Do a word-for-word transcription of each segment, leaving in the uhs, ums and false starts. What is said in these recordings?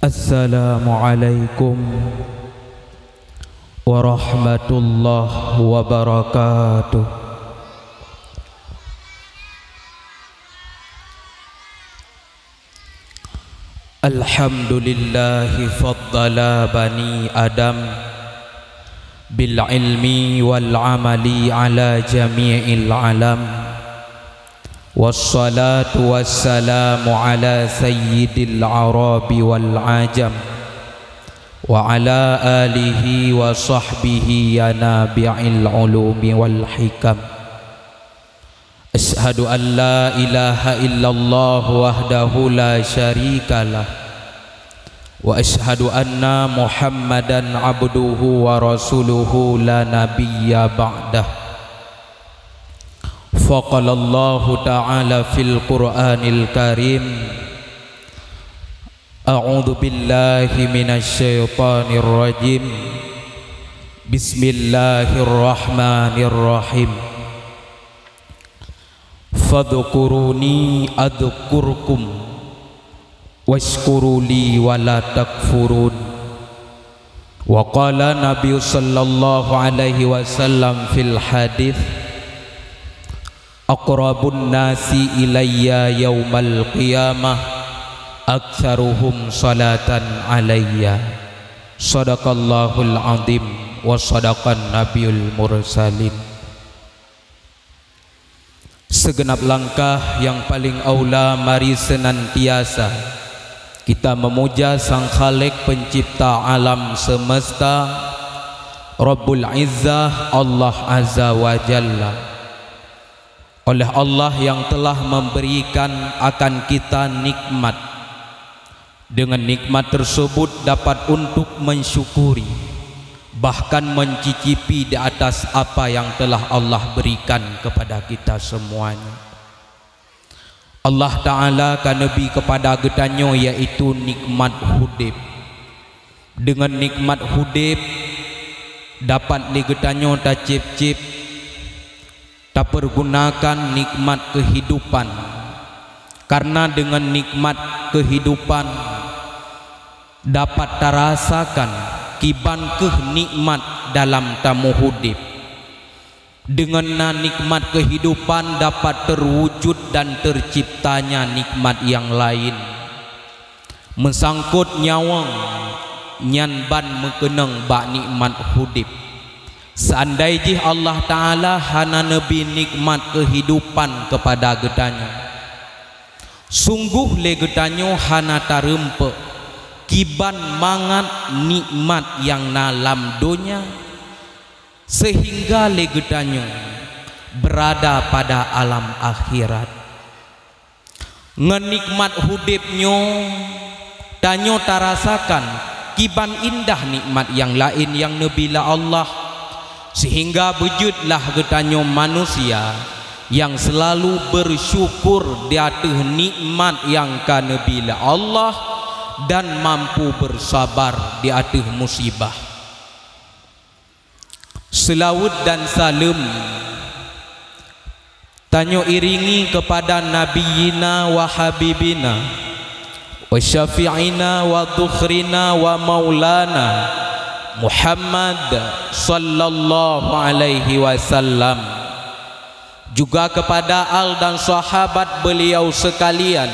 Assalamualaikum warahmatullahi wabarakatuh. Alhamdulillahi faddala bani Adam bil ilmi wal amali ala jami'il alam. Wassalatu wassalamu ala sayyidil arabi wal ajam, wa ala alihi wa sahbihi ya nabi'il ulumi wal hikam. Asyhadu an la ilaha illallah wahdahu la syarikalah, wa asyhadu anna Muhammadan abduhu wa rasuluhu la nabiyya ba'dah. Faqalallahu ta'ala fil Qur'anil Karim, a'udzu billahi minasy syaithanir rajim. Bismillahirrahmanirrahim. Fadhkuruni adzkurkum wasykuru li wa la takfurun. Wa qala Nabi sallallahu alaihi wasallam fil hadits, aqrabun nasi ilayya yaumal qiyamah aktsaruhum salatan alayya. Sadaqallahul azim wa sadaqan nabiyul mursalin. Segenap langkah yang paling aula, mari senantiasa kita memuja Sang Khalik Pencipta alam semesta, Rabbul Izzah, Allah Azza wa Jalla. Oleh Allah yang telah memberikan akan kita nikmat. Dengan nikmat tersebut dapat untuk mensyukuri, bahkan mencicipi di atas apa yang telah Allah berikan kepada kita semuanya. Allah Ta'ala ka neubri kepada geutanyoe, yaitu nikmat udeb. Dengan nikmat udeb, dapat lé geutanyoe tacéb-céb, tapeurgunakan nikmat keuhidupan. Karena dengan nikmat keuhidupan dapat tarasakan kiban kheueh nikmat dalam tamuh udeb. Deungon na nikmat keuhidupan dapat teuwujud dan teuciptanya nikmat nyang laén. Meusangkot nyawöng nyan ban meukeunong bak nikmat udeb. Seandai jih Allah Ta'ala hana neubri nikmat keuhidupan keupada geutanyoe, sunggoh lé geutanyoe hana tareumpok kiban mangat nikmat nyang na lam donya, seuhingga lé geutanyoe beurada pada alam akhirat. Ngon nikmat udeb nyoe, tanyoe tarasakan kiban indah nikmat nyang laén nyang neubri lé Allah, seuhingga beujeuet lah geutanyoe manusia nyang seulalu beusyukur di ateueh nikmat nyang ka neubri lé Allah dan mampu beusabar di ateueh musibah. Seulaweuet dan saleuem tanyoe iringi keupada Nabiyyina wa Habibina wa Syafi'ina wa Dhukhrina wa Maulana Muhammad sallallahu alaihi wasallam, juga keupada al dan sahabat beuliau seukalian,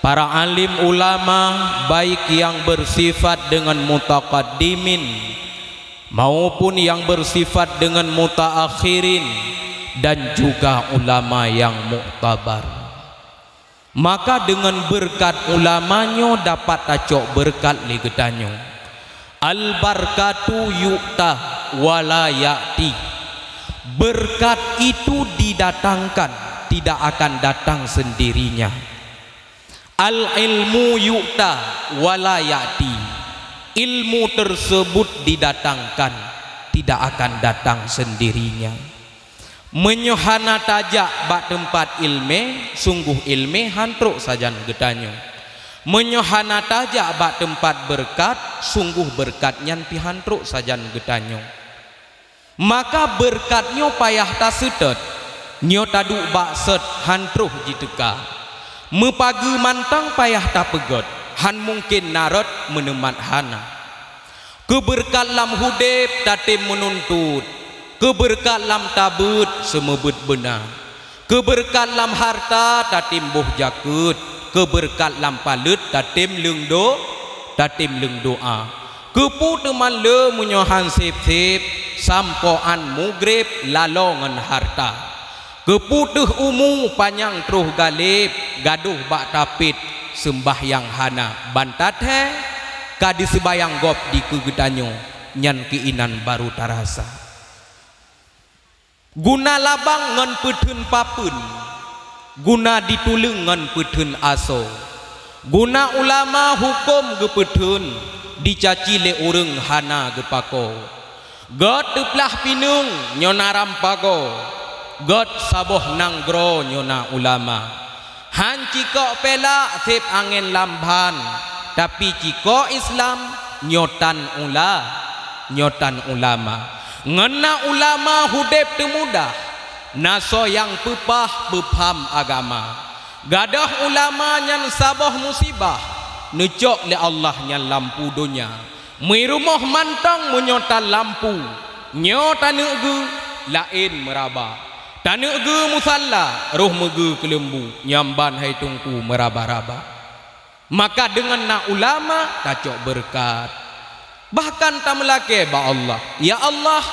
para alim ulama, baik nyang beusifat deungon mutaqaddimin, maupun nyang beusifat deungon mutaakhirin dan juga ulama nyang muktabar. Maka deungon beureukat ulama nyoe dapat tacok beureukat lé geutanyoe. Al-barakatu yu'ta wa la ya'ti. Beureukat itu didatangkan, tidak akan datang sendirinya. Al-ilmu yu'ta wa la ya'ti. Ilmu tersebut didatangkan, tidak akan datang sendirinya. Meunyoe hana tajak bak teumpat iéleumé, sunggoh iéleumé han trok sajan geutanyoe. Meunyoe hana tajak bak teumpat beureukat, sunggoh beureukat nyan pih han trok sajan geutanyoe. Maka beureukat nyoe payah taseutôt, nyoe taduek bak sot han troh jiteuka. Meupageue mantong payah tapeugöt, Han mungken na rot meuneumat hana. Keubeureukat lam udeb tatem meununtut, keubeureukat lam tabeuet seumeubeuet beuna. Keubeureukat lam hareuta tatem boh jakeuet, keubeureukat lam paleuet tatem leung do-, tatem leung doá. Keupeue teuma le meunyoe han seb-seb, sampoe án mugreb laloe ngon hareuta. Keupeue teuh umu panyang troh galeb, gadôh bak tapet seumbahyang hana ban tathée, ka diseumbahyang gob dikeue geutanyoe, nyan keuinan barô tarasa. Guna labang ngon peutheun papeuen, guna dituleueng ngon peutheun asoe. Guna ulama huköm geupeutheun, dicaci lé ureuëng hana geupakoe. Gét teuplah pineung nyoe na rampagoe, gét saboh nanggroe nyoe na ulama. Han cikok peulak seb angén lam ban, tapi cikok Islam nyoe tan ula-, nyoe tan ulama. Ngon na ulama udeb teumudah, na soe nyang peupah peupham agama. Gadôh ulama nyan saboh musibah, neucok lé Allah nyan lampu donya. Meurumoh mantong meunyoe tan lampu, nyoe taneuk geu laén meuraba. Taneuk geu musalla, roh meugeu keuleumbu, nyang ban hai teungku meuraba-raba. Maka deungon na ulama tacok beureukat. Bahkan tameulakée bak Allah, "Ya Allah,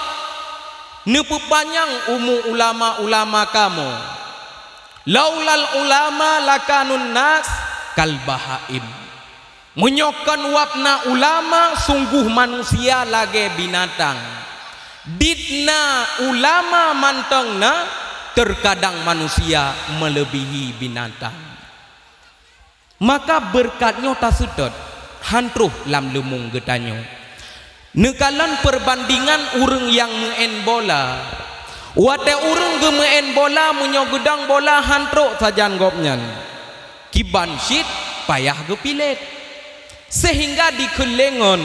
neupeupanyang umu ulama-ulama kamoe. Laulal ulama lakanun nas kal bahaim." Meunyoe kon wab na ulama, sunggoh manusia lagée binatang. Dit na ulama mantong na, teukadang manusia meuleubihi binatang. Maka beureukat nyoe taseutôt, han troh lam leumong geutanyoe. Neukalon peurbandingan ureuëng nyang meu'en bola. Watée ureuëng geumeu'en bola, meunyoe geudong bola han trok sajan gobnyan, kiban cit payah geupilet, seuhingga dikheun lé ngon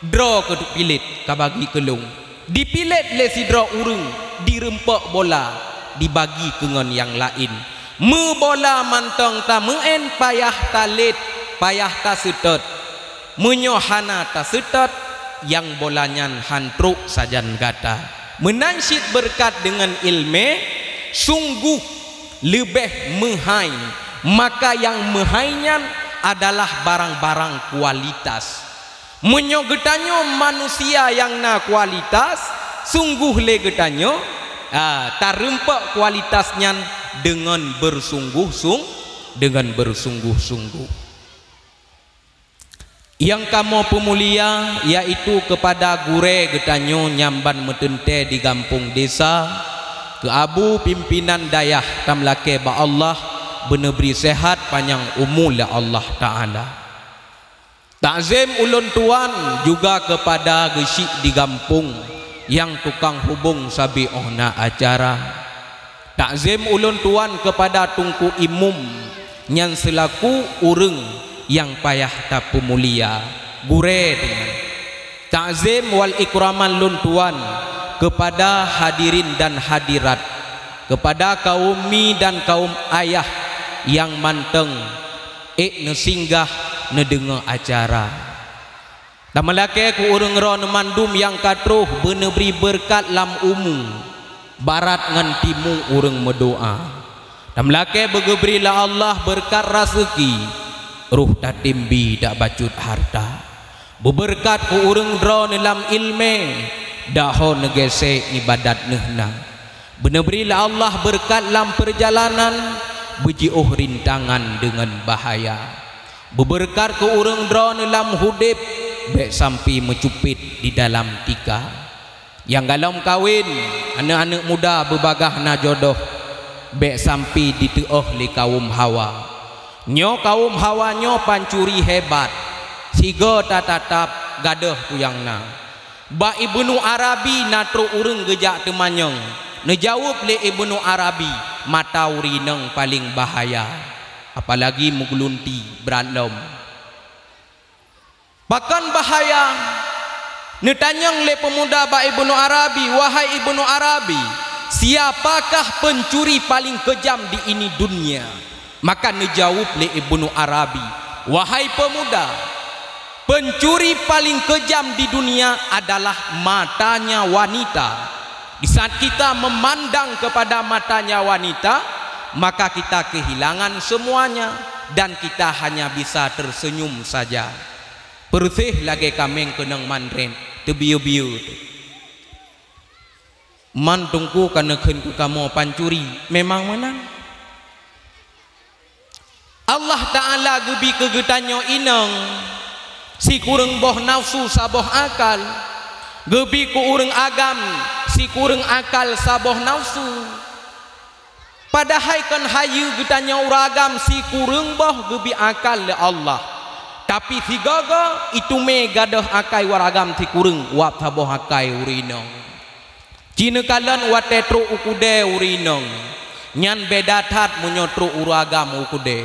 droe keu pilet ka bagi keu lôn. Dipilet lé sidroe ureuëng, dirumpok bola, dibagi keu ngon nyang laén. Meubola mantong tameu'en payah talet, payah taseutôt. Meunyoe hana taseutôt, nyang bola nyan han trok sajan gata. Meunan cit beureukat deungon iéleumé, sunggoh leubeh meuhai, maka nyang meuhai nyan adalah barang-barang kualitas. Meunyoe geutanyoe manusia nyang na kualitas, sunggoh lé geutanyoe, a, tarumpok kualitas nyan deungon beusunggoh-sung-, deungon beusunggoh-sunggoh. Nyang kamoe peumulia, yaitu keupada gurée geutanyoe nyang ban meuteuntée di gampông desa, keu abu pimpinan dayah, tameulakée bak Allah beuneubri seuhat panyang umu lé Allah Taala. Takzem ulôn tuan juga keupada geusyik di gampông nyang tukang hubong sabe óh na acara. Takzem ulôn tuan keupada Teungku Imum nyan seulaku ureuëng nyang payah tapeumulia, gurée deungon. Takzem wal ikraman lôn tuan keupada hadirin dan hadirat, keupada kaum mi dan kaum ayah nyang mantong ék neusinggah neudeungoe acara. Tameulakée keu ureuëng droeneuh mandum nyang ka troh beuneubri beureukat lam umu, barat ngon timu ureuëng meudoá. Tameulakée beugeubri lé Allah beureukat raseuki, roh tatem bi dak bacut hareuta. Beubeureukat keu ureuëng droeneuh lam iéleumé, dak ho neugeusék iébadat neuh na. Beuneubri lé Allah beureukat lam peurjalanan, beujiôh rintangan deungon bahaya. Beubeureukat keu ureuëng droeneuh lam udeb, bék sampai meucupet di dalam tika. Nyang galom kawen, aneuëk-aneuëk muda beubagaih na jodoh, bék sampai diteuôh lé kawöm hawa. Nyoe kawöm hawa nyoe pancuri hebat, sigoe tatatap gadôh kuyang na. Bak Ibnu Arabi na trok ureuëng geujak teumanyong. Neujaweueb lé Ibnu Arabi, "Mata ureuëng inong paleng bahaya, apalagi meugeulunti brat lom." "Pakon bahaya?" Neutanyong lé peumuda bak Ibnu Arabi, "Wahai Ibnu Arabi, siapakah pencuri paling kejam di ini dunia?" Maka neujaweueb lé Ibnu Arabi, Wahai pemuda, pencuri paling kejam di dunia adalah matanya wanita. Di saat kita memandang kepada matanya wanita, maka kita kehilangan semuanya dan kita hanya bisa tersenyum saja. Peureuseh lagée kaméng keunong mandren, teubieu-bieu teuh. Man Teungku ka neukheun keu kamoe pancuri, memang meunan. Allah Ta'ala geubi keu geutanyoe inong sikureueng boh nafeusu saboh akal, geubi keu ureuëng agam sikureuëng akal saboh nafeusu. Padahai kon hayeue geutanyoe ureuëng agam sikureueng boh geubi akal lé Allah. Tapi sigoe-goe iteumé gadôh akai ureuëng agam sikureueng wab saboh akai ureuëng inong. Ci neukalon watée trok u keudée ureuëng inong, nyan beda that meunyoe trok ureuëng agam u keudée.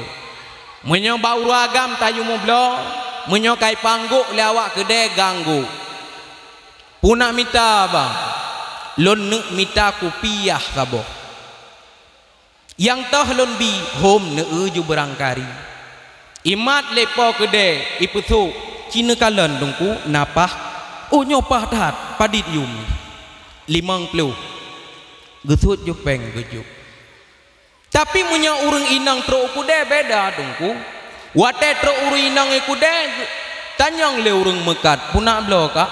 Meunyoe bak ureuëng agam tayue meubloe, meunyoe ka ipanggok lé awak keudée ganggok. Peue nak mita, Bang? Lôn neuk mita kupiah saboh. Nyang toh lôn bi, hom neueu ju beurangkari. Imat lé po keudée, ipeusok, ci neukalon Teungku, na paih. Oh, nyoe paih that, padit yum? Limong ploh. Geusuet ju péng geujok. Tapi meunyoe ureuëng inong trok u keudée, beda Teungku. Watée trok ureuëng inong u keudée, tanyong lé ureuëng meukat, "Peue nak bloe, Kak?"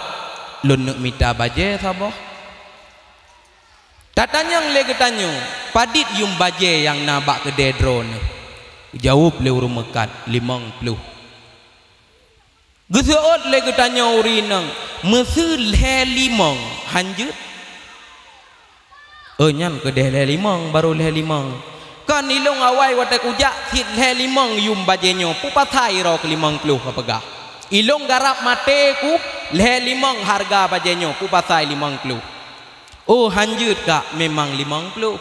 "Lôn neuk mita bajée saboh." Tatanyong lé geutanyoe, "Padit yum bajée nyang na bak keudée droeneuh?" Geujaweueb lé ureuëng meukat, "Limong ploh." Geuseuôt lé geutanyoe ureuëng inong, "Meuseu lhée limong, hanjeuet?" "Oh, nyan keudeh lhée limong, barô lhée limong." "Kon ilong awai watée kujak cit lhée limong yum bajée nyoe, peue pasai droe keu limong ploh ka peugah? Ilong garab maté ku lhée limong hareuga bajée nyoe, peue pasai limong ploh?" "Oh, hanjeuet, Kak, memang limong ploh."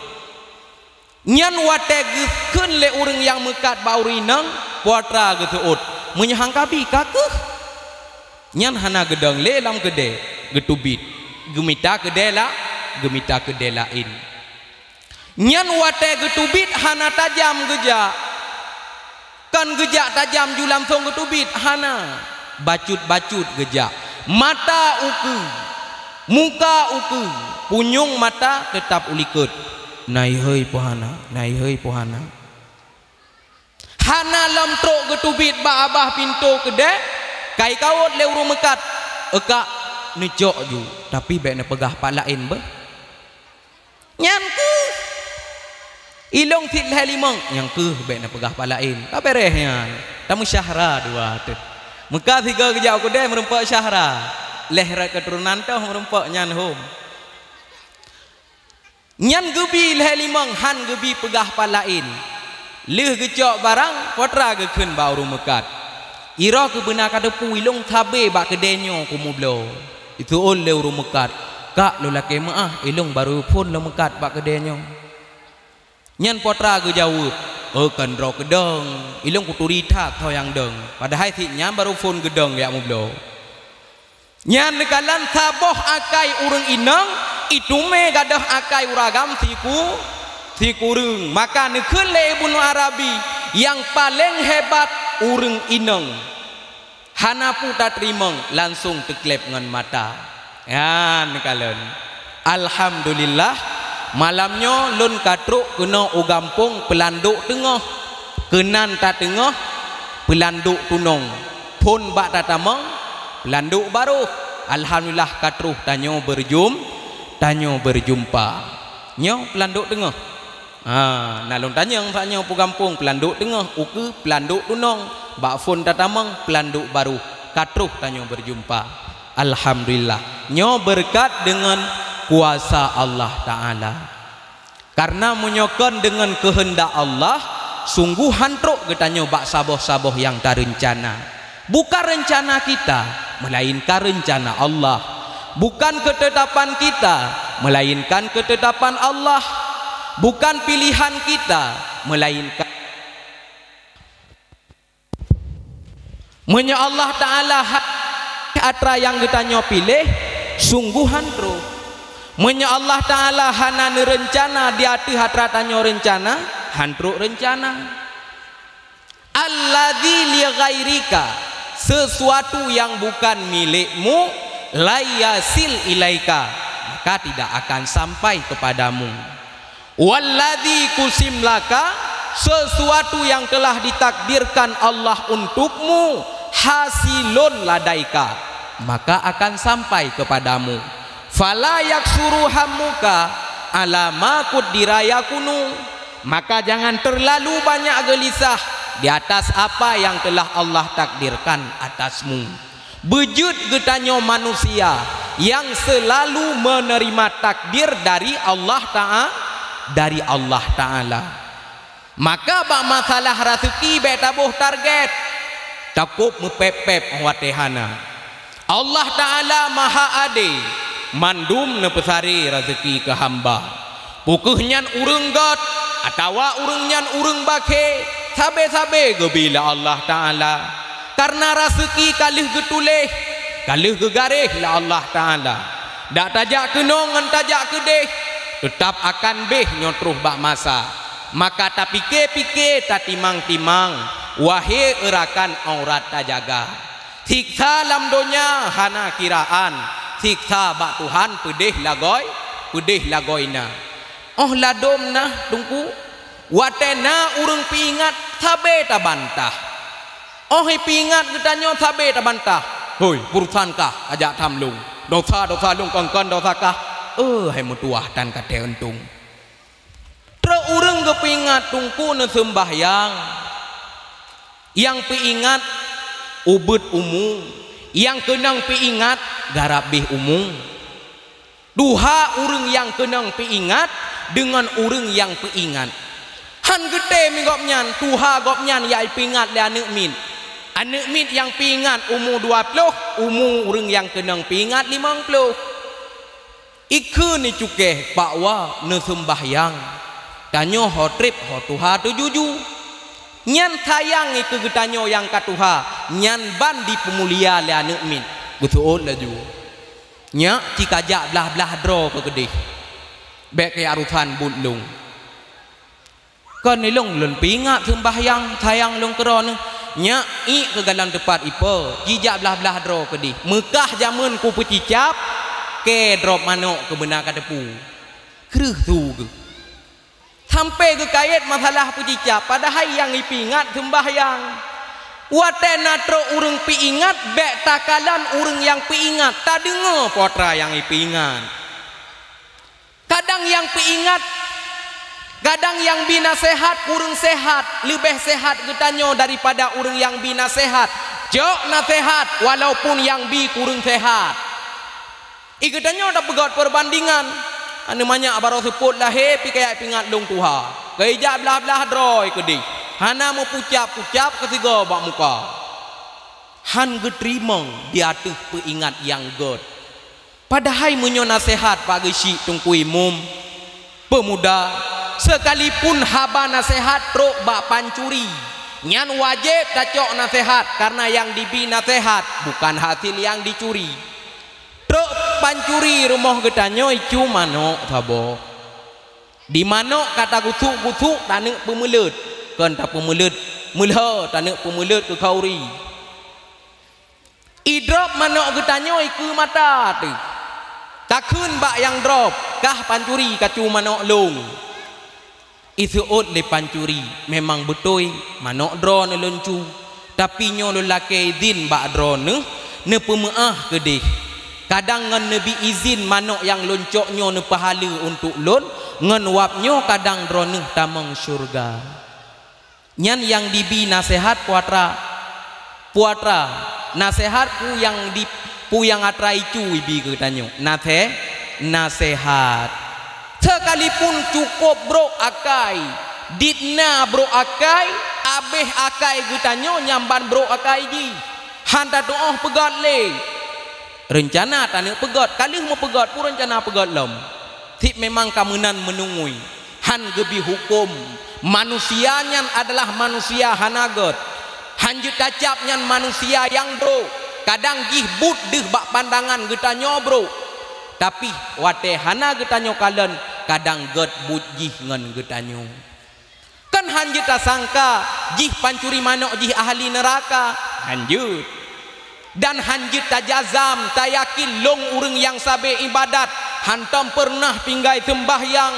Nyan watée geukheun lé ureuëng nyang meukat bak ureuëng inong, putra geuseuôt, "Meunyoe han kabi, ka keuh." Nyan hana geudong lé lam keudée, geuteubiet, geumita keudée la-, geumita keudée laén. Nyan watée geuteubiet hana tajam geujak. Kon geujak tajam ju langsong geuteubiet, hana. Bacut-bacut geujak. Mata ukeue, muka ukeue, punyueng mata teutap u likot. "Nai hei puhana, nai hei puhana." Hana lom trok geuteubiet bak babah pintoe keudée, ka ikawot lé ureuëng meukat, "Eukak, neucok ju, tapi bék neupeugah pat laén beuh." "Nyan keuh, ilong cit lhée limong." "Nyan keuh, bék neupeugah pat laén. Ka béréh nyan, tameusyahra dua teuh." Meuka sigoe geujak u keudée meurumpok syahra, lhée rot keuturonan toh meurumpok nyan hom. Nyan geubi lhée limong, han geubi peugah pat laén. Lheueh geucok barang, putra geukheun bak ureuëng meukat, "Iroe keuh beuna ka teupeu ilong sabe bak keudée nyoe kumuh bloe." Iseuôt lé ureuëng meukat, "Kak, lôn lakée meuáh, ilong barô phon lôn meukat bak keudée nyoe." Nyan putra geujaweueb, "Oh, kon droe keudong, ilong kuturi that soe nyang dong, padahai cit nyan barô phon geudong jak mubloe." Nyan neukalon saboh akai ureuëng inong, iteumé gadôh akai ureuëng agam siku-, sikureueng. Maka neukheun lé Ibnu Arabi, nyang paleng hebat ureuëng inong. Hana peue tateurimong, langsong teukleb ngon mata. Nyan neukalon. Alhamdulillah, malam nyoe lôn ka trok keunoe u gampông Peulandok Teungoh. Keunan tateungoh Peulandok Tunong. Phon bak tatamong Peulandok Barôh. Alhamdulillah ka troh tanyoe beurjum-, tanyoe beurjumpa. Nyoe Peulandok Teungoh. Ha, na lôn tanyong saat nyoe peue gampông Peulandok Teungoh, ukeue Peulandok Tunong, bak phon tatamong Peulandok Barôh, ka troh tanyoe beurjumpa. Alhamdulillah, nyoe beureukat deungon kuasa Allah Ta'ala. Kareuna meunyoe kon deungon keuheundak Allah, sunggoh han trok geutanyoe bak saboh-saboh nyang tareuncana. Bukan rencana kita, melainkan rencana Allah. Bukan ketetapan kita, melainkan ketetapan Allah. Bukan pilihan kita, melainkan. Meunyoe Allah Ta'ala ha-, atra nyang geutanyoe piléh, sunggoh han trok. Meunyoe Allah Ta'ala hana neureuncana di ateueh atra tanyoe reuncana, han trok reuncana. Alladzi li ghairika, sesuatu yang bukan milikmu, la yasil ilaika, maka tidak akan sampai kepadamu. Walladzi kusim laka, sesuatu yang telah ditakdirkan Allah untukmu, hasilun ladaika, maka akan sampai kepadamu. Fala yaksuru hammuka ala ma qaddara yakunu, maka jangan terlalu banyak gelisah di atas apa yang telah Allah takdirkan atasmu. Beujeuet geutanyoe manusia nyang seulalu meuneurima takdir dari Allah Ta'a-, dari Allah Taala. Maka bak masalah raseuki bék taboh target, takot meupéb-péb watée hana. Allah Taala maha adé, mandum neupeusaré raseuki keu hamba. Peu kheueh nyan ureuëng gét atawa ureuëng nyan ureuëng bakhé, sabé-sabé geubri lé Allah Taala. Kareuna raseuki ka lheueh geutuléh, ka lheueh geugaréh lé Allah Taala. Dak tajak keunoe ngon tajak keudeh, teutab akan béh nyoe troh bak masa. Maka tapike-pike, tatimang-timang, wahé eurakan aurat tajaga. Siksa lam donya hana kiraan, siksa bak Tuhan peudeh lagoe, peudeh lagoe na. Óh ladom na, Teungku, watée na ureuëng peuingat, sabé tabantah. Óh ipeuingat geutanyoe, sabé tabantah. "Hoi, urusan kah, ajak tham lôn. Dosa-dosa lôn kon-kon dosa kah." Eh, hai meutuwah tan ka teuh euntông. Trok ureuëng geupeuingat, Teungku, neuseumbahyang. Nyang peuingat ubeuet umu, nyang keunong peuingat garab béh umu. Tuha ureuëng nyang keunong peuingat deungon ureuëng nyang peuingat. Han geutem gobnyan, tuha gobnyan nyang peuingat lé aneuëk miet. Aneuëk miet nyang peuingat umu dua ploh, umu ureuëng nyang keunong peuingat limong ploh. Ikheun icukéh bak wa neuseumbahyang, tanyoe ho treb ho tuha teujuju. Nyan sayang ikeue geutanyoe nyang ka tuha, nyan ban jipeumulia lé aneuëk miet. Geuseuôt laju, "Nyak, ci kajak blah-blah droe keu keudeh. Bék keu urusan buet lôn." Kon ilong lôn peuingat seumbahyang sayang lôn keudroe neuh, nyak iek keu galon teupat ipo, jijak blah-blah droe keudeh. Meukah jameun kupeucicab, kée drob manok keubeuna ka teupu. Kreueh su geuh. Sampoe geukayét masalah peucicab, padahai nyang jipeuingat seumbahyang. Watée na trok ureuëng peuingat, bék takalon ureuëng nyang peuingat, tadeungoe peue atra nyang jipeuingat. Kadang nyang peuingat, kadang nyang bi naseuhat kureueng seuhat, leubeh seuhat geutanyoe daripada ureuëng nyang bi naseuhat. Cok naseuhat walaupun nyang bi kureueng seuhat. I geutanyoe tapeugét peureubandingan, aneuëk manyak barô seupôt lahé pih kajak peuingat lôn tuha. Kajak blah-blah droe keudeh, hana meupucab-pucab keu sigoe bak muka. Han geuteurimong di ateueh peuingat nyang gét. Padahai meunyoe naseuhat bak geuchik teungku imum, peumuda, seukalipun haba naseuhat trok bak pancuri, nyan wajéb tacok naseuhat, kareuna nyang dibi naseuhat bukan hasil nyang dicuri. Trok pancuri rumoh geutanyoe icu manok saboh. Di manok ka tagusuk-gusuk taneuk peumeuleut, kon tapeumeuleut meulhö taneuk peumeuleut keu khauri. Idrop manok geutanyoe ikeue mata teuh. Takheun bak nyang drop, kah pancuri kacu manok lôn. Iseuôt lé pancuri, memang beutôi manok droeneuh lôn cu, tapi nyoe lôn lakée idhin bak droeneuh neupeumeuáh keudeh. Kadang ngon neubi idhin manok nyang lôn cok nyoe neupeuhaleue untuk lôn, ngon wab nyoe kadang droeneuh tamong syeuruga. Nyan nyang dibi naseuhat peue atra, peue atra, naseuhat peue nyang di, peue nyang atra icu ibi keu geutanyoe. Naseh, naseuhat. Seukalipun cukôp brok akai, dit na brok akai, abéh akai geutanyoe nyang ban brok akai jih. Han tatuoh peugét lé. Reuncana taneuk peugét, ka lheueh meupeugét peue reuncana peugét lom. Cit memang ka meunan meunungui. Han geubi huköm. Manusia nyan adalah manusia hana gét. Han jeuet tacab nyan manusia nyang brok. Kadang jih buet deuh bak pandangan geutanyoe brok. Tapi watée hana geutanyoe kalon, kadang gét buet jih ngon geutanyoe. Kan Hán jeuet tasangka jih pancuri manok jih ahli neuraka. Hán jeuet. Dan hán jeuet tajazam, tayakin lôn ureuëng nyang sabe iébadat, hántom peureunah tinggai seumbahyang.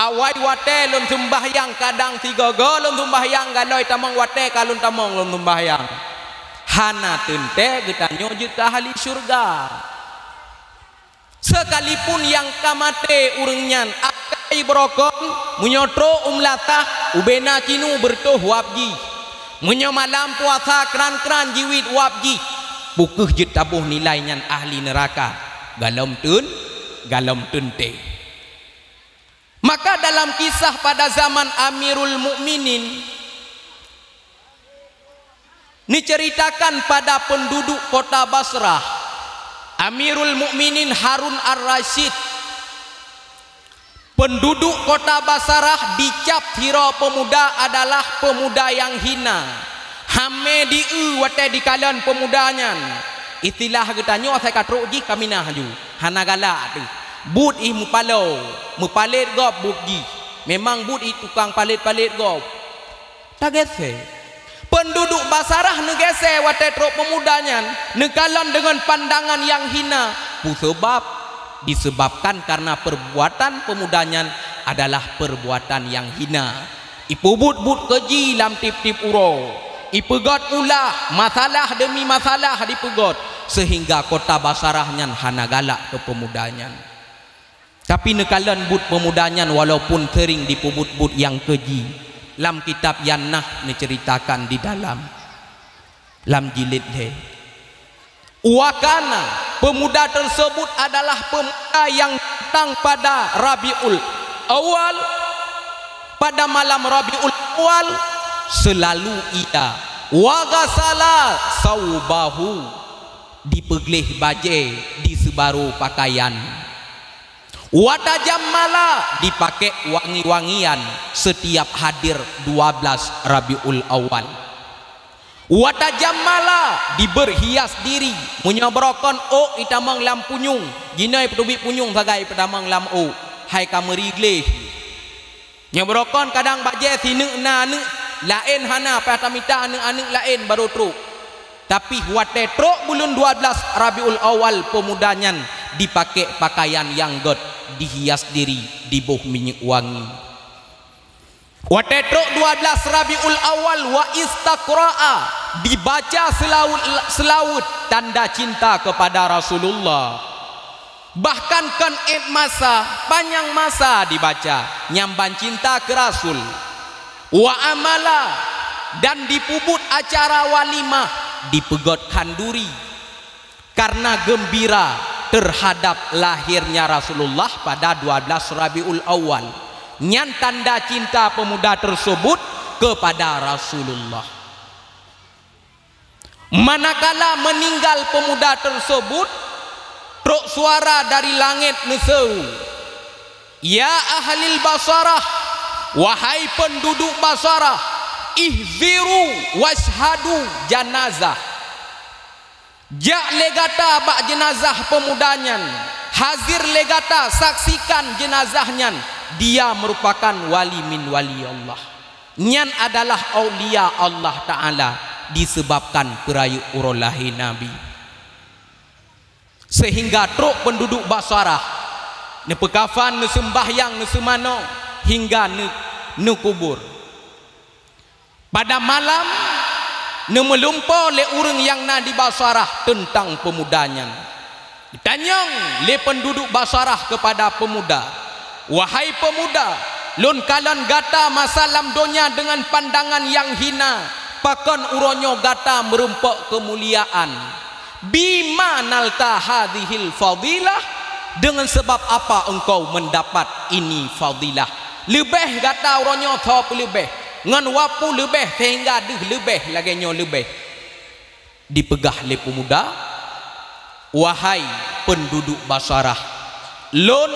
Awai watée lôn seumbahyang, kadang sigoe-goe lôn seumbahyang, galoi tamong watée ka lôn tamong lôn seumbahyang. Hana teuntée geutanyoe jeuet keu ahli syeuruga. Sekalipun nyang ka maté ureuëng nyan, akai beurokon, meunyoe trok u meulasah, ubena cinu beureutoh wab jih. Meunyoe malam puasa kran-kran jiwit wab jih, peu kheueh jeuet taboh nilai nyan ahli neuraka, galom teun, galom teuntée. Maka dalam kisah pada zaman Amirul Mukminin, neuceuritakan pada peunduduk kota Basrah, Amirul Mukminin Harun Ar-Rasyid, peunduduk kota Basrah dicap sidroe peumuda adalah peumuda nyang hina. Hamé di-eu watée jikalon peumuda nyan. Istilah geutanyoe asai ka trok jih ka minah laju. Hana galak teuh. Buet ih meupaloe, meupalét gob buet jih. Memang buet ih tukang palét-palét gob. Tagése. Peunduduk Basrah neugése watée trok peumuda nyan, neukalon deungon pandangan nyang hina. Peue sabab? Disebabkan karena perbuatan peumuda nyan adalah perbuatan nyang hina. Ipeubuet buet keuji lam tieb-tieb uroe. Ipeugét ulah, masalah deumi masalah dipeugét, seuhingga kota Basrah nyan hana galak keu peumuda nyan. Tapi neukalon buet peumuda nyan walaupun seuring dipeubuet buet nyang keuji. Lam kitab Yannah neuceuritakan di dalam, lam jilid lhée. Wa kana, peumuda teuseubut adalah peumuda nyang datang pada Rabiul Awal, pada malam Rabiul Awal, seulalu ia wa ghasala saubahu, dipeugleh bajée, diseubaru pakaian. Wa tajammala, dipakék wangi-wangian seutiab hadir dua blaih Rabiul Awal. Wa tajammala, dibeurhias diri, meunyoe beurokon ôk itamong lam punyueng, jinoe peuteubiet punyueng sagai peutamong lam ôk, hai ka meuri gleh. Nyoe beurokon kadang bajée sineuk na aneuëk laén hana, payah tamita aneuëk-aneuëk laén barô trok. Tapi watée trok buleuen dua blaih Rabiul Awal, peumuda nyan dipakék pakaian nyang gét, dihias diri, diboh minyeuk wangi. Watée trok dua blaih Rabiul Awal, wa istaqra'a, dibaca seulaweuet, seulaweuet tanda cinta keupada Rasulullah. Bahkan kon ék masa, panyang masa dibaca, nyang ban cinta keu Rasul. Wa amala, dan dipeubuet acara walimah, dipeugét khanduri, karena geumbira teuhadab lahérnya Rasulullah pada dua blaih Rabiul Awal. Nyan tanda cinta peumuda teuseubut keupada Rasulullah. Manakala meuninggai peumuda teuseubut, trok suara dari langét neuseue, "Ya ahlil Basarah, wahai peunduduk Basarah, ihziru washhadu janazah." Jak lé gata bak jeunazah peumuda nyan, hazir lé gata saksikan jeunazah nyan, dia merupakan wali min wali Allah. Nyan adalah aulia Allah Ta'ala disebabkan peurayeuk uroe lahé Nabi. Seuhingga trok peunduduk Basarah, neupeukafan, neuseumbahyang, neuseumanoe, hingga neu-, neukubur. Pada malam, neumeulumpoe lé ureuëng nyang na di Basarah teuntang peumuda nyan. Geutanyong lé peunduduk Basarah keupada peumuda, "Wahai peumuda, lôn kalon gata masa lam donya deungon pandangan nyang hina, pakon uroe nyoe gata meurumpok keumuliaan? Bima nalta hadzihil fadilah? Deungon sabab apa engkau meundapat ini fadilah? Leubeh gata uroe nyoe soe peuleubeh? Ngon wapu leubeh seuhingga deuh leubeh lagée nyoe leubeh?" Dipeugah lé peumuda, "Wahai peunduduk Basarah, lôn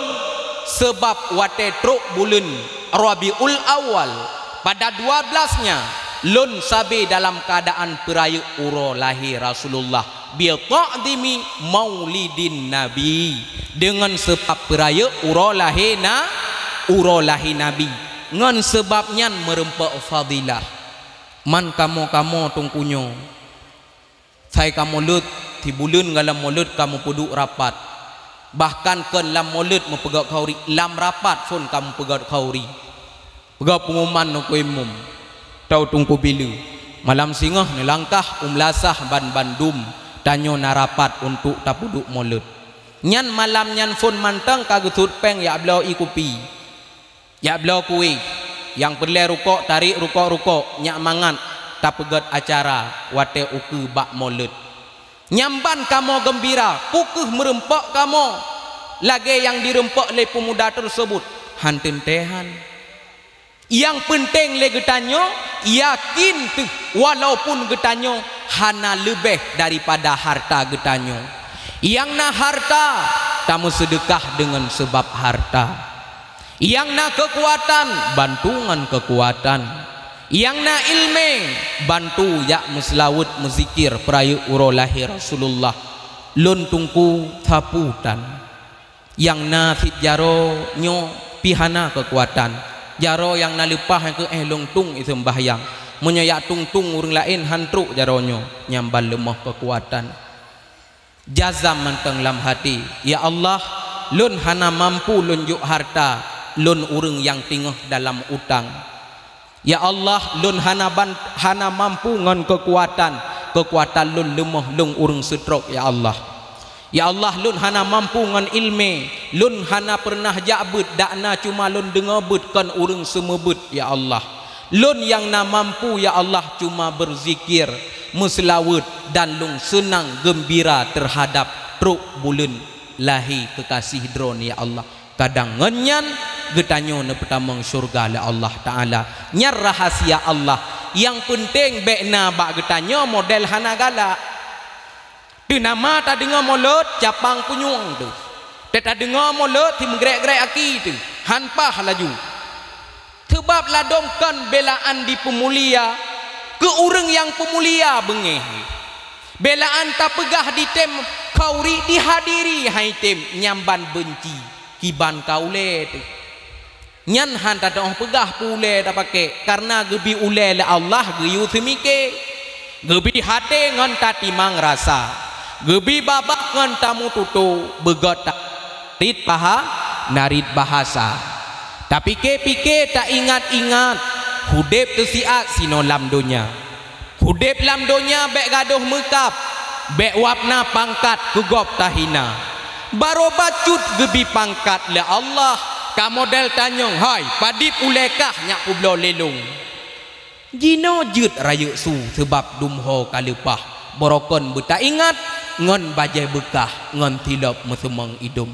sabab watée trok buleuen Rabiul Awal, pada dua blaih nyan, lôn sabe dalam keuadaan peurayeuk uroe lahé Rasulullah, bi ta'dhimi maulidin Nabi, deungon sabab peurayeuk uroe lahé na-, uroe lahé Nabi." Ngon seubab nyan meureumpok fadilah. Man kamoe-kamoe teungku nyoe, sai ka mulod, sibuleuen goh lam mulod ka meupeuduek rapat. Bahkan kon lam mulod meupeugét khauri, lam rapat phon ka meupeugét khauri. Peugah peunguman teungku imum, tau teungku bileue, malam singoh neulangkah u meulasah ban bandum, tanyoe na rapat untuk tapeuduek mulod. Nyan malam nyan phon mantong ka geutot péng jak bloe ié kupi, jak bloe kueh, nyang peureulée rukok, tarek rukok-rukok, nyak mangat tapeugét acara watée ukeue bak mulod. Nyan ban kamoe geumbira, peu kheueh meureumpok kamoe lagée nyang direumpak lé peumuda teuseubut? Han teuntée han. Nyang peunteng lé geutanyoe, yakin teuh, walaupun geutanyoe hana leubeh daripada hareuta geutanyoe. Nyang na hareuta, tameuseudeukah deungon seubab hareuta. Nyang na keukuatan, bantu ngon keukuatan. Nyang na iéleumé, bantu jak meuseulaweuet meuzikir peurayeuk uroe lahé Rasulullah. Lôn teungku sapeue tan. Nyang na cit jaroe nyoe pih hana keukuatan. Jaroe nyang na leupah nyang keuh éh lôn tueng ié seumbahyang. Meunyoe jak tueng-tueng ureuëng laén han trok jaroe nyoe, nyan ban leumoh keukuatan. Jazam mantong lam haté, "Ya Allah, lôn hana mampu lôn jok hareuta lôn ureuëng nyang teungoh dalam utang. Ya Allah, lôn hana ban-, hana mampu ngon keukuatan, keukuatan lôn leumoh lôn ureuëng seutrok, ya Allah. Ya Allah, lôn hana mampu ngon iéleumé, lôn hana peureunah jak beuet, dak na cuma lôn deungoe beuet kon ureuëng seumeubeuet, ya Allah. Lôn nyang na mampu, ya Allah, cuma beuzikir, meuseulaweuet, dan lôn seunang geumbira teuhadab trok buleuen lahé keukaséh Droeneuh, ya Allah." Kadang ngon nyan geutanyoe neupeutamong syeuruga lé Allah Taala. Nyan rahasia Allah. Nyang peunteng bék na bak geutanyoe model hana galak. Teunama tadeungoe mulod, capang punyueng teuh. Teuh tadeungoe mulod, simeugrek-grek aki teuh, han paih laju. Seubab ladôm kon beulaan dipeumulia keu ureuëng nyang peumulia beungéh. Beulaan tapeugah ditém khauri, dihadiri han itém, nyan ban beunci, kiban ka ulée teuh. Nyan han tatu'oh peugah peue ulée tapaké, kareuna geubi ulée lé Allah geuyue seumike, geubi haté ngon tatimang rasa, geubi babah ngon tameututoe, beugét ta-, rit paha-, na rit bahasa. Tapike-pike, taingat-ingat, udeb teusiat sinoe lam donya. Udeb lam donya bék gadôh meukab, bék wab na pangkat keu gob tahina. Barô bacut geubi pangkat lé Allah, ka model tanyong, "Hai, padib ulée kah nyak peubloe lé lôn?" Jinoe jeuet rayeuk su, seubab dum ho ka leupah, barô kon beutaingat ngon bajée beukah ngon tilop meuseumong idum.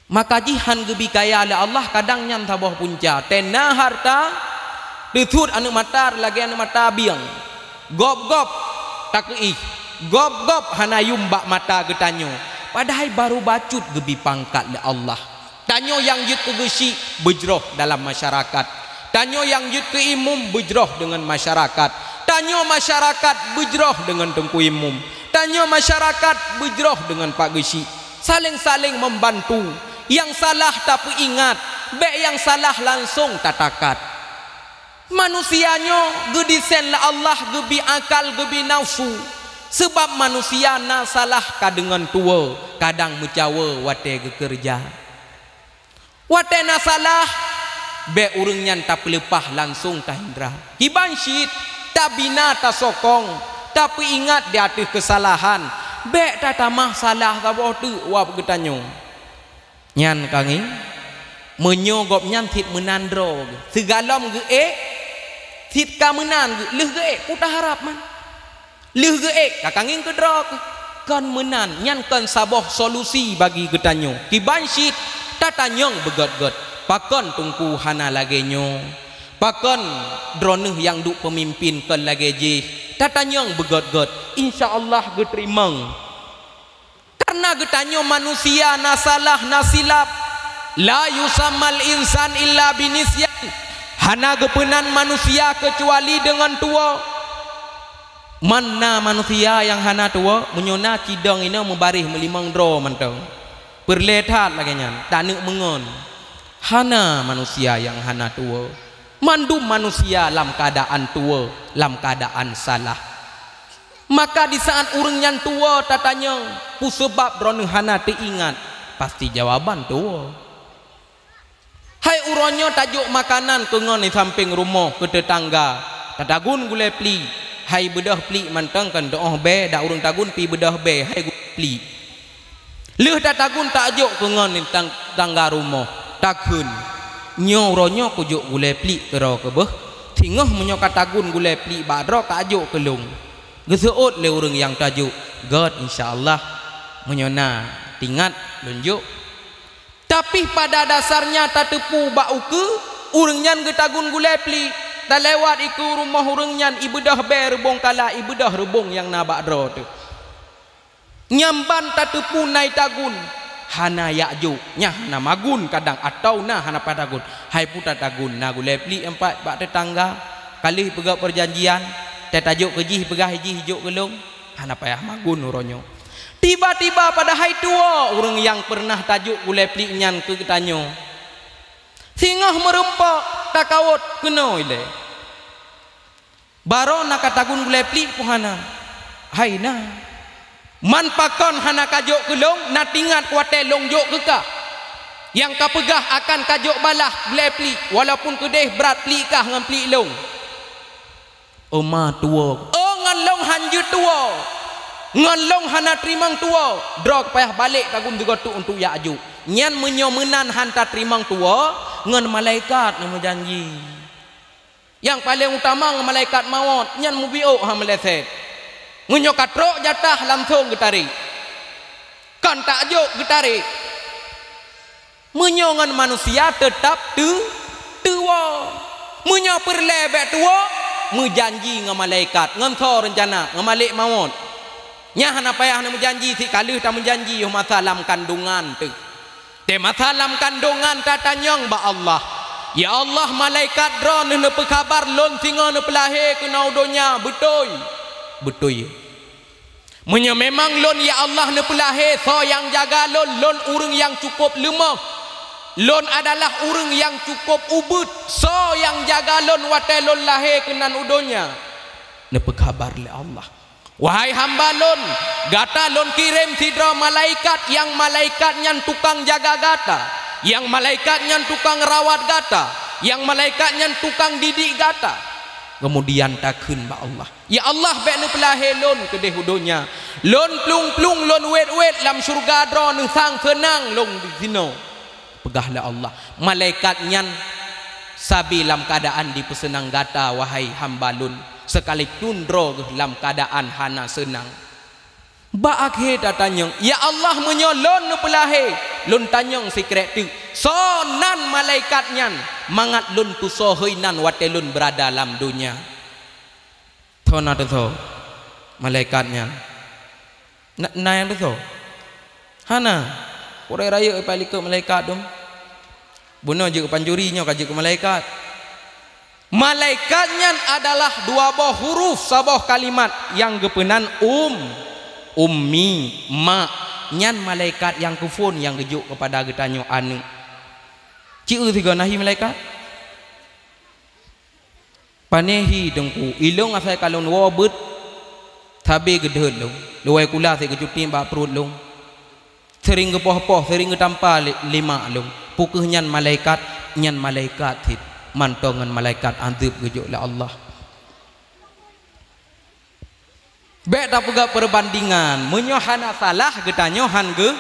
Maka jih han geubi kaya lé Allah, kadang nyan saboh punca. Tena hareuta, teusuet aneuëk mata lagée aneuëk mata bieng. Gob-gob takeuih, gob-gob hana yum bak mata geutanyoe. Padahai barô bacut geubi pangkat lé Allah. Tanyoe nyang jeuet keu geuchik beujroh dalam masyarakat. Tanyoe nyang jeuet keu imum beujroh deungon masyarakat. Tanyoe masyarakat beujroh deungon teungku imum. Tanyoe masyarakat beujroh deungon pak geuchik. Saléng-saléng membantu. Nyang salah tapeuingat, bék nyang salah langsong tatakat. Manusia nyoe geudesain lé Allah, geubi akal, geubi nafsu. Seubab manusia na salah ka deungon tuwoe, kadang meucawoe watée geukeureuja. Watée na salah, bék ureuëng nyan tapeuleupah langsong tahindra. Kiban cit, tabina, tasokong, tapeuingat di ateueh keusalahan. Bék tatamah salah saboh teuk wab geutanyoe. Nyan ka ngieng, meunyoe gobnyan cit meunan droe geuh, sigalom geuék, cit ka meunan geuh, lheueh geuék, peue taharab man? Lheueh geuék ka kangieng keudroe kheueh. Kon meunan, nyan kon saboh solusi bagi geutanyoe. Kiban cit tatanyong beugét-gét, pakon teungku hana lagée nyoe? Pakon droeneueh nyang duek peumimpén kon lagée jih? Tatanyong beugét-gét, insya Allah geuteurimong. Kareuna geutanyoe manusia na salah, na silap. La yusammal insan illa binisyan. Hana geupeunan manusia keucuali deungon tuwoe. Man na manusia nyang hana tuwoe, meunyoe na cidong inoe meubaréh meulimong droe mantong. Peureulée that lagée nyan, taneuk meungon. Hana manusia nyang hana tuwoe. Mandum manusia lam keuadaan tuwoe, lam keuadaan salah. Maka disaat ureuëng nyan tuwoe tatanyong, "Peue sabab droeneueh hana teuingat?" Pasti jawaban tuwoe. Hai uroe nyoe tajok makanan keu ngon di sampéng rumoh keu teutangga, tatagun gulée plik. Hai beudôh plik mantong kon teuôh bée, dak ureuëng tagun pih beudôh bée, hai gulée plik. Lheueh tatagun tajok keu ngon di tang-, tangga rumoh, takheun, "Nyoe uroe nyoe kujok gulée plik keudroe keubeuh, singoh meunyoe katagun gulée plik bak droe kajok keu lôn." Geuseuôt lé ureuëng nyang tajok, "Gét, insya Allah, meunyoe na tingat lôn jok." Tapi pada dasarnya tateupeue bak ukeue ureuëng nyan geutagun gulée plik, talewat dikeue rumoh ureuëng nyan ibeudôh bée reubong kala, ibeudôh reubong nyang na bak droe teuh. Nyan ban tateupeue na itagun, hana jak jok, nyan hana magun kadang atawa na hana payah tagun. Hai peue tatagun, na gulée plik empat bak teutangga, ka lheueh peugah peujanjian, teuh tajok keu jih peugah jih jok keu lôn, hana payah magun uroe nyoe. Tiba-tiba padahai tuwoe ureuëng nyang peureunah tajok gulée plik nyan keu geutanyoe. Singoh meurumpok takawot keunoe ilée. Barô na katagun gulée plik peue hana? Hai na. Man pakon hana kajok keu lôn, na tingat watée lôn jok keu kah? Nyang kapeugah akan kajok balaih gulée plik, walaupun keudeh brat plik kah ngon plik lôn. Oma tuwoe. Oh, ngon lôn han jeuet tuwoe. Ngon lôn hana teurimong tuwoe. Droe payah balek tagun sigoe teuk untuk jak jok. Nyan meunyoe meunan han tateurimong tuwoe, ngon malaikat neumeujanji. Nyang paleng utama ngon malaikat mawöt, nyan mubiôk ha meuleset. Meunyoe ka trok jatah langsong geutarek. Kon tajok geutarek. Meunyoe ngon manusia teutab teu-, tuwoe. Meunyoe peureulée bék tuwoe, meujanji ngon malaikat, ngon soe reuncana, ngon malek mawöt. Nyan hana payah neumeujanji, si ka lheueh tameujanji yoh masa lam kandongan teuh. Teuh masa lam kandongan tatanyong bak Allah, "Ya Allah, malaikat Droeneueh neupeukhabar lôn singoh neupeulahé keunoe u donya, beutôi?" "Beutôi." "Meunyoe memang lôn, ya Allah, neupeulahé, soe nyang jaga lôn? Lôn ureuëng nyang cukôp leumoh. Lôn adalah ureuëng nyang cukôp ubeuet. Soe nyang jaga lôn watée lôn lahé keunan u donya?" Neupeukhabar lé Allah, "Wahai hamba lôn, gata lôn kirém sidroe malaikat, nyang malaikat nyan tukang jaga gata, nyang malaikat nyan tukang rawat gata, nyang malaikat nyan tukang didik gata." Keumudian takheun bak Allah, "Ya Allah, bék neupeulahé lôn keudeh u donya. Lôn plueng-plueng, lôn wét-wét, lam syeuruga Droeneueh sang seunang lôn disinoe." Peugah lé Allah, "Malaikat nyan sabe lam keuadaan jipeuseunang gata, wahai hamba lôn, seukaleupun droe geuh lam keuadaan hana seunang." Bak akhé tatanyong, "Ya Allah, meunyoe lôn neupeulahé, lôn tanyong sikrek teuk, soe nan malaikat nyan, mangat lôn tusoe hôi nan watée lôn beurada lam donya?" Soe na teusoe malaikat nyan? Na, na nyang teusoe? Hana. Uroe rayeuk ipat likot malaikat dum. Bunoe jeuet keu pancuri, nyoe ka jeuet keu malaikat. Malaikat nyan adalah dua boh huruf saboh kalimat nyang geupeunan um, ummi, mak. Nyan malaikat nyang keuphon nyang geujok keupada geutanyoe aneuëk. Ci eu sigoe na hi malaikat? Pane hi Teungku, ilôn asai ka lôn woe beuet, sabe geudeuet lôn, luwai kula sit geucutim bak pruet lôn. Seuring geupoh-poh, seuring geutampa lé, lé mak lôn. Peu kheueh nyan malaikat? Nyan malaikat sit, mantong ngon malaikat azeueb geujok lé Allah. Bék tapeugah peurbandengan, meunyoe hana salah geutanyoe han geu-,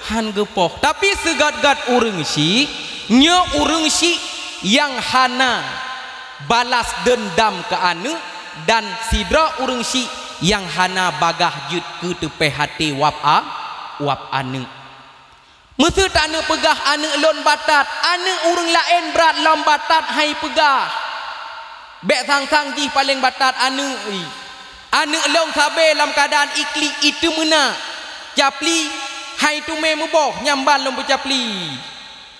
han geupoh. Tapi sigat-gat ureuëng syiek, nyoe ureuëng syiek nyang hana balas deundam keu aneuëk, dan sidroe ureuëng syiek nyang hana bagaih jeuet keu teupéh até wab a-, wab aneuëk. Meuseuti aneuëk peugah, "Aneuëk lôn batat, aneuëk ureuëng laén brat lom batat hai peugah." Bék sang-sang jih paleng batat aneuëk jih. "Aneuëk lôn sabe lam keuadaan iklik iteumeunak, capli hai teumé meuboh, nyan ban lôn peucapli.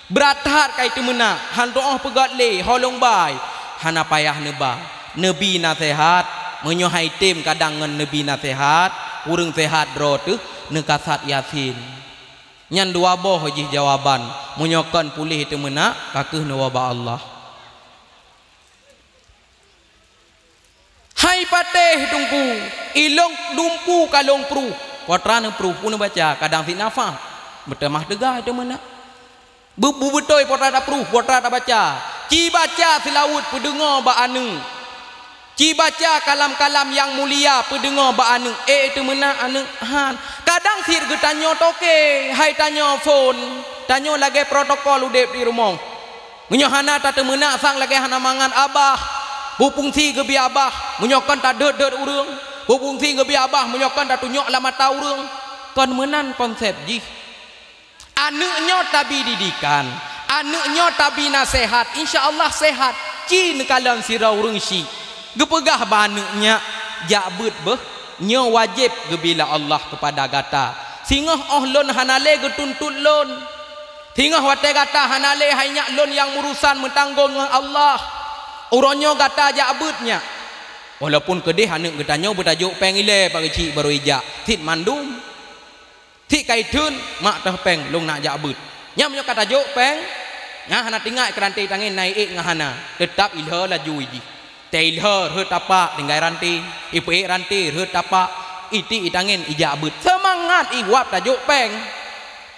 Brat that ka iteumeunak, han teuôh peugét lé, ho lôn bai." Hana payah neuba. Neubi naseuhat, meunyoe hai tem kadang ngon neubi naseuhat, ureuëng seuhat droe teuh, neukasat Yasin. Nyan dua boh jih jawaban, meunyoe kon puléh teumeunak, ka kheueh neuwoe bak Allah. Hai patéh Teungku, ilong dumpu ka lôn pruh, po atra neupruh, peue neubaca, kadang sit nafah, meuteumah teuga teumeunak. Beu-, beubeutôi po atra tapruh, po atra tabaca. Ci baca seulaweuet peudeungoe bak aneuëk. Ci baca kalam-kalam nyang mulia peudeungoe bak aneuëk. Eh, teumeunak aneuëk, han. Kadang sit geutanyoe toke, hai tanyoe phon, tanyoe lagée protokol udeb di rumoh. Meunyoe hana tateumeunak sang lagée hana mangat abah, peue fungsi geubri abah, meunyoe kon tadeuet-deuet ureuëng, peue fungsi geubri abah, meunyoe kon tatunyok lam mata ureuëng. Kon meunan konsep jih. Aneuëk nyoe tabi didikan, aneuëk nyoe tabi naseuhat, insya Allah seuhat. Ci neukalon sidroe ureuëng syiek, geupeugah bak aneuëk nyan, "Jak beuet beuh, nyoe wajéb geubri lé Allah keupada gata. Singoh óh lôn hana lé geutuntot lôn. Singoh watée gata hana lé, hai nyak lôn nyang meurusan meutanggong ngon Allah. Uroe nyoe gata jak beuet nyak." Walaupun keudeh aneuëk geutanyoe beutajok péng ilée bak geuchik barô ijak, sit mandum. Sit ka itheun, mak teuh péng, lôn nak jak beuet. Nyan meunyoe ka tajok péng, nyan hana teuingat keu ranté tangen na iék ngon hana, teutab ilheueh laju ijih. Tée ilheueh rhot tapak tinggai ranté, ipeuék ranté rhot tapak, itiek itangen ijak beuet. Seumangat iwab tajok péng.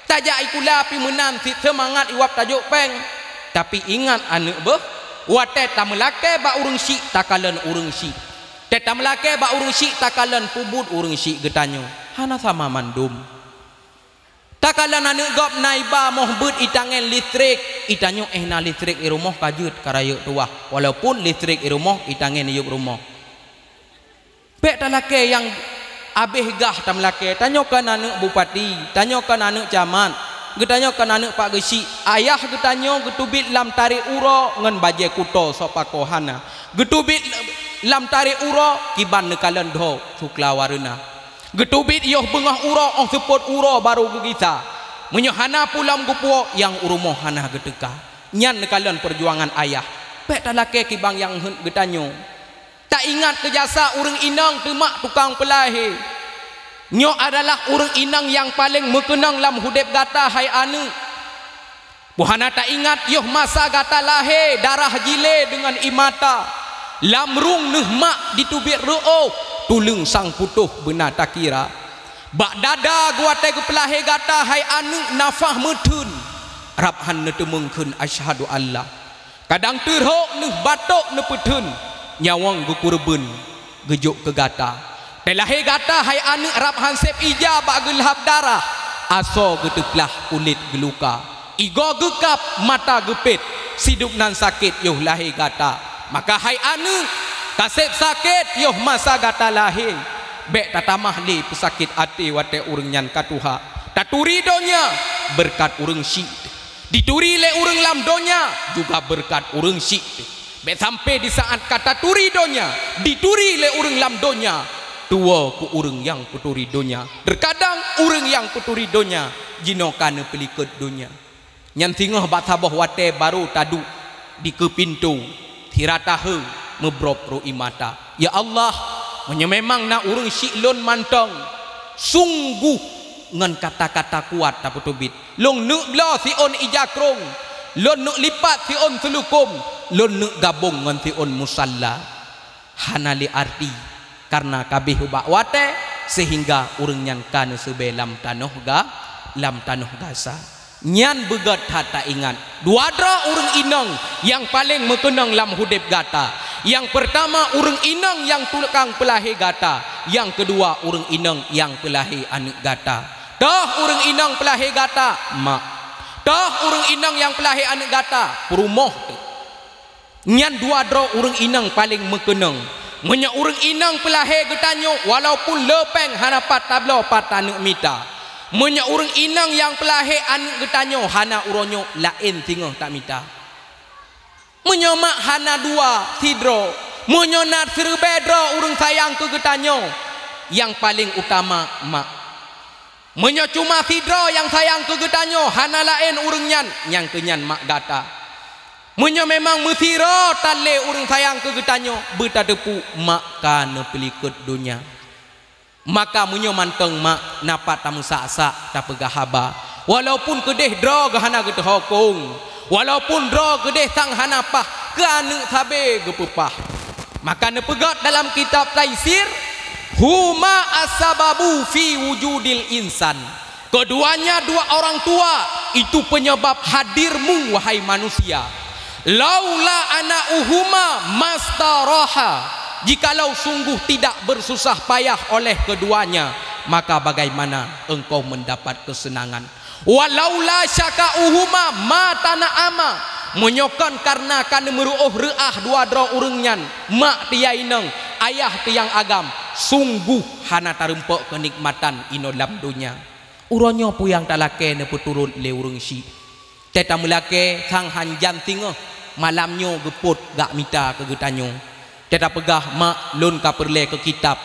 Tajak ikula pih meunan sit seumangat iwab tajok péng. Tapi ingat aneuëk beuh, watée tameulakée bak ureuëng syiek takalon ureuëng syiek. Tée tameulakée bak ureuëng syiek takalon peubuet ureuëng syiek geutanyoe. Hana sama mandum. Takalon aneuëk gob na iba moh beuet itangen listrik, itanyoe éh na listrik i rumoh ka jeuet ka rayeuk tuwah, walaupun listrik i rumoh itangen yueb rumoh. Bék talakée nyang abéh gah tameulakée, tanyoe kon aneuëk bupati, tanyoe kon aneuëk camat, geutanyoe kon aneuëk pak geuchik, ayah geutanyoe geuteubiet lam tarek uroe ngon bajée kuto soe pakoe hana, geuteubiet lam tarek uroe kiban neukalon dho sukla wareuna. Geuteubiet yoh beungoh uroe óh seupôt uroe barô geugisa. Meunyoe hana pulang geupuwoe, nyang u rumoh hana geuteuka. Nyan neukalon peujuangan ayah. Bék talakée kiban nyang heuet geutanyoe. Taingat keu jasa ureuëng inong teuh mak tukang peulahé. Nyoe adalah ureuëng inong nyang paleng meukeunong lam udeb gata hai aneuëk. Bôh hana taingat yoh masa gata lahé darah jilée deungon ié mata, lam rueng neuh mak diteubiet reuôh, tuleueng sang putôh beuna takira. Bak dada geuwatée geupeulahé gata hai aneuëk nafah meutheun, rab hán neuteumeung kheun asyhadu Allah. Kadang teurhok neuh batôk neupeutheun, nyawöng geukeureubeuen geujok keu gata. Teulahé gata hai aneuëk rab hán seb ija bak geulhab darah, asoe geuteuplah kulét geuluka. Igoe geukab mata geupét, sidub nan sakét yoh lahé gata. Maka hai aneuëk, ka seb sakét yoh masa gata lahé. Bék tatamah lé peusakét até watée ureuëng nyan ka tuha. Taturi donya beureukat ureuëng syiek. Dituri lé ureuëng lam donya juga beureukat ureuëng syiek. Bék sampai di saát ka taturi donya, dituri lé ureuëng lam donya, tuwoe keu ureuëng nyang peuturi donya. Teukadang ureuëng nyang peuturi donya jinoe ka neupeulikot donya. Nyan singoh bak saboh watée barô taduek dikeue pintoe, sira taheu meubrôb rô ié mata. Ya Allah, meunyoe memang na ureuëng syiek lôn mantong, sunggoh ngon kata-kata kuat tapeuteubiet. Lôn neuk bloe siôn ija krông, lôn neuk lipat siôn seulukôm, lôn neuk gabông ngon siôn musalla. Hana lé arti, kareuna ka abéh ubak watée, seuhingga ureuëng nyan ka neuseubée lam tanoh ga-, lam tanoh gasa. Nyan beugét that taingat. Dua droe ureuëng inong nyang paleng meukeunong lam udeb gata. Nyang peurtama ureuëng inong nyang tukang peulahé gata. Nyang keudua ureuëng inong nyang peulahé aneuëk gata. Toh ureuëng inong peulahé gata, mak. Toh ureuëng inong nyang peulahé aneuëk gata, peurumoh teuh. Nyan dua droe ureuëng inong paleng meukeunong. Meunyoe ureuëng inong peulahé geutanyoe, walaupun le péng hana pat tabloe pat aneuëk mita. Meunyoe ureuëng inong nyang peulahé aneuëk geutanyoe hana uroe nyoe, laén singoh tamita. Meunyoe mak hana dua, sidroe. Meunyoe na siribée droe ureuëng sayang keu geutanyoe, nyang paleng utama mak. Meunyoe cuma sidroe nyang sayang keu geutanyoe, hana laén ureuëng nyan, nyang keu nyan mak gata. Meunyoe memang meusidroe tan lé ureuëng sayang keu geutanyoe, beutateupeue mak ka neupeulikot donya. Maka meunyoe mantong mak na pat tameusak-sak tapeugah haba, Walaupun keudeh droe geuh hana geuteuhokong, walaupun droe keudeh sang hana paih, keu aneuk sabe geupeupah. Maka neupeugét dalam kitab Taisir, "Huma asbabu fi wujudil insan." Keduanya dua orang tua itu penyebab hadirmu, wahai manusia. "Laula ana'uhuma mastaraha." Jikalau sungguh tidak bersusah payah oleh keduanya, maka bagaimana engkau mendapat kesenangan? "Walaula syaka'uhuma ma tana'ama." Meunyoe kon kareuna ka neumeuruôh reuah dua droe ureuëng nyan, mak teuh nyang inong, ayah teuh nyang agam, sungguh hana tarumpok keunikmatan inoe lam donya. Uroe nyoe peue nyang talakée neupeuturot lé ureuëng syiek. Teuh tameulakée sang han jan singoh, malam nyoe geupot gak mita keu geutanyoe. Teuh tapeugah, "Mak, lôn ka peureulée keu kitab."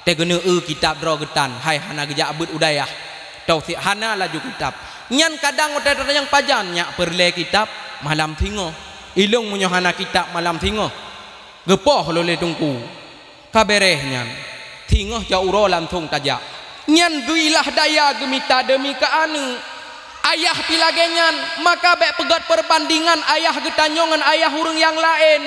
Teuh geuneuk eu kitab droe geutan, hai hana geujak beuet u dayah. Tauh sit hana laju kitab. Nyan kadang watée tatanyong pajan nyak peureulée kitab malam singoh. Ilong meunyoe hana kitab malam singoh, geupoh lôn lé teungku. Ka béréh nyan, singoh jak uroe langsong tajak. Nyan geuilah daya geumita deumi keu aneuk. Ayah pih lagée nyan, maka bék peugét peureubandingan ayah geutanyoe ngon ayah ureuëng nyang laén.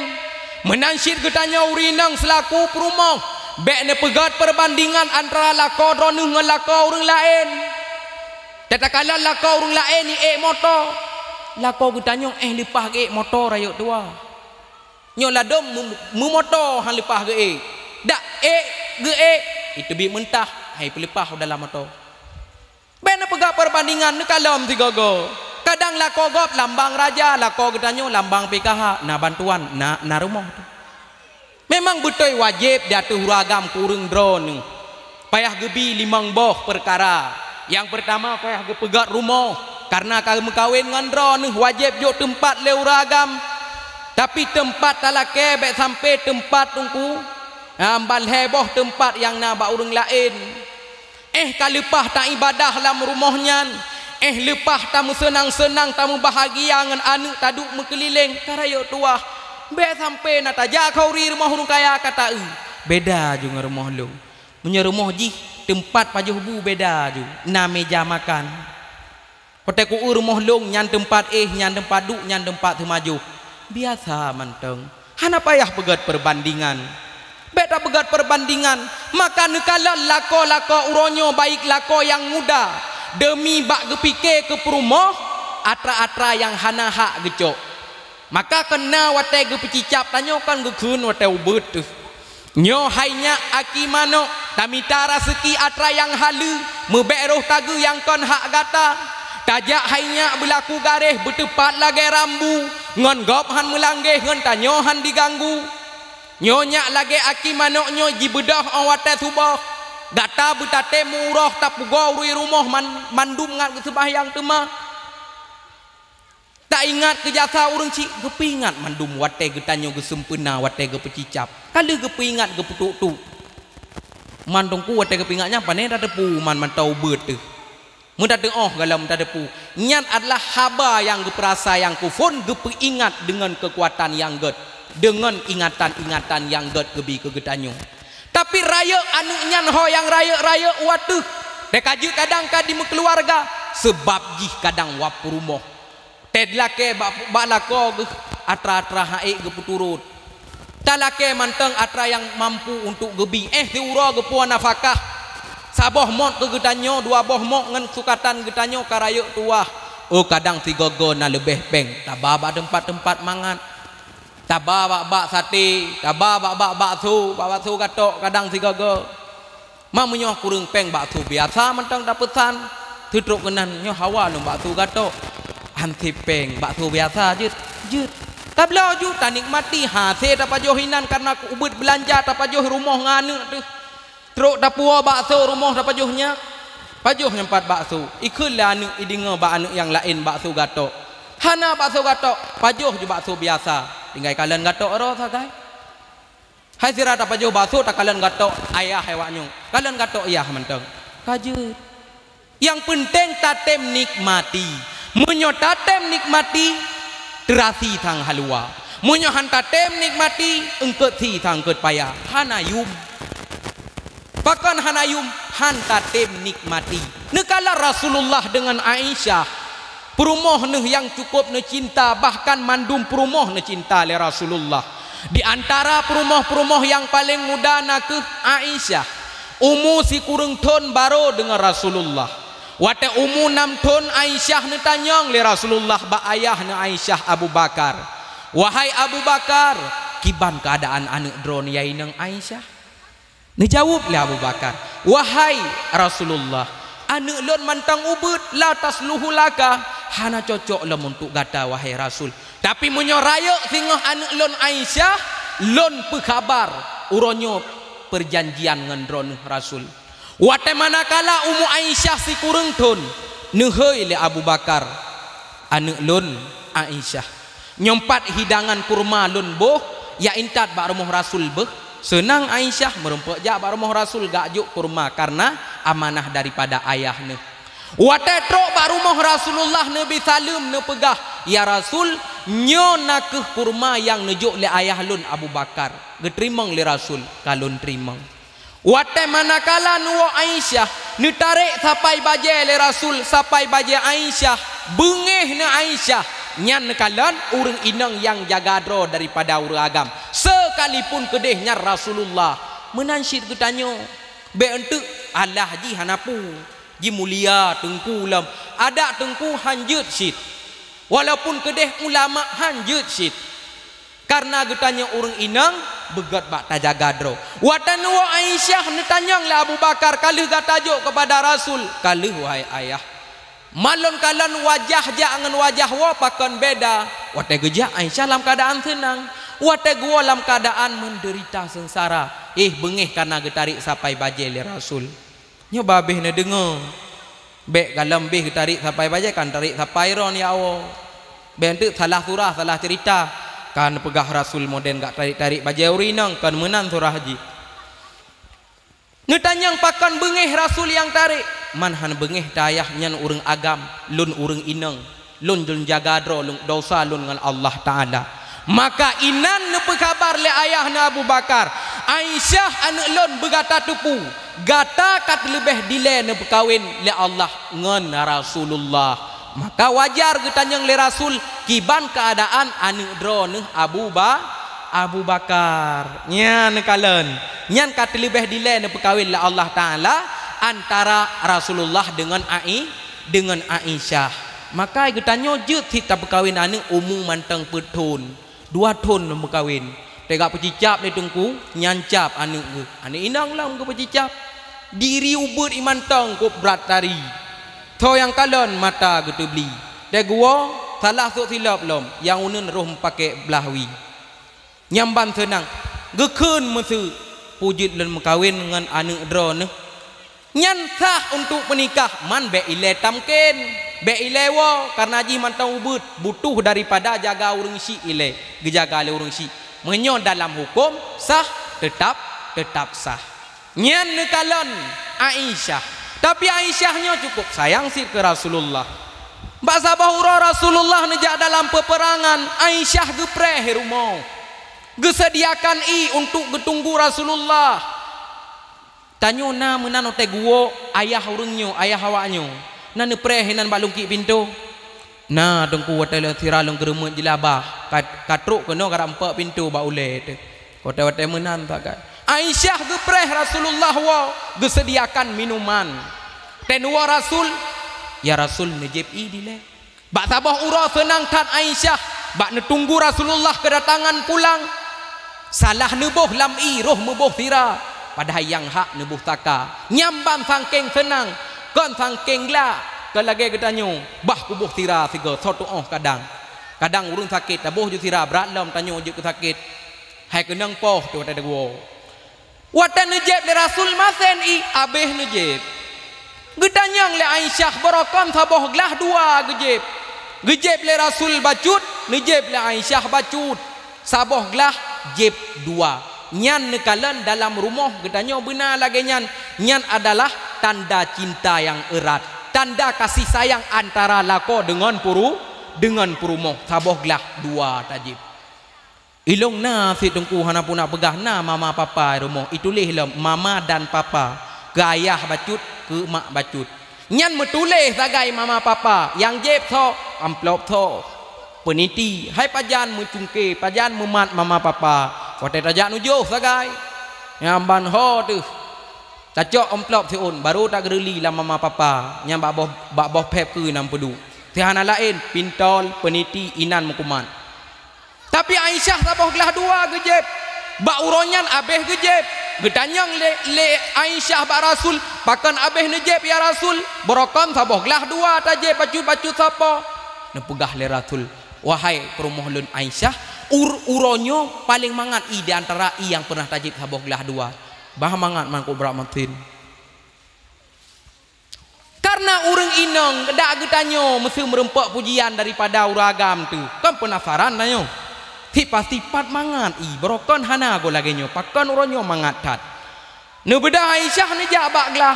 Meunan cit geutanyoe ureuëng inong seulaku peurumoh, bék neupeugét peureubandingan antara lakoe droeneueh ngon lakoe ureuëng laén. Teuh takalon lakoe ureuëng laén ék moto, lakoe geutanyoe éh leupah geuék moto rayeuk tuha. Nyoe ladôm meu-, meumoto han leupah geuék. Dak ék, geuék, iteubiet meuntah, hai peuleupah u dalam moto. Bék neupeugah peureubandingan, neukalon sigoe-goe. Kadang lakoe gob lambang raja, lakoe geutanyoe lambang P K H, na bantuan, na, na rumoh. Memang beutôi wajéb di ateueh ureuëng agam keu ureuëng droeneueh. Payah geubi limong boh peukara. Nyang peurtama payah geupeugét rumoh, kareuna ka meukawen ngon droeneueh wajéb jok teumpat lé ureuëng agam. Tapi teumpat talakée bék sampoe teumpat teungku, ha, ban lhée boh teumpat nyang na bak ureuëng laén. Éh ka leupah taibadah lam rumoh nyan, éh leupah tameuseunang-seunang, tameubahagia ngon aneuk taduek meukeulileng, ka rayeuk tuha. Bék sampoe na tajak khauri rumoh ureuëng kaya ka taeu, "Beda ju ngon rumoh lôn." Meunyoe rumoh jih teumpat pajoh bu beda ju, na meja makan. Watée kueu rumoh lôn nyan teumpat éh, nyan teumpat duek, nyan teumpat seumajoh. Biasa mantong. Hana payah peugét peureubandingan. Bék tapeugét peureubandingan, maka neukalon lakoe-lakoe uroe nyoe baik lakoe nyang muda, deumi bak geupike keu peurumoh, atra-atra nyang hana hak geucok. Maka keunan watée geupeucicab tanyoe kan geukheun watée ubeut teuh. Nyoe hai nyak aki manok, tamita raseuki atra nyang haleue, meubék roh tageue nyang kon hak gata. Tajak hai nyak beulaku garéh beuteupat lagée rambu, ngon gob han meulanggeh ngon tanyoe han diganggu. Nyoe nyak lagée aki manok nyoe jibeudôh óh watée suboh. Gata beutatem meu-uroe tapugoe ureuëng rumoh man-, mandum ngat geuseumbahyang teuma. Taingat keu jasa ureuëng syiek, geupeuingat mandum watée geutanyoe geuseumpeuena, watée geupeucicab. Ka lheueh geupeuingat geupeutuk-tuk. Man teungku watée geupeuingat nyan pane tateupeue man mantong ubeut teuh. Meutateuoh galom tateupeue. Nyan adalah haba nyang geupeurasa nyang keuphon geupeuingat deungon keukuatan nyang gét, deungon ingatan-ingatan nyang gét geubi keu geutanyoe. Tapi rayeuk aneuk nyan ho nyang rayeuk-rayeuk u ateueh. Teuh ka jeuet kadang ka dimeukeuluwarga, seubab jih kadang wapeurumoh. Teuh lakée bak, bak lakoe geuh atra-atra han ék geupeuturot. Talakée mantong atra nyang mampu untuk geubi, éh siuroe geupuwoe nafakah. Saboh mot keu geutanyoe, dua boh mot ngon sukatan geutanyoe ka rayeuk tuha. Oh, kadang sigoe-goe na leubeh péng, taba bak teumpat-teumpat mangat. Taba bak-bak saté, taba bak-bak bakso, bak bakso gatok kadang sigoe-goe. Ma meunyoe kureueng péng bakso biasa mantong tapeusan, teutrok keunan nyoe hawa lôn bakso gatok. Hanse péng bakso biasa jeuet, jeuet. Tabloe ju tanikmati hase tapajoh inan kareuna keu ubeut beulanja tapajoh rumoh ngon aneuk teuh. Trok tapuwoe bakso rumoh tapajoh nyak. Pajoh nyan pat bakso. Ikheun lé aneuk ideungoe bak aneuk nyang laén bakso gatok. Hana bakso gatok, pajoh ju bakso biasa. Tinggai kalon gatok roh sagai. Hai sira tapajoh bakso takalon gatok ayah awak nyoe. Kalon gatok yah mantong. Ka jeuet. Nyang peunteng tatem nikmati. Meunyoe tatem nikmati, teurasi sang haluwa. Meunyoe han tatem nikmati, eungkot si sang eungkot paya. Hana yum. Pakon hana yum? Han tatem nikmati. Neukalon Rasulullah deungon Aisyah, peurumoh neuh nyang cukup neucinta, bahkan mandum peurumoh neucinta lé Rasulullah. Di antara peurumoh-peurumoh nyang paleng muda na kheueh Aisyah, umu sikureueng thon barô deungon Rasulullah. Watée umu nam thon, Aisyah neutanyong lé Rasulullah bak ayah neuh Aisyah, Abu Bakar, "Wahai Abu Bakar, kiban keuadaan aneuëk droeneuh nyang inong Aisyah?" Neujaweueb lé Abu Bakar, "Wahai Rasulullah, aneuëk lôn mantong ubeuet, la tasluhu laka, hana cocok lom untuk gata, wahai Rasul. Tapi meunyoe rayeuk singoh aneuëk lôn Aisyah, lôn peukhabar uroe nyoe peurjanjian ngon droeneuh, Rasul." Watée manakala umu Aisyah sikureueng thon, neuhôi lé Abu Bakar, "Aneuëk lôn Aisyah, nyoe pat hidangan kurma lôn boh, jak intat bak rumoh Rasul beuh." Seunang Aisyah, meurumpok jak bak rumoh Rasul geujok kurma, kareuna amanah daripada ayah neuh. Watée trok bak rumoh Rasulullah, neubi saleuem, neupeugah, "Ya Rasul, nyoe na kheueh kurma nyang neujok lé ayah lôn Abu Bakar." Geuteurimong lé Rasul, "Ka lôn teurimong." Watée manakala neuwoe Aisyah, neutarek sapai bajée lé Rasul, sapai bajée Aisyah, beungéh neuh Aisyah, nyan neukalon ureuëng inong nyang jaga droe daripada ureuëng agam, sekalipun keudeh nyan Rasulullah. Meunan cit geutanyoe, bék eunteuk alah jih hana peue, jimulia teungku lom, adak teungku han jeuet cit, walaupun keudeh ulama han jeuet cit. Kareuna geutanyoe ureuëng inong beugét bak tajaga droe. Watée neuwoe Aisyah, neutanyong lé Abu Bakar, "Ka lheueh gata jok keupada Rasul?" "Ka lheueh, wahai ayah." "Man lôn kalon wajah jak ngon wajah woe pakon beda?" Watée geujak Aisyah lam keuadaan seunang, watée geuwoe lam keuadaan meudeurita seungsara. Eh, beungéh kareuna geutarek sapai bajée lé Rasul. Nyoe babeh neudeungoe, bék galom beh geutarek sapai bajée, kan tarek sapai droe nyang woe. Bék eunteuk salah surah, salah ceurita, kan peugah Rasul modern geujak tarek-tarek bajée ureuëng inong, kon meunan surah jih. Neutanyong, "Pakon beungéh Rasul nyang tarek?" "Man han beungéh tayah, nyan ureuëng agam, lôn ureuëng inong. Lôn, lôn jaga droe lôn, desya lôn ngon Allah Taala." Maka inan neupeukhabar lé ayah neuh Abu Bakar, "Aisyah aneuëk lôn, beugata teupeue, gata ka teuleubeh dilée neupeukawen lé Allah ngon Rasulullah." Maka wajar geutanyong lé Rasul, "Kiban keuadaan aneuëk droeneuh Abu Ba-, Abu Bakar?" Nyan neukalon, nyan ka teuleubeh dilée neupeukawen lé Allah Taala antara Rasulullah deungon Ai-, deungon Aisyah. Maka geutanyoe jeuet cit tapeukawen aneuëk umu mantong peuet thon, dua thon lom meukawen. Teuga peucicab lé teungku, nyan cap aneuëk geuh. Aneuëk inong lom geupeucicab. Diri ubeuet ié mantong kok brat tari. Tho nyang kalon mata geuteubli. Teuguwoe salah sôk silop lom, nyang uneuen roh meupakék blah wie. Nyang ban seunang, geukheun miseue, "Peue jeuet lôn meukawen ngon aneuëk droeneuh?" Nyan sah untuk peunikah, man bék ilée tamken, bék ilée woe, kareuna jih mantong ubeuet, butuh daripada jaga ureuëng syiek ilée, geujaga lé ureuëng syiek. Meunyoe dalam huköm sah, teutab, teutab sah. Nyan neukalon Aisyah. Tapi Aisyah nyoe cukup sayang cit keu Rasulullah. Bak saboh uroe Rasulullah neujak dalam peupeurangan, Aisyah geupreh rumoh. Geuseudiakan ié untuk geutunggu Rasulullah. Tanyoe na meunan watée guwoe ayah ureuëng nyoe, ayah awak nyoe, na neupreh inan bak lungkiek pintoe? Na, Teungku, watée lôn sira lôn geureumeuk jilabah, ka, ka trok keunoe ka rampok pintoe bak ulée teuh. Watée-watée meunan sagai. Aisyah geupreh Rasulullah woe, geuseudiakan minuman. Watée neuwoe Rasul, ya Rasul neujieb ié dilée. Bak saboh uroe seunang that Aisyah bak neutunggu Rasulullah keudatangan pulang. Salah neuboh lam ié, roh meuboh sira, padahai nyang hak neuboh saka. Nyan ban sangkeng seunang, kon sangkeng glak. Kon lagée geutanyoe, bah kuboh sira sigoe, soe tuoh kadang. Kadang ureuëng sakét taboh ju sira, brat lom tanyoe jeuet keu sakét. Hai keunong poh teuh watée teuguwoe. Watée neujieb lé Rasul, masen ié, abéh neujieb. Geutanyong lé Aisyah, barokon saboh glah dua geujieb. Geujieb lé Rasul bacut, neujieb lé Aisyah bacut. Saboh glah jieb dua. Nyan neukalon dalam rumoh geutanyoe beuna lagée nyan. Nyan adalah tanda cinta nyang erat, tanda kasih sayang antara lakoe deungon puru-, deungon peurumoh. Saboh glah dua tajieb. Ilong na sit teungku hana puna peugah na mama papa rumoh, ituléh lom mama dan papa, keu ayah bacut, keu mak bacut. Nyan meutuléh sagai mama papa, nyang jieb soe, amplop soe, peuniti, hai pajan meucungke, pajan meumat mama papa, watée tajak nujoh sagai. Nyang ban ho teuh tacok amplop siôn, barô tageureuli lam mama papa, nyang bak boh, bak boh phép keue nyang peuduek. Sihana laén, pintol, peuniti, inan meukumat. Tapi Aisyah saboh glah dua geujieb. Bak uroe nyan abéh geujieb. Geutanyong lé, lé Aisyah bak Rasul, "Pakon abéh neujieb, ya Rasul? Barokon saboh glah dua tajieb bacut-bacut sapo." Neupeugah lé Rasul, "Wahai peurumoh lôn Aisyah, ur-, uroe nyoe paleng mangat ie di antara ie nyang peunah tajieb saboh glah dua. Bah mangat mangkok brat masin." Kareuna ureuëng inong dak geutanyoe meuseu meureumpok pujian daripada ureuëng agam teuh, kon peunasaran tanyoe. Sipat-sipat mangat ie, barokon hana goe lagée nyoe, pakon uroe nyoe mangat that. Neubeudah Aisyah neujak bak glah.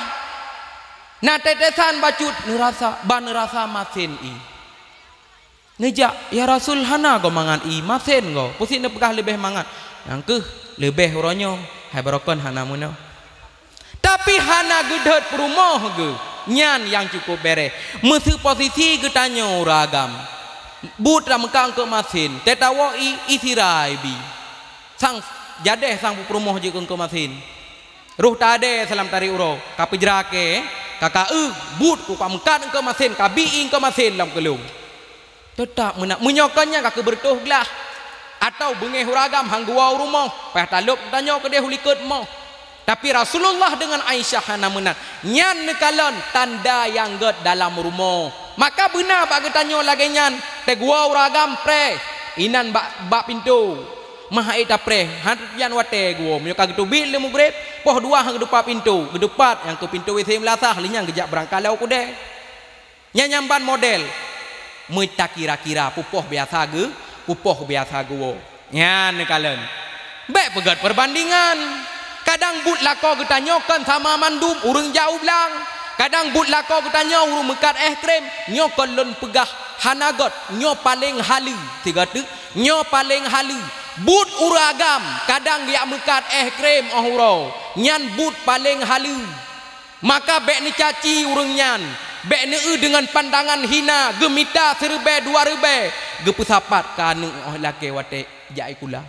Na tetesan bacut neurasa, ban neurasa masen ie. Neujak, "Ya Rasul, hana goe mangat ie, masen goe, peusi neupeugah leubeh mangat." "Nyang kheueh leubeh uroe nyoe, hai barokon hana meunoe." Tapi hana geudhôt peurumoh geuh, nyan nyang cukup bereh. Meuseu posisi geutanyoe ureuëng agam, buet tameukat eungkôt masen, teuh tawoe ie, ie sira ibi. Sang jadeh sang peurumoh jeuet keu eungkôt masen. Roh tadée salam tarék uroe, ka peujra kée, ka ka eu, buet ku ka meukat eungkôt masen, ka bi ie eungkôt masen lam keulung. Teutap meunan, meunyoe kon nyan ka keubeureutoh glah, atawa beungéh ureuëng agam han geuwoe u rumoh, payah talop geutanyoe keudeh u likot moh. Tapi Rasulullah deungon Aisyah hana meunan. Nyan neukalon tanda nyang gét dalam rumoh. Maka beuna bak geutanyoe lagée nyan, teuh geuwoe ureuëng agam preh, inan bak, bak pintoe. Meuhai tapreh, han teupian watée geuwoe. Meunyoe ka geuteubiet lé mugreb, poh dua han geudeupat pintoe, geudeupat nyang keu pintoe W C meulasah, lheueh nyan geujak beurangkalau keudeh. Nyan nyang ban model meutakira-kira, pupoh biasa geu, pupoh biasa geuwoe. Nyan neukalon. Bék peugét perbandingan. Kadang buet lakoe geutanyoe kon sama mandum ureuëng jak u blang. Kadang buet lakoe geutanyoe ureuëng meukat éh krem. Nyoe kon lôn peugah hana gét, nyoe paleng haleue. Sigoe teuk, nyoe paleng haleue. Buet ureuëng agam kadang jak meukat éh krem óh uroe. Nyan buet paleng haleue. Maka bék neucaci ureuëng nyan, bék neueu deungon pandangan hina, geumita siribée dua ribée, geupeusapat keu aneuëk óh lakée watée jak sikula.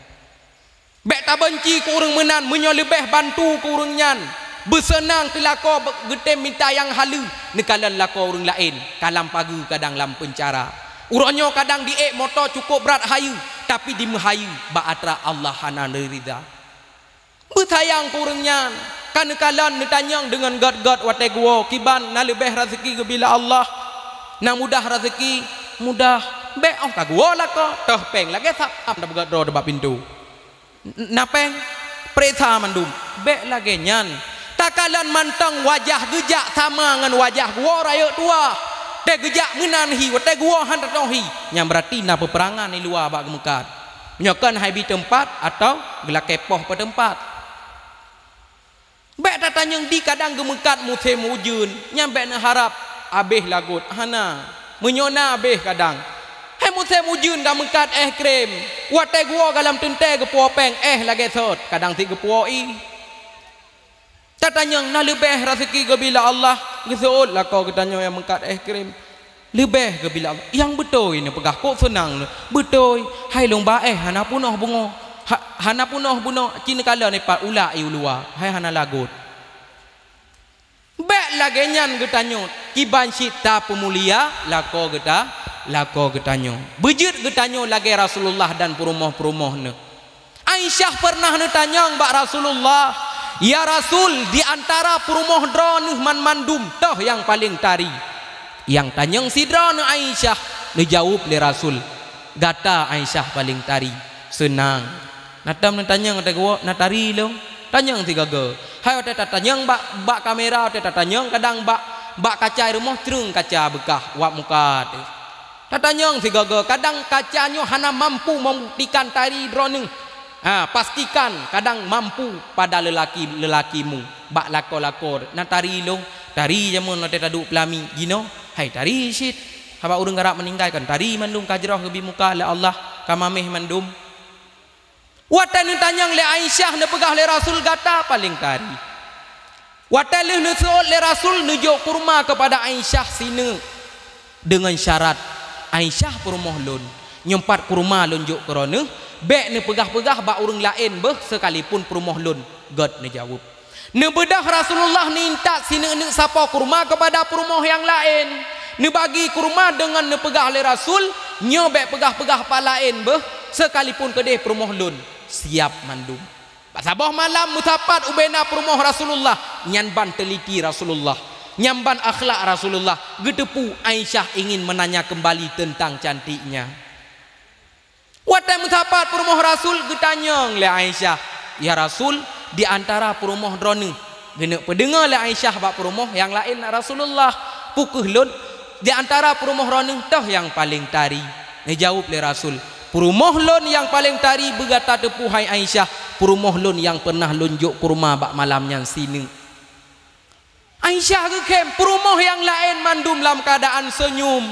Bék tabeunci keu ureuëng meunan meunyoe leubeh bantu keu ureuëng nyan, beuseunang teuh lakoe geutem mita nyang haleue, neukalon lakoe ureuëng laén, ka lam pageue kadang lam peuncara. Uroe nyoe kadang diék moto cukup brat hayeue, tapi dimeuhayeue bak atra Allah hana neurida. Beusayang keu ureuëng nyan, ka neukalon neutanyong deungon gét-gét watée geuwoe, kiban na leubeh raseuki geubri lé Allah, na mudah raseuki, mudah, bék óh ka geuwoe lakoe, toh péng lagée satam tapeugét droe bak pintoe. N-, na péng, peuriksa mandum, bék lagée nyan. Takalon mantong wajah geujak sama ngon wajah geuwoe rayeuk tuha. Teuh geujak meunan hi, watée geuwoe han tatoh hi, nyan beurati na peupeurangan di luwa bak geumeukat. Meunyoe kon hai bi teumpat atawa geulakée poh peuteumpat. Bék tatanyong di kadang geumeukat musém ujeuen, nyan bék neuharab abéh lagot, hana. Meunyoe na abéh kadang. Hai musém ujeuen ka meukat éh krem, watée geuwoe ka lam teuntée geupuwoe péng, éh lagée sot, kadang sit geupuwoe ie. Tatanyong na leubeh raseuki geubri lé Allah, geuseuôt lakoe geutanyoe nyang meukat éh krem. Leubeh geubri lé Allah. Nyang beutôi neupeugah kok seunang lé. Beutôi, hai lôn ba éh hana peunoh beungoh. Ha, hana peunoh beungoh, ci neukalon ipat ulak ie u luwa, hai hana lagot. Bék lagée nyan geutanyoe, kiban cit tapeumulia lakoe geuta, lakoe geutanyoe. Beujeuet geutanyoe lagée Rasulullah dan peurumoh-peurumoh neuh. Aisyah peureunah neutanyong bak Rasulullah, "Ya Rasul, di antara peurumoh droeneuh man mandum, toh nyang paleng tari?" Nyang tanyong sidroe neuh Aisyah, neujaweueb lé Rasul, "Gata Aisyah paleng tari." Seunang. Na tom neutanyong, watée geuwoe, "Na tari lôn?" Tanyong sigoe-goe. Hai watée tatanyong bak, bak kamera, watée tatanyong kadang bak, bak kaca rumoh, treung kaca beukah, wab muka teuh. Tatanyong sigoe-goe, kadang kaca nyoe hana mampu membuktikan tari droeneuh. Ha, pastikan kadang mampu pada lelaki, lelakimu. Bak lakoe-lakoe, "Na tari lôn?" Tari jameun watée taduek peulami, jinoe, hai tari cit. Haba ureuëng karab meuninggai kan tari mandum ka jroh geubri muka lé Allah, ka maméh mandum. Watée neutanyong lé Aisyah, neupeugah lé Rasul, "Gata paleng tari." Watée lheueh neuseuôt lé Rasul, neujok kurma keupada Aisyah sineuk, deungon syarat, "Aisyah, peurumoh lôn, nyoe pat kurma lôn jok keu droeneuh, bék neupeugah-peugah bak ureuëng laén beuh, seukalipun peurumoh lôn," gét neujaweueb. Neubeudôh Rasulullah neuintat sineuk-neuk sapo kurma keupada peurumoh nyang laén. Neubagi kurma deungon neupeugah lé Rasul, "Nyoe bék peugah-peugah bak laén beuh, seukalipun keudeh peurumoh lôn." Siab mandum. Bak saboh malam meusapat ubena peurumoh Rasulullah, nyan ban teuliti Rasulullah, nyan ban akhlak Rasulullah, geuteupeue Aisyah ingin menanya kembali tentang cantiknya. Watée meusapat peurumoh Rasul, geutanyong lé Aisyah, "Ya Rasul, di antara peurumoh droeneuh," geuneuk peudeungoe lé Aisyah bak peurumoh nyang laén Rasulullah, "Peu kheueh lôn di antara peurumoh droeneuh toh nyang paleng tari?" Neujaweueb lé Rasul, "Peurumoh lôn nyang paleng tari, beugata teupeue hai Aisyah, peurumoh lôn nyang peureunah lôn jok kurma bak malam nyan sineuk." Aisyah geukhém, peurumoh nyang laén mandum lam keuadaan seunyum.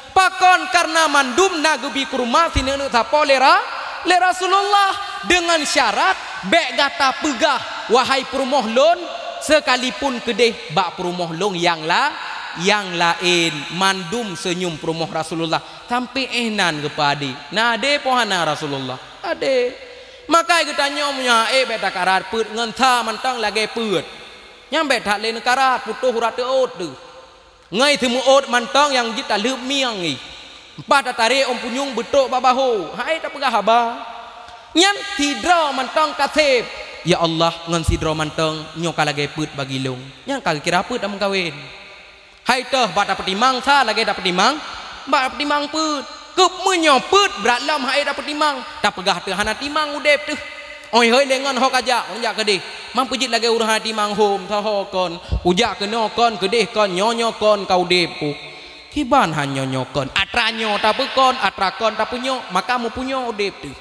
Pakon? Kareuna mandum na geubi kurma sineuk-neuk sapo lé Ra-, lé Rasulullah, deungon syarat, "Bék gata peugah, wahai peurumoh lôn, seukalipun keudeh bak peurumoh lôn nyang la-, nyang laén." Mandum seunyum peurumoh Rasulullah, sampoe éh nan geupeuadé. Na adé po hana Rasulullah? Adé. Maka geutanyong, "Meunyoe hana éh, bék takarat peuet ngon sa mantong lagée peuet." Nyan bék that lé neukarat, putôh urat teuôt teuh. Ngon ié teumeuôt mantong nyang jeuet taleueb mieng ié. Bah tatarek ôn punyueng beutrok bak bahô, hana éh tapeugah haba. Nyan sidroe mantong ka seb. Ya Allah, ngon sidroe mantong nyoe ka lagée peuet bagi lôn. Nyan ka geukira peuet lam meukawen. Hai toh, bah tapeutimang sa lagée tapeutimang, bah tapeutimang peuet. Keupeue meunyoe peuet brat lom hana éh tapeutimang, tapeugah teuh hana timang udeb teuh. Oi hôi, lé ngon ho kajak, ureuëng jak keudeh. Mampu jeuet lagée ureuëng hana timang hom, saho kon, kujak keunoe kon, keudeh kon, nyoe-nyoe kon ka udeb ku. Kiban han nyoe-nyoe kon, atra nyoe tapeukon, atra kon tapeunyoe, maka meupunyoe udeb teuh.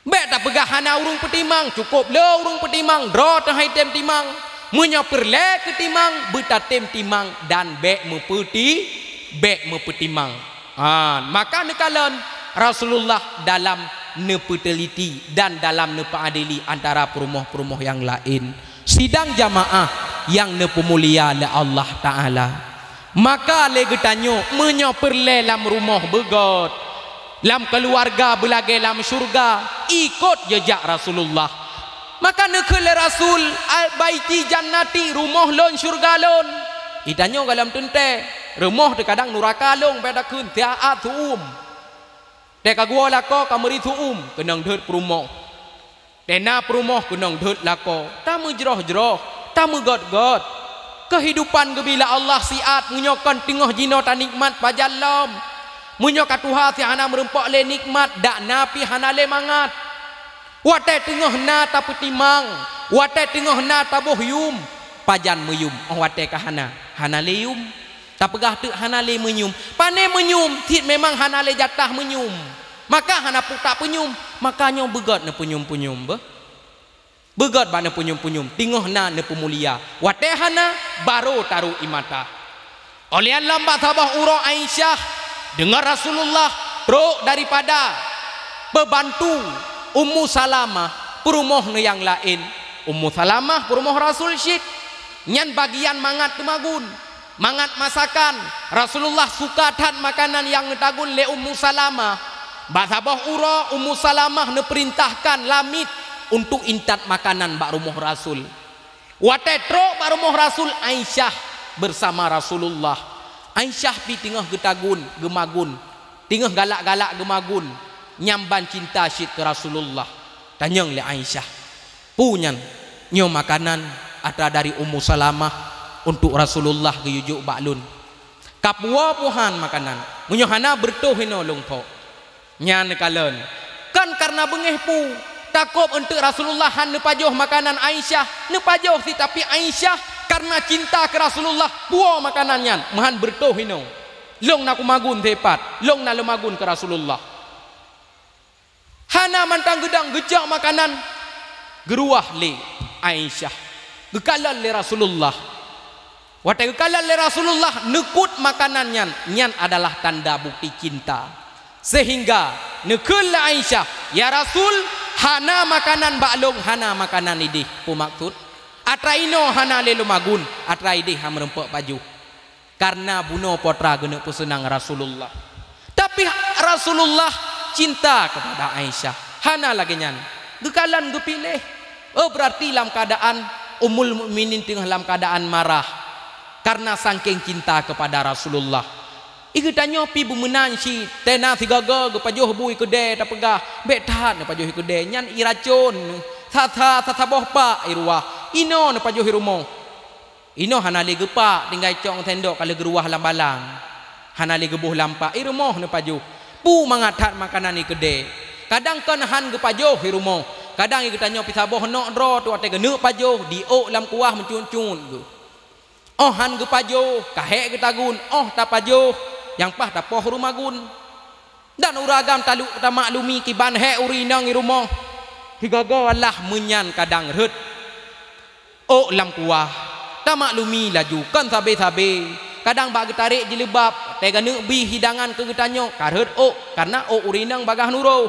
Bék tapeugah hana ureuëng peutimang, cukôp le ureuëng peutimang, droe teuh hai tem timang. Meunyoe peureulée keutimang, beutatem timang dan bék meupeuti-, bék meupeutimang. Ha, maka neukalon Rasulullah dalam neupeuteuliti dan dalam neupeuadili antara peurumoh-peurumoh nyang laén. Sidang jamaah nyang neupeumulia lé Allah Ta'ala. Maka lé geutanyoe, meunyoe peureulée lam rumoh beugét, lam keuluwarga beulagée lam syeuruga, ikot jeujak Rasulullah. Maka neukheun lé Rasul, "Al-baiti jannati, rumoh lôn syeuruga lôn." Geutanyoe gohlom teuntée, rumoh teukadang nuraka lôn, bék takheun, siat su'um. Tée ka geuwoe lakoe ka meuri su'um, keunong deuet peurumoh. Tée na peurumoh keunong deuet lakoe, tameujroh-jroh, tameugét-gét. Keuhidupan geubi lé Allah siat, meunyoe kon teungoh jinoe tanikmat pajan lom. Meunyoe ka tuha si hana meureumpok lé nikmat, dak na pih hana lé mangat. Watée teungoh na tapeutimang, watée teungoh na taboh yum, pajan meuyum, óh watée ka hana, hana lé yum. Tapeugah teuk hana lé meunyum. Pane meunyum, cit memang hana lé jatah meunyum. Maka hana putak peunyum. Maka nyoe beugét neupeunyum-peunyum beuh. Beugét bak neupeunyum-peunyum. Teungoh na neupeumulia. Watée hana, barô tarok ie mata. Óh lheueh nyan lam bak saboh uroe Aisyah deungon Rasulullah trok daripada peubantu Ummu Salamah, peurumoh nyang laén. Ummu Salamah peurumoh Rasul cit. Nyan bagian mangat teumagun. Mangat masakan, Rasulullah suka that makanan nyang neutagun lé Ummu Salamah. Bak saboh uroe Ummu Salamah neupeurintahkan lamiet untuk intat makanan bak rumoh Rasul. Watée trok bak rumoh Rasul, Aisyah beusama Rasulullah. Aisyah pih teungoh geutagun, geumagun, teungoh galak-galak geumagun, nyang ban cinta cit keu Rasulullah. Tanyong lé Aisyah, "Peue nyan?" "Nyoe makanan atra dari Ummu Salamah untuk Rasulullah geuyue jok bak lôn. Kapuwoe puhan makanan, meunyoe hana beureutoh inoe lôn phok." Nyan neukalon, kon kareuna beungéh peue, takot eunteuk Rasulullah han neupajoh makanan Aisyah. Neupajoh cit, tapi Aisyah kareuna cinta keu Rasulullah puwoe makanan nyan, meuhan beureutoh inoe. Lôn na kumagun sipat, lôn na lôn magun keu Rasulullah. Hana mantong geudong geucok makanan, geuruwah lé Aisyah, geukalon lé Rasulullah. Watée geukalon lé Rasulullah neukot makanan nyan, nyan adalah tanda bukti cinta. Seuhingga neukheun lé Aisyah, "Ya Rasul, Hana makanan bak lôn, hana makanan idéh, peue maksud? Atra inoe hana lé lôn magun, atra idéh han meureumpok pajoh. Kareuna bunoe po atra geuneuk peuseunang Rasulullah. Tapi Rasulullah cinta kepada Aisyah. Hana lagée nyan. Geukalon geupiléh. Oh, berarti lam keuadaan Ummul Mukminin teungoh lam keuadaan marah. Kareuna sangkéng cinta kepada Rasulullah. I geutanyoe pih beumeunan cit, tena sigaga geupajoh bu i keudée tapeugah, bék that neupajoh i keudée, nyan i racon, sa-sa, sa-saboh pak i ruwah, inoe neupajoh i rumoh. Inoe hana lé geupak, tinggai cok ngon sendok ka lheueh geuruwah lam balang. Hana lé geuboh lam pak, i rumoh neupajoh. Peue mangat that makanan i keudée. Kadang kon han geupajoh i rumoh. Kadang i geutanyoe pih saboh nok droe tu watée geuneuk pajoh, diôk lam kuah meucut-cut geuh. Óh han geupajoh, ka hék geutagun, óh tapajoh, nyang paih tapoh rumagun. Dan ureuëng agam talu-, tamaklumi kiban hék ureuëng inong i rumoh. Sigaga Allah meunyan kadang rhot ôk lam kuah. Tamaklumi laju, kon sabe-sabe. Kadang bak geutarek jilbab, teuga neuk bri hidangan keu geutanyoe, ka rhot ôk, kareuna ôk ureuëng inong bagaih nurôh.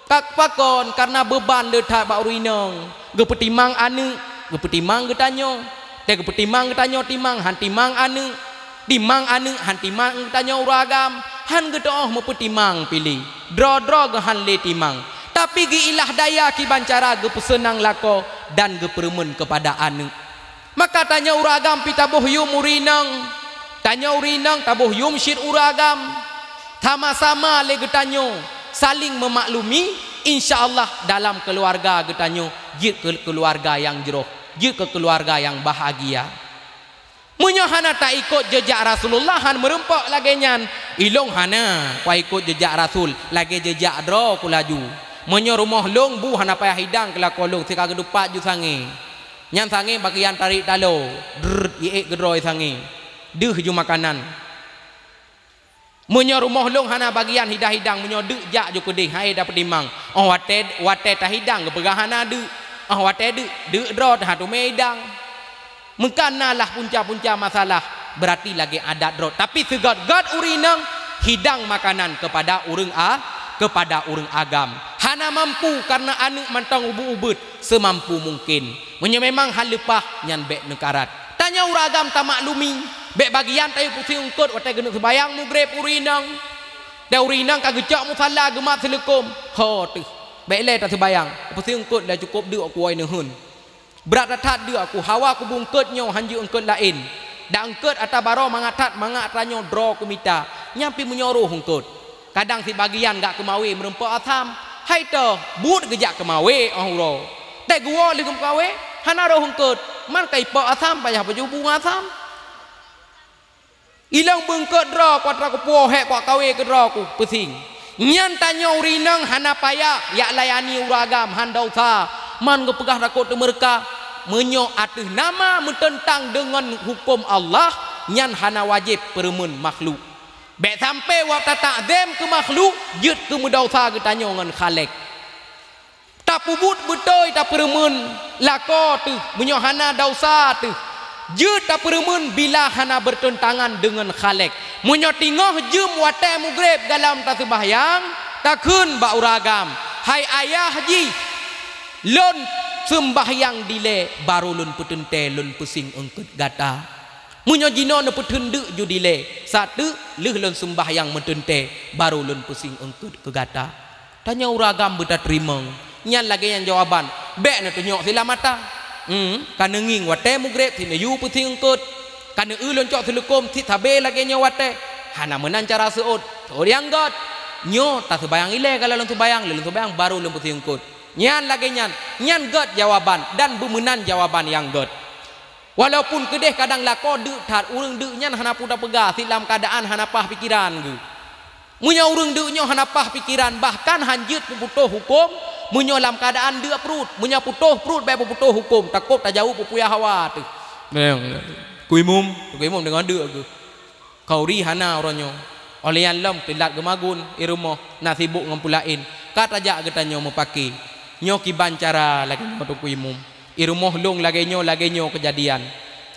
Ka pakon, kareuna beuban le that bak ureuëng inong. Geupeutimang aneuëk, geupeutimang geutanyoe. Teuga geupeutimang geutanyoe timang, han timang aneuëk. Timang aneuëk, han timang geutanyoe ureuëng agam. Han geuteuôh meupeutimang piléh. Droe-droe geuh han lé timang. Tapi geuilah daya kiban cara geupeuseunang lakoe dan geupeureumeun keupada aneuëk. Maka tanyoe ureuëng agam pih taboh yum ureuëng inong, tanyoe ureuëng inong taboh yum cit ureuëng agam. Sama-sama lé geutanyoe saling meumaklumi, insya Allah dalam keuluwarga geutanyoe jeuet keu keuluwarga nyang jroh, jeuet keu keuluwarga nyang bahagia. Meunyoe hana taikot jeujak Rasulullah, han meureumpok lagée nyan, ilong hana kuikot jeujak Rasul, lagée jeujak droe ku laju. Meunyoe rumoh lôn bu hana payah hidang keu lakoe lôn, sika geudupat ju sangé. Nyan sangé bagian tarék taloe, drrrt, iék geudroe sangé. Deuh ju makanan. Meunyoe rumoh lôn hana bagian hidang-hidang, meunyoe deuk jak ju keudeh, hai dapeutimang. Óh watée, watée tahidang geupeugah hana deuk. Óh watée deuk, deuk droe teuh han teumé hidang. Meukan na lah punca-punca masalah, beurati lagée adat droe. Tapi seugét-gét ureuëng inong hidang makanan keupada ureuëng a-, keupada ureuëng agam. Hana mampu kareuna aneuëk mantong ubeuet-ubeuet seumampu mungken. Meunyoe memang han leupah, nyan bék neukarat. Tanyoe ureuëng agam tamaklumi, bék bagian tayue puseng eungkôt watée geuneuk seubayang mugreb ureuëng inong. Dan ureuëng inong ka geucok musala geumat seuleukom, ho teuh. Bék lé taseubayang, puseng eungkôt lé cukôp deuk kuwoe neuheun. Brat that-that deuk aku, hawa kubu eungkôt nyoe han jeuet eungkôt laén. Dan eungkôt atra baroe mangat that mangat atra nyoe droe kumita, nyan pih meunyoe roh eungkôt. Kadang sibagian gak keumawé meureumpok asam, hai toh, buet geujak keumawé óh uroe. Tée geuwoe lheueh geumawé, hana roh eungkôt, man ka ipok asam payah pajoh bu ngon asam. Ilong beungkôt droe ku atra kupuwoe hék kuwakawé keu droe ku puseng. Nyan tanyoe ureuëng inong hana payah jak layani ureuëng agam, han desya, man geupeugah takot teumeureuka. Meunyoe ateueh nama meuteuntang deungon huköm Allah, nyan hana wajéb peureumeun makhluk. Bék sampoe watée tatakzém keu makhluk jeuet keu meudesya geutanyoe ngon Khalik. Tapeubuet beutôi tapeureumeun lakoe teuh, meunyoe hana desya teuh. Jeuet tapeureumeun bila hana beurteuntangan deungon Khalik. Meunyoe teungoh jeuem watée mugreb gohlom taseubahyang, takheun bak ureuëng agam, "Hai ayah jih, lôn seumbahyang dilée barô lôn peuteuntée lôn puseng eungkôt gata." Meunyoe jinoe neupeutheun deuk ju dilée, sateuk lheueh lôn seumbahyang meuteuntée, barô lôn puseng eungkôt keu gata. Tanyoe ureuëng agam beutateurimong. Nyan lagée nyan jawaban. Bék neutunyok silam mata. Hmm, ka neungieng watée mugreb sit neuyue puseng eungkôt. Ka neueu lôn cok seuleukom sit sabe lagée nyoe watée. Hana meunan cara seuôt. Seuôt nyang gét. Nyoe taseubahyang ilée ka lôn seubahyang, lôn seubahyang barô lôn puseng eungkôt. Nyan lagée nyan. Nyan gét jawaban dan beumeunan jawaban nyang gét. Walaupun keudeh kadang lakoe deuk that, ureuëng deuk nyan hana peue tapeugah, sit lam keuadaan hana paih pikeran geuh. Meunyoe ureuëng deuk nyoe hana paih pikeran, bahkan han jeuet peuputôh huköm, meunyoe lam keuadaan deuk pruet, meunyoe putôh pruet bék peuputôh huköm, takot tajaweueb peue-peue hawa teuh. Teungku imum, teungku imum deungon deuk geuh. Khauri hana uroe nyoe. Óh lheueh nyan lom teulat geumagun, i rumoh na sibok ngon peue laén. Ka tajak geutanyoe meupaké. Nyoe kiban cara lagée nyoe teungku imum. I rumoh lôn lagée nyoe, lagée nyoe keujadian.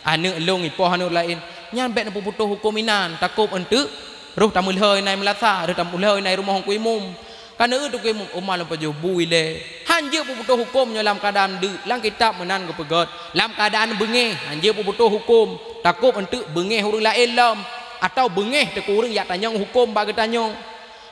Aneuëk lôn ipoh aneuëk laén. Nyan bék neupeuputôh huköm inan, takot eunteuk roh tameulhô inan i meulasa, roh tameulhô inan i rumoh teungku imum. Ka neueu tuké mu-, uma lom pajoh bui lé. Han jeuet peubutoh huköm nyoe lam keuadaan deuk. Lam kitab meunan geupeugét. Lam keuadaan beungéh, han jeuet peubutoh huköm. Takot eunteuk beungéh ureuëng laén lom. Atawa beungéh teungku ureuëng jak tanyong huköm bak geutanyoe.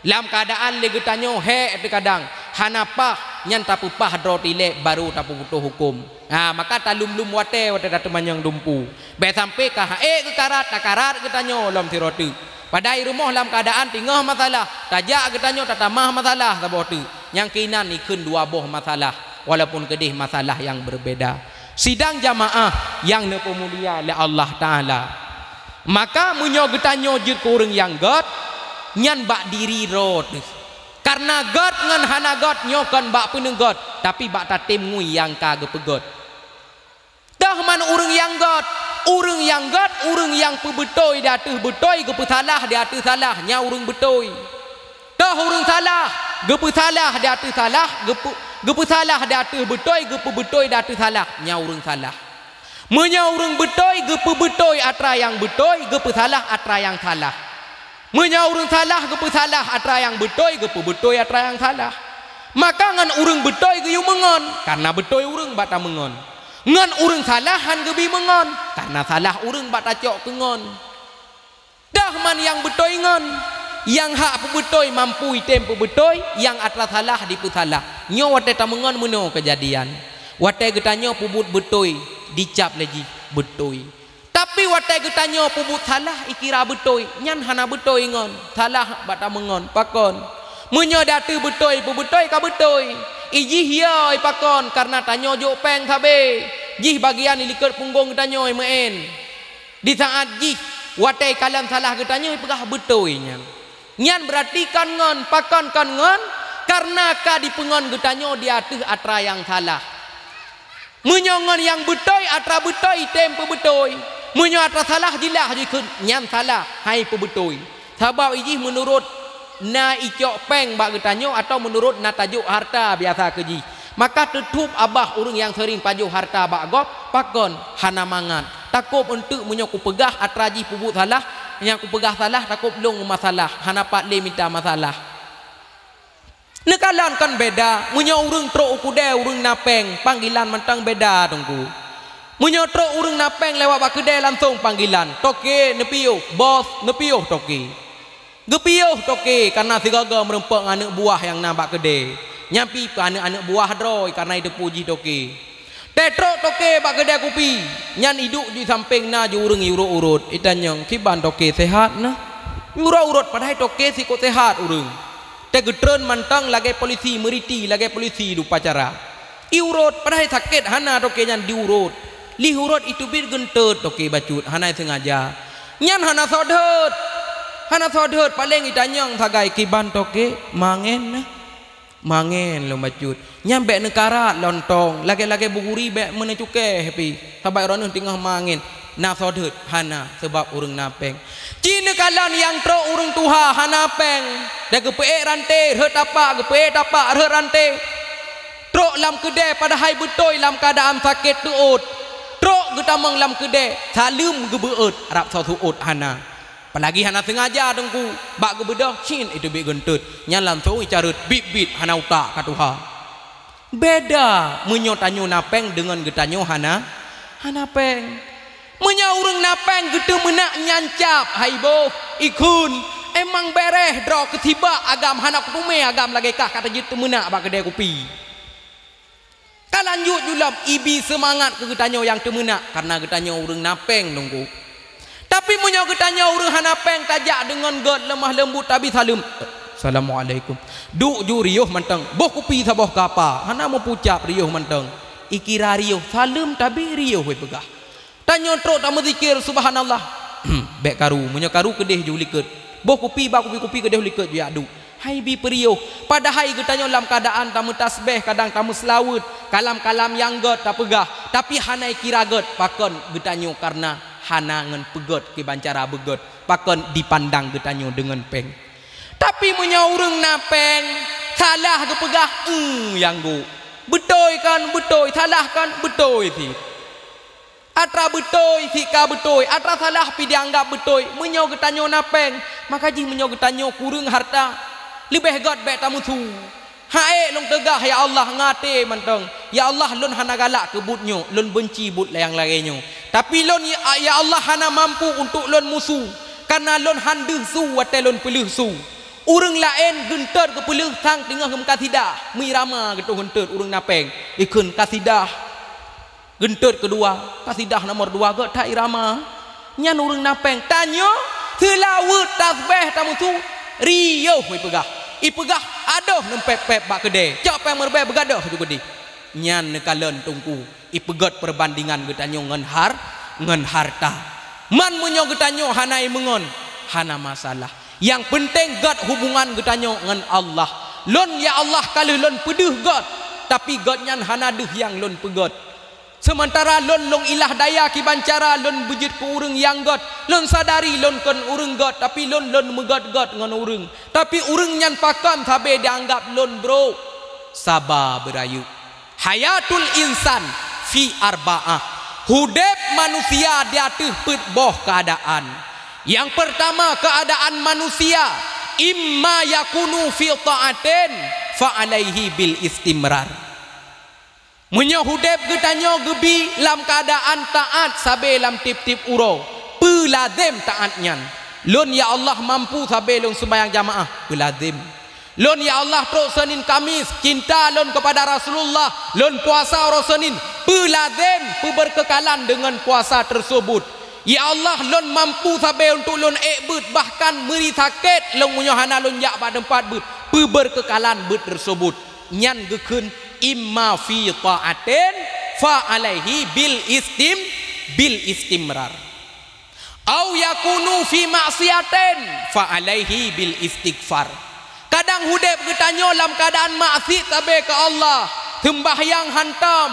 Lam keuadaan lé geutanyoe hék teukadang, hana paih, nyan tapeupah droe tilée, barô tapeubutoh huköm. Ha, maka talum-lum watée, watée tateumanyong dumpu. Bék sampoe ka ha-, ék geukarat, takarat geutanyoe lom sidroe teuk. Padahai rumoh lam keuadaan teungoh masalah, tajak geutanyoe tatamah masalah saboh teuk. Nyang keunan ikheun dua boh masalah, walaupun keudeh masalah nyang berbeda. Sidang jamaah nyang neupeumulia lé Allah Taala. Maka meunyoe geutanyoe jeuet keu ureuëng nyang gét, nyan bak diri droe teuh. Kareuna gét ngon hana gét nyoe kon bak peuneugét, tapi bak tatem ngui nyang ka geupeugét. Toh man ureuëng nyang gét, ureuëng nyang gét, ureuëng nyang peubeutôi di ateueh beutôi, geupeusalah di ateueh salah, nyan ureuëng beutôi. Toh ureuëng salah, geupeusalah di ateueh salah, geupeu-, geupeusalah di ateueh beutôi, geupeubeutôi di ateueh salah, nyan ureuëng salah. Meunyoe ureuëng beutôi, geupeubeutôi atra nyang beutôi, geupeusalah atra nyang salah. Meunyoe ureuëng salah, geupeusalah atra nyang beutôi, geupeubeutôi atra nyang salah. Maka ngon ureuëng beutôi geuyue meungon, kareuna beutôi ureuëng bak tameungon. Ngon ureuëng salah han geubi meungon, kareuna salah ureuëng bak tacok keu ngon. Toh man nyang beutôi ngon, nyang hak peubeutôi mampu item peubeutôi, nyang atra salah dipeusalah. Nyoe watée tameungon meunoe keujadian. Watée geutanyoe peubuet beutôi, dicab lé jih beutôi. Tapi watée geutanyoe peubuet salah, ikira beutôi, nyan hana beutôi ngon, salah bak tameungon. Pakon? Meunyoe di ateueh beutôi, peubeutôi ka beutôi. Ijih yo, ipakon, kareuna tanyoe jok péng sabe. Jih bagian ilikot punggong geutanyoe meu'en. Di saát jih, watée ikalon salah geutanyoe, ipeugah beutôi nyan. Nyan beurati kon ngon, pakon kon ngon, kareuna ka dipeungon geutanyoe di ateueh atra nyang salah. Meunyoe ngon nyang beutôi, atra beutôi item peubeutôi. Meunyoe atra salah, jilah jikheun, nyan salah, han ipeubeutôi. Sabab ijih meunurot na icok péng bak geutanyoe atawa meunurot na tajok hareuta biasa keu jih. Maka teutup abah ureuëng nyang seuring pajoh hareuta bak gob, pakon hana mangat. Takot eunteuk meunyoe kupeugah atra jih peubuet salah, nyang kupeugah salah takot lôn masalah, hana pat lé mita masalah. Neukalon kon beda, meunyoe ureuëng trok u keudée ureuëng na péng, panggilan mantong beda, Teungku. Meunyoe trok ureuëng na péng lewat bak keudée langsong panggilan, toke neupiôh, bos neupiôh toke. Geupiôh toke kareuna sigoe-goe meurumpok ngon aneuëk buah nyang na bak keudée. Nyan pih keu aneuëk-aneuëk buah droe kareuna jiteupeue jih toke. Teutrok toke bak keudée kupi, nyan iduek jisampéng na ju ureuëng iurot-urot. Itanyong, "Kiban toke, sehat na?" Iurot-urot padahai toke sikok sehat ureuëng. Teugeutreun mantong lagée polisi, meuriti lagée polisi di upacara. Iurot padahai sakét hana toke nyan diurot. Lheuh urot iteubiet geunteut toke bacut, hana sengaja. Nyan hana soe deuet. Hana soe deuet, paleng itanyong sagai, "Kiban toke, mangen na?" "Mangen lôn bacut." "Nyan bék neukarat lontong, lagée-lagée buguri bék meuneucukée pih, sabab droeneueh teungoh mangen." Na soe deuet? Hana, sabab ureuëng na péng. Ci neukalon nyang trok ureuëng tuha hana péng, dan geupeuék ranté rhot tapak, geupeuék tapak rhot ranté. Trok lam keudée padahai beutôi lam keuadaan sakét teuôt. Trok geutamong lam keudée, saleuem geubeuôt, rab soe seuôt hana. Apalagi hana sengaja Teungku, bak geubeudôh cit iteubiet geunteut, nyan langsong icareuet bit-bit hana utak ka tuha. Beda meunyoe tanyoe na péng deungon geutanyoe hana, hana péng. Meunyoe ureuëng na péng geuteumeunak nyan cap, hai boh, ikheun, emang béréh droe keusibak agam hana kuteumé agam lagée kah ka teujeuet teumeunak bak keudée kupi. Ka lanjut julom ibi seumangat keu geutanyoe nyang teumeunak, kareuna geutanyoe ureuëng na péng Teungku. Tapi meunyoe geutanyoe ureuëng hana péng tajak deungon gét lemah leumbut tabi saleuem, "Assalamualaikum." Duek ju riôh mantong, boh kupi saboh kapa, hana meupucap riôh mantong. Ikira riôh, saleuem tabi riôh wéh peugah. Tanyoe trok tameuzikir, "Subhanallah." Bék karu, meunyoe karu keudeh ju likot. Boh kupi bak kupi-kupi keudeh likot ju jak duek. Hai bi peuriôh. Padahai geutanyoe lam keuadaan tameutasbéh, kadang tameuseulaweuet, kalam-kalam nyang gét tapeugah, tapi hana ikira gét, pakon geutanyoe kareuna hana ngon peugét kiban cara beugét, pakon dipandang geutanyoe deungon péng. Tapi meunyoe ureuëng na péng, salah geupeugah, "Eung, nyang gok." Beutôi kan? Beutôi. Salah kan? Beutôi cit. Atra beutôi cit ka beutôi, atra salah pih dianggap beutôi. Meunyoe geutanyoe na péng, maka jih meunyoe geutanyoe kureueng hareuta, Leubeh gét bék tamusu. Hana ék lôn teugah, ya Allah, ngon até mantong. Ya Allah, lôn hana galak keu buet nyoe, lôn beunci buet nyang lagée nyoe. Tapi lôn, ya, ya Allah, hana mampu untuk lôn musu, kareuna lôn han deuh su watée lôn peuleueh su. Ureuëng laén geuntot geupeuleueh sang teungoh meukasédah, meuirama geutoh geuntot ureuëng na péng, ikheun kasédah. Geuntot keudua, kasédah nomor dua, gét that irama. Nyan ureuëng na péng. Tanyoe seulaweuet tasbéh tamusu, riôh ipeugah. Ipeugah adoh neumpép-pép bak keudée. Cok péng meuribée beugadôh ju keudeh. Nyan neukalon teungku, ipeugét perbandingan geutanyoe ngon har-, ngon hareuta. Man meunyoe geutanyoe hana imeungon, hana masalah. Nyang peunteng gét hubungan geutanyoe ngon Allah. Lôn, ya Allah, ka lheueh lôn peudeuh gét, tapi gét nyan hana deuh nyang lôn peugét. Seumantara lôn, lôn ilah daya kiban cara lôn beujeuet keu ureuëng nyang gét. Lôn sadari lôn kon ureuëng gét, tapi lôn, lôn meugét-gét ngon ureuëng. Tapi ureuëng nyan pakon sabe jianggab lôn brok. Saba beurayeuk. Hayatul insan fi arba'ah. Udeb manusia di ateueh peuet boh keuadaan. Nyang peurtama, keuadaan manusia, imma yakunu fi ta'atin fa alaihi bil istimrar. Meunyoe udeb geutanyoe geubi lam keuadaan taát sabe lam tieb-tieb uroe, peulazem taát nyan. Lôn, ya Allah, mampu sabe lôn seumayang jamaah, peulazem. Lôn, ya Allah, trok Seunin Kamis, cinta lôn keupada Rasulullah, lôn puasa uroe Seunin, peulazem, peubeurkeukalan deungon puasa teuseubut. Ya Allah, lôn mampu sabe untuk lôn ék beuet, bahkan meuri sakét lôn meunyoe hana lôn jak bak teumpat beuet, peubeurkeukalan beuet teuseubut. Nyan geukheun imma fi ta'atin fa alaihi bil istim-, bil istimrar. Au yakunu fi maksiatin fa alaihi bil istighfar. Kadang udeb geutanyoe lam keuadaan maksiet sabe keu Allah, seumbahyang hantom,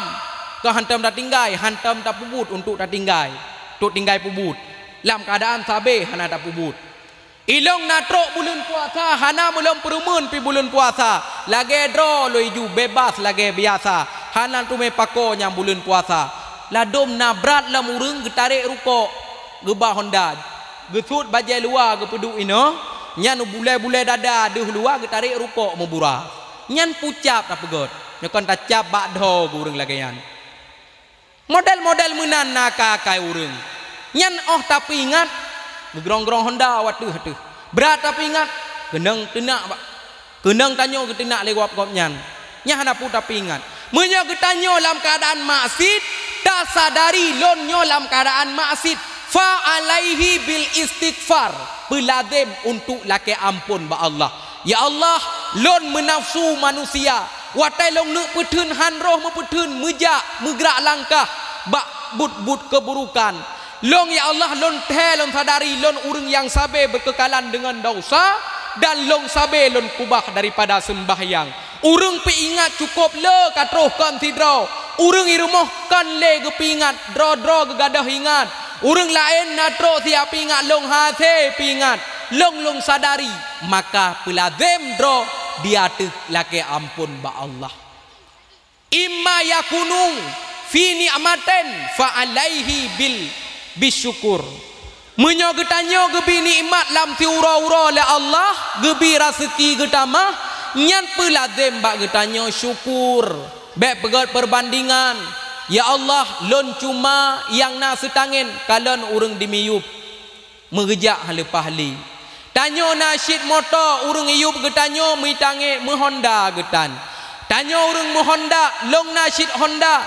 kon hantom tatinggai, hantom tapeubuet untuk tatinggai, untuk tinggai peubuet. Lam keuadaan sabe hana tapeubuet. Ilôn na trok buleuen puasa, hana meulôn peureumeun pi buleuen puasa. Lagée droe lôn ju bebas lagée biasa, hana teumé pakoe nyang buleuen puasa. Ladôm na brat lom ureuëng geutarek rukok, geuba honda, geusuet bajée luwa geupeuduek inoe, nyan bulée-bulée dada deuh luwa geutarek rukok meubura. Nyan pucab tapeugét, nyoe kon tacab bak dhoe geu ureuëng lagée nyan. Model-model meunan na ka akai ureuëng. Nyan óh tapeuingat, geugrong-grong honda u ateueh-ateueh. Brat tapeuingat, keunong teunak bak, keunong tanyoe geuteunak lé gob-gob nyan. Nyan hana peue tapeuingat. Meunyoe geutanyoe lam keuadaan maksiet, tasadari lôn nyoe lam keuadaan maksiet, fa alaihi bil istighfar, peulazem untuk lakée amphon bak Allah. Ya Allah, lôn meunafsu manusia, watée lôn neuk peutheun han roh meupeutheun, meujak, meugrak langkah bak buet-buet keuburukan. Lôn, ya Allah, lôn thée lôn sadari lôn ureuëng nyang sabe beukeukalan deungon desya, dan lôn sabe lôn kubah daripada seumbahyang. Ureuëng peuingat cukôp le ka troh kon sidroe. Ureuëng i rumoh kon lé geupeuingat, droe-droe geugadôh ingat. Ureuëng laén na trok siat peuingat, lôn hase peuingat. Lôn, lôn sadari, maka peulazem droe di ateueh lakée amphon bak Allah. Imma yakunu fi ni'matin fa alaihi bil bisyukur. Meunyoe geutanyoe geubi nikmat lam siuroe-uroe lé Allah, geubi raseuki geutamah, nyan peulazem bak geutanyoe syukur. Bék peugét perbandingan, "Ya Allah, lôn cuma nyang na seutangén, kalon ureuëng dimiyueb meugeujak haleupah lé. Tanyoe na cit moto, ureuëng iyueb geutanyoe meutangén meuhonda geutan. Tanyoe ureuëng meuhonda, lôn na cit honda,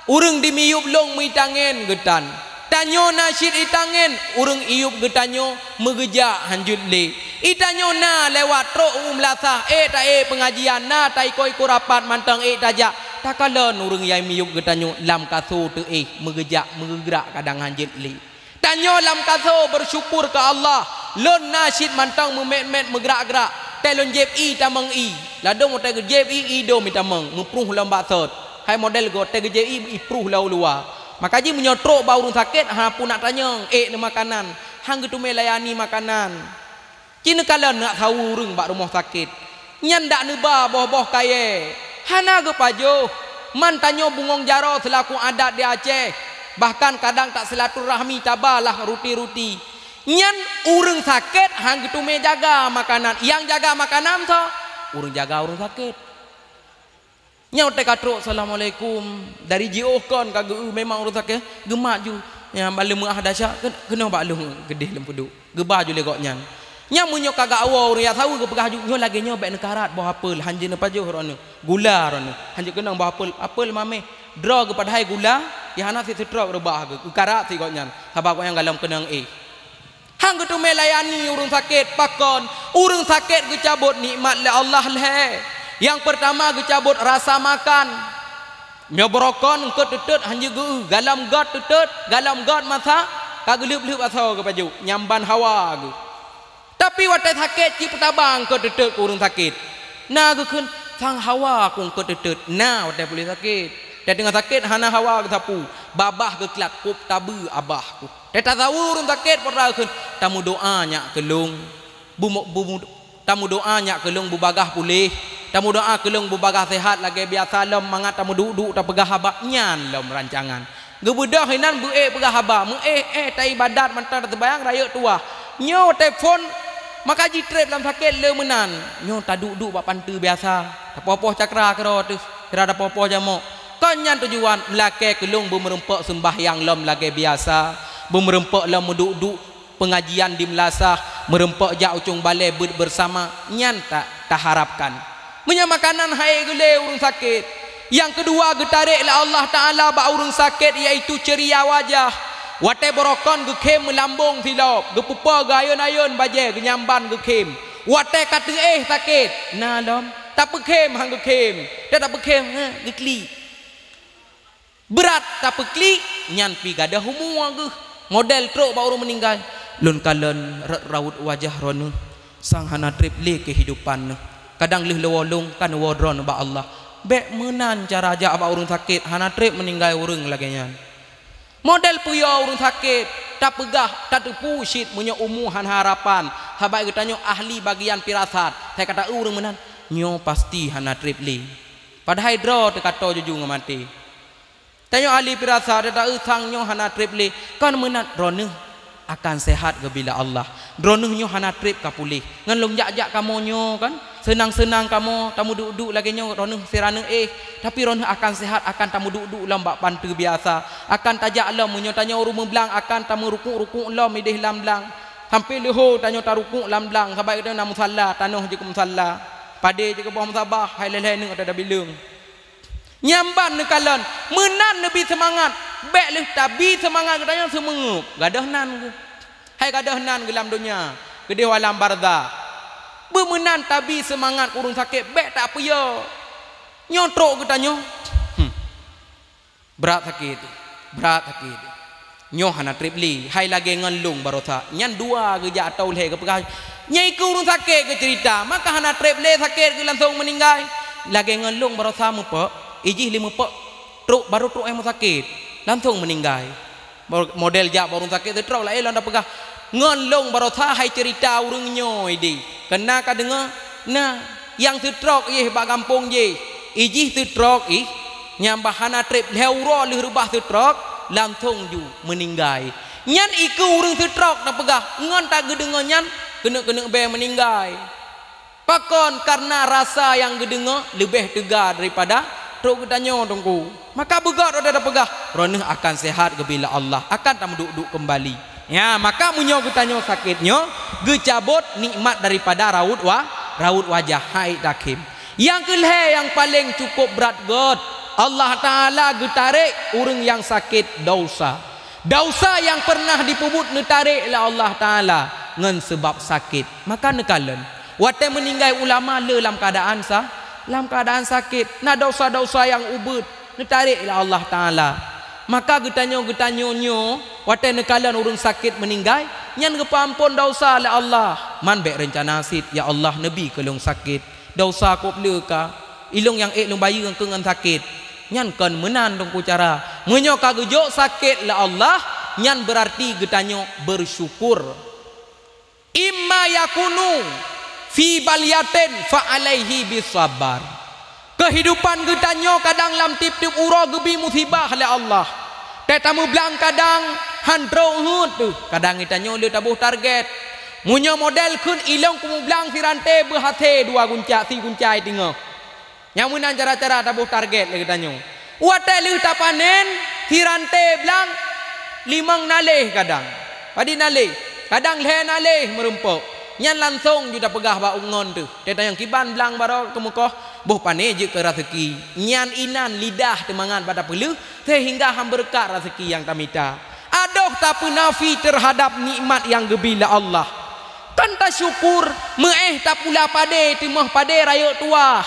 ureuëng dimiyueb lôn meutangén geutan. Tanyoe na cit itangén, ureuëng iyueb geutanyoe meugeujak hanjeuet lé. Itanyoe na lewat trok u meulasah, ék taék peungajian, na taiko-iko rapat mantong ék tajak, takalon ureuëng nyang miyueb geutanyoe lam kaso teuéh meugeujak meugeugrak kadang hanjeuet lé." Tanyoe lam kaso beusyukur keu Allah, lôn na cit mantong meumét-mét meugrak-grak. Tée lôn jieb ié tamong ié, ladôm watée geujieb ié, ié dum itamong, meupruh lom bak sot. Hai model goe tée geujieb ié, ié pruh lam luwa. Maka jih meunyoe trok bak ureuëng sakét, hana peue nak tanyong, ék neumakanan, han geuteumé layani makanan. Ci neukalon neuk saweue ureuëng bak rumoh sakét, nyan dak neuba boh-boh kayée, hana geupajoh. Man tanyoe bungöng jaroe seulaku adat di Aceh, bahkan kadang tasilaturahmi taba lah ruti-ruti. Nyan ureuëng sakét han geuteumé jaga makanan. Nyang jaga makanan soe? Ureuëng jaga ureuëng sakét. Nyoe teuka trok, "Assalamualaikum." Dari jiôh kon ka geu-, memang ureuëng sakét, geumat ju. Nyang baleuem meuah dasya, keu-, keunoe bak lôn geudeh lôn peuduek. Geuba ju lé gobnyan. Nyan meunyoe ka geuwoe ureuëng nyang saweue geupeugah ju, "Nyoe lagée nyoe bék neukarat boh apel, hanjeuet neupajoh droeneuh. Gula droeneuh, hanjeuet keunong boh apel, apel mameh." Droe geupadahai gula, nyang hana sit seutrok reubah geuh, geukarat sit gobnyan, sabab gobnyan golom keunong éh. Han geuteumé layani ureuëng sakét, pakon? Ureuëng sakét geucabot nikmat lé Allah lhée. Nyang peurtama geucabot rasa makan. Nyoe beurokon eungkôt teutot hanjeuet geu-, golom göt teutot, golom göt masa ka geuleueb-leueb asoe geupajoh, nyang ban hawa geuh. Tapi watée sakét cit peutabang eungkôt teutot keu ureuëng sakét. Na geukheun, "Sang hawa ku eungkôt teutot." Na watée puléh sakét. Watée teungoh sakét hana hawa geusapeue, babah geuklat kôb tabeue abah ku. Teuka tasaweue ureuëng sakét, peureulee kheun, "Tameudoá nyak keu lôn, bu-, bu-, tameudoá nyak keu lôn beubagaih puléh, tameudoá keu lôn beubagaih seuhat lagée biasa lom, mangat tameuduek-duek tapeugah haba." Nyan lom rancangan. Geubeudôh inan beu-ék peugah haba, meu-éh-éh taiébadat mantong taseumayang rayeuk tuwah. Nyoe teupon maka jitreb lam sakét le meunan. Nyoe taduek-duek bak panteue biasa, tapoh-poh cakra keudroe teuh, sira tapoh-poh jamok. Kon nyan tujuan, meulakée keu lôn beumeureumpok seumbahyang lom lagée biasa, beumeureumpok lom meuduek-duek peungajian di meulasah, meureumpok jak u cong balée beuet beusama, nyan ta-, taharapkan. Meunyoe makanan han ék geulé ureuëng sakét, nyang keudua geutarek lé Allah Taala bak ureuëng sakét, yaitu ceuria wajah. Watée beurokon geukhém meulambong silop, geupeupo geuayôn-ayôn bajée, geunyamban geukhém. Watée ka teuéh sakét, na lom, tapeukhém han geukhém, dan tapeukhém, heh, geuklik. Brat tapeuklik, nyan pi gadôh umu geuh. Model trok bak ureuëng meuninggai, "Lôn kalon rot raut wajah droeneuh, sang hana treb lé keuhidupan neuh. Kadang lheueh leuwoe lôn kan woe droeneuh bak Allah." Bék meunan cara jak bak ureuëng sakét, hana treb meuninggai ureuëng lagée nyan. Model peue yo ureuëng sakét, tapeugah, tateupeue cit meunyoe umu hana harapan, sabab geutanyoe ahli bagian firasat, sai ka taeu ureuëng meunan, "Nyoe pasti hana treb lé." Padahai droe teuka toe juju ngon maté. Tanyoe ahli firasat, taeu sang nyoe hana treb lé, kon meunan droeneuh akan seuhat geubila Allah. Droeneuh nyoe hana treb ka puléh. Ngon lôn jak-jak kamoe nyoe kan, seunang-seunang kamoe tameuduek-duek lagée nyoe droeneuh sira neuéh, tapi droeneuh akan seuhat, akan tameuduek-duek lom bak panteue biasa, akan tajak lom meunyoe tanyoe ureuëng meublang akan tameurukuk-rukuk lom idéh lam blang. Sampoe leuho tanyoe tarukuk lam blang, sabab geutanyoe na musalla, tanoh jeuet keu musalla, padé jeuet keu boh musabah, hai lhée-lhée neuh ata tabileueng. Nyang ban neukalon, meunan neubi seumangat, bék lheueh tabi seumangat geutanyoe seumeungeueb. Gadôh nan geuh. Hai gadôh nan geuh lam donya, keudeh alam barzakh. Beumeunan tabi seumangat keu ureuëng sakét, bék tapeuyô. Nyoe trok geutanyoe. Hmm. Brat sakét, brat sakét. Nyoe hana treb lé, hai lagée ngon lôn barosa. Nyan dua geujak atau lhée geupeugah, "Nyan ikeue ureuëng sakét geuceurita, maka hana treb lé sakét geuh langsong meuninggai." Lagée ngon lôn barosa meupok, ijih lé meupok, trok, barô trok nyang sakét, langsong meuninggai. Mo-, model jak bak ureuëng sakét teutrok, laén lôn tapeugah, "Ngon lôn barosa hai ceurita ureuëng nyoe idéh. Keunan ka deungoe, na, nyang teutrok yeh bak gampông jéh, ijih teutrok ih, nyang bah hana treb lhée uroe lheueh reubah teutrok, langsong ju meuninggai." Nyan ikeue ureuëng teutrok tapeugah, ngon tageudeungoe nyan keuneuk-keuneuk bée meuninggai. Pakon? Kareuna rasa nyang geudeungoe leubeh teuga daripada trok geutanyoe, Teungku. Maka beugét droe tapeugah, "Droeneuh akan seuhat geubila Allah, akan tameuduek-duek keumbali." Ya, maka meunyoe geutanyoe sakét nyoe, geucabot nikmat daripada raut wa-, raut wajah, hai takhém. Nyang keulhée nyang paleng cukôp brat gét, Allah Taala geutarek ureuëng nyang sakét desya. Desya nyang peureunah jipeubuet neutarek lé Allah Taala ngon seubab sakét. Maka neukalon, watée meuninggai ulama le lam keuadaan sa-, lam keuadaan sakét, na desya-desya nyang ubit, neutarek lé Allah Taala. Maka geutanyoe-geutanyoe nyoe, watée neukalon ureuëng sakét meuninggai, nyan geupeuamphon desya lé Allah. Man bék reuncana cit, "Ya Allah, neubi keu lôn sakét. Desya kôb le ka. Ilôn nyang ék lôn bayeue keu ngon sakét." Nyan kon meunan, Teungku, cara. Meunyoe ka geujok sakét lé Allah, nyan beurarti geutanyoe beusyukur. "Imma yakunu fi balyatin fa alaihi bisabar." Keuhidupan geutanyoe kadang lam tieb-tieb uroe geubi musibah lé Allah. Teuka tameublang kadang, Han trok heuet teuh, kadang geutanyoe le taboh target. Meunyoe model kheun ilong kumublang sirante beuhase dua gunca, si gunca i teungoh. Nyang meunan cara-cara taboh target lé geutanyoe. Watée lheueh tapanen, sirante blang limong naleh kadang. Padit naleh, kadang lhée naleh meurumpok. Nyan langsong ju tapeugah bak ureuëng ngon teuh, teuntang nyang kiban blang baroe keumeukoh, boh pane jeuet keu raseuki. Nyan inan lidah teumangat bak tapeuleueh, sehingga han beureukat raseuki nyang tamita. Adoh tapeunafi teuhadab nikmat nyang geubi lé Allah. Kan tasyukur, meuéh tapula padé, timoh padé rayeuk tuwah.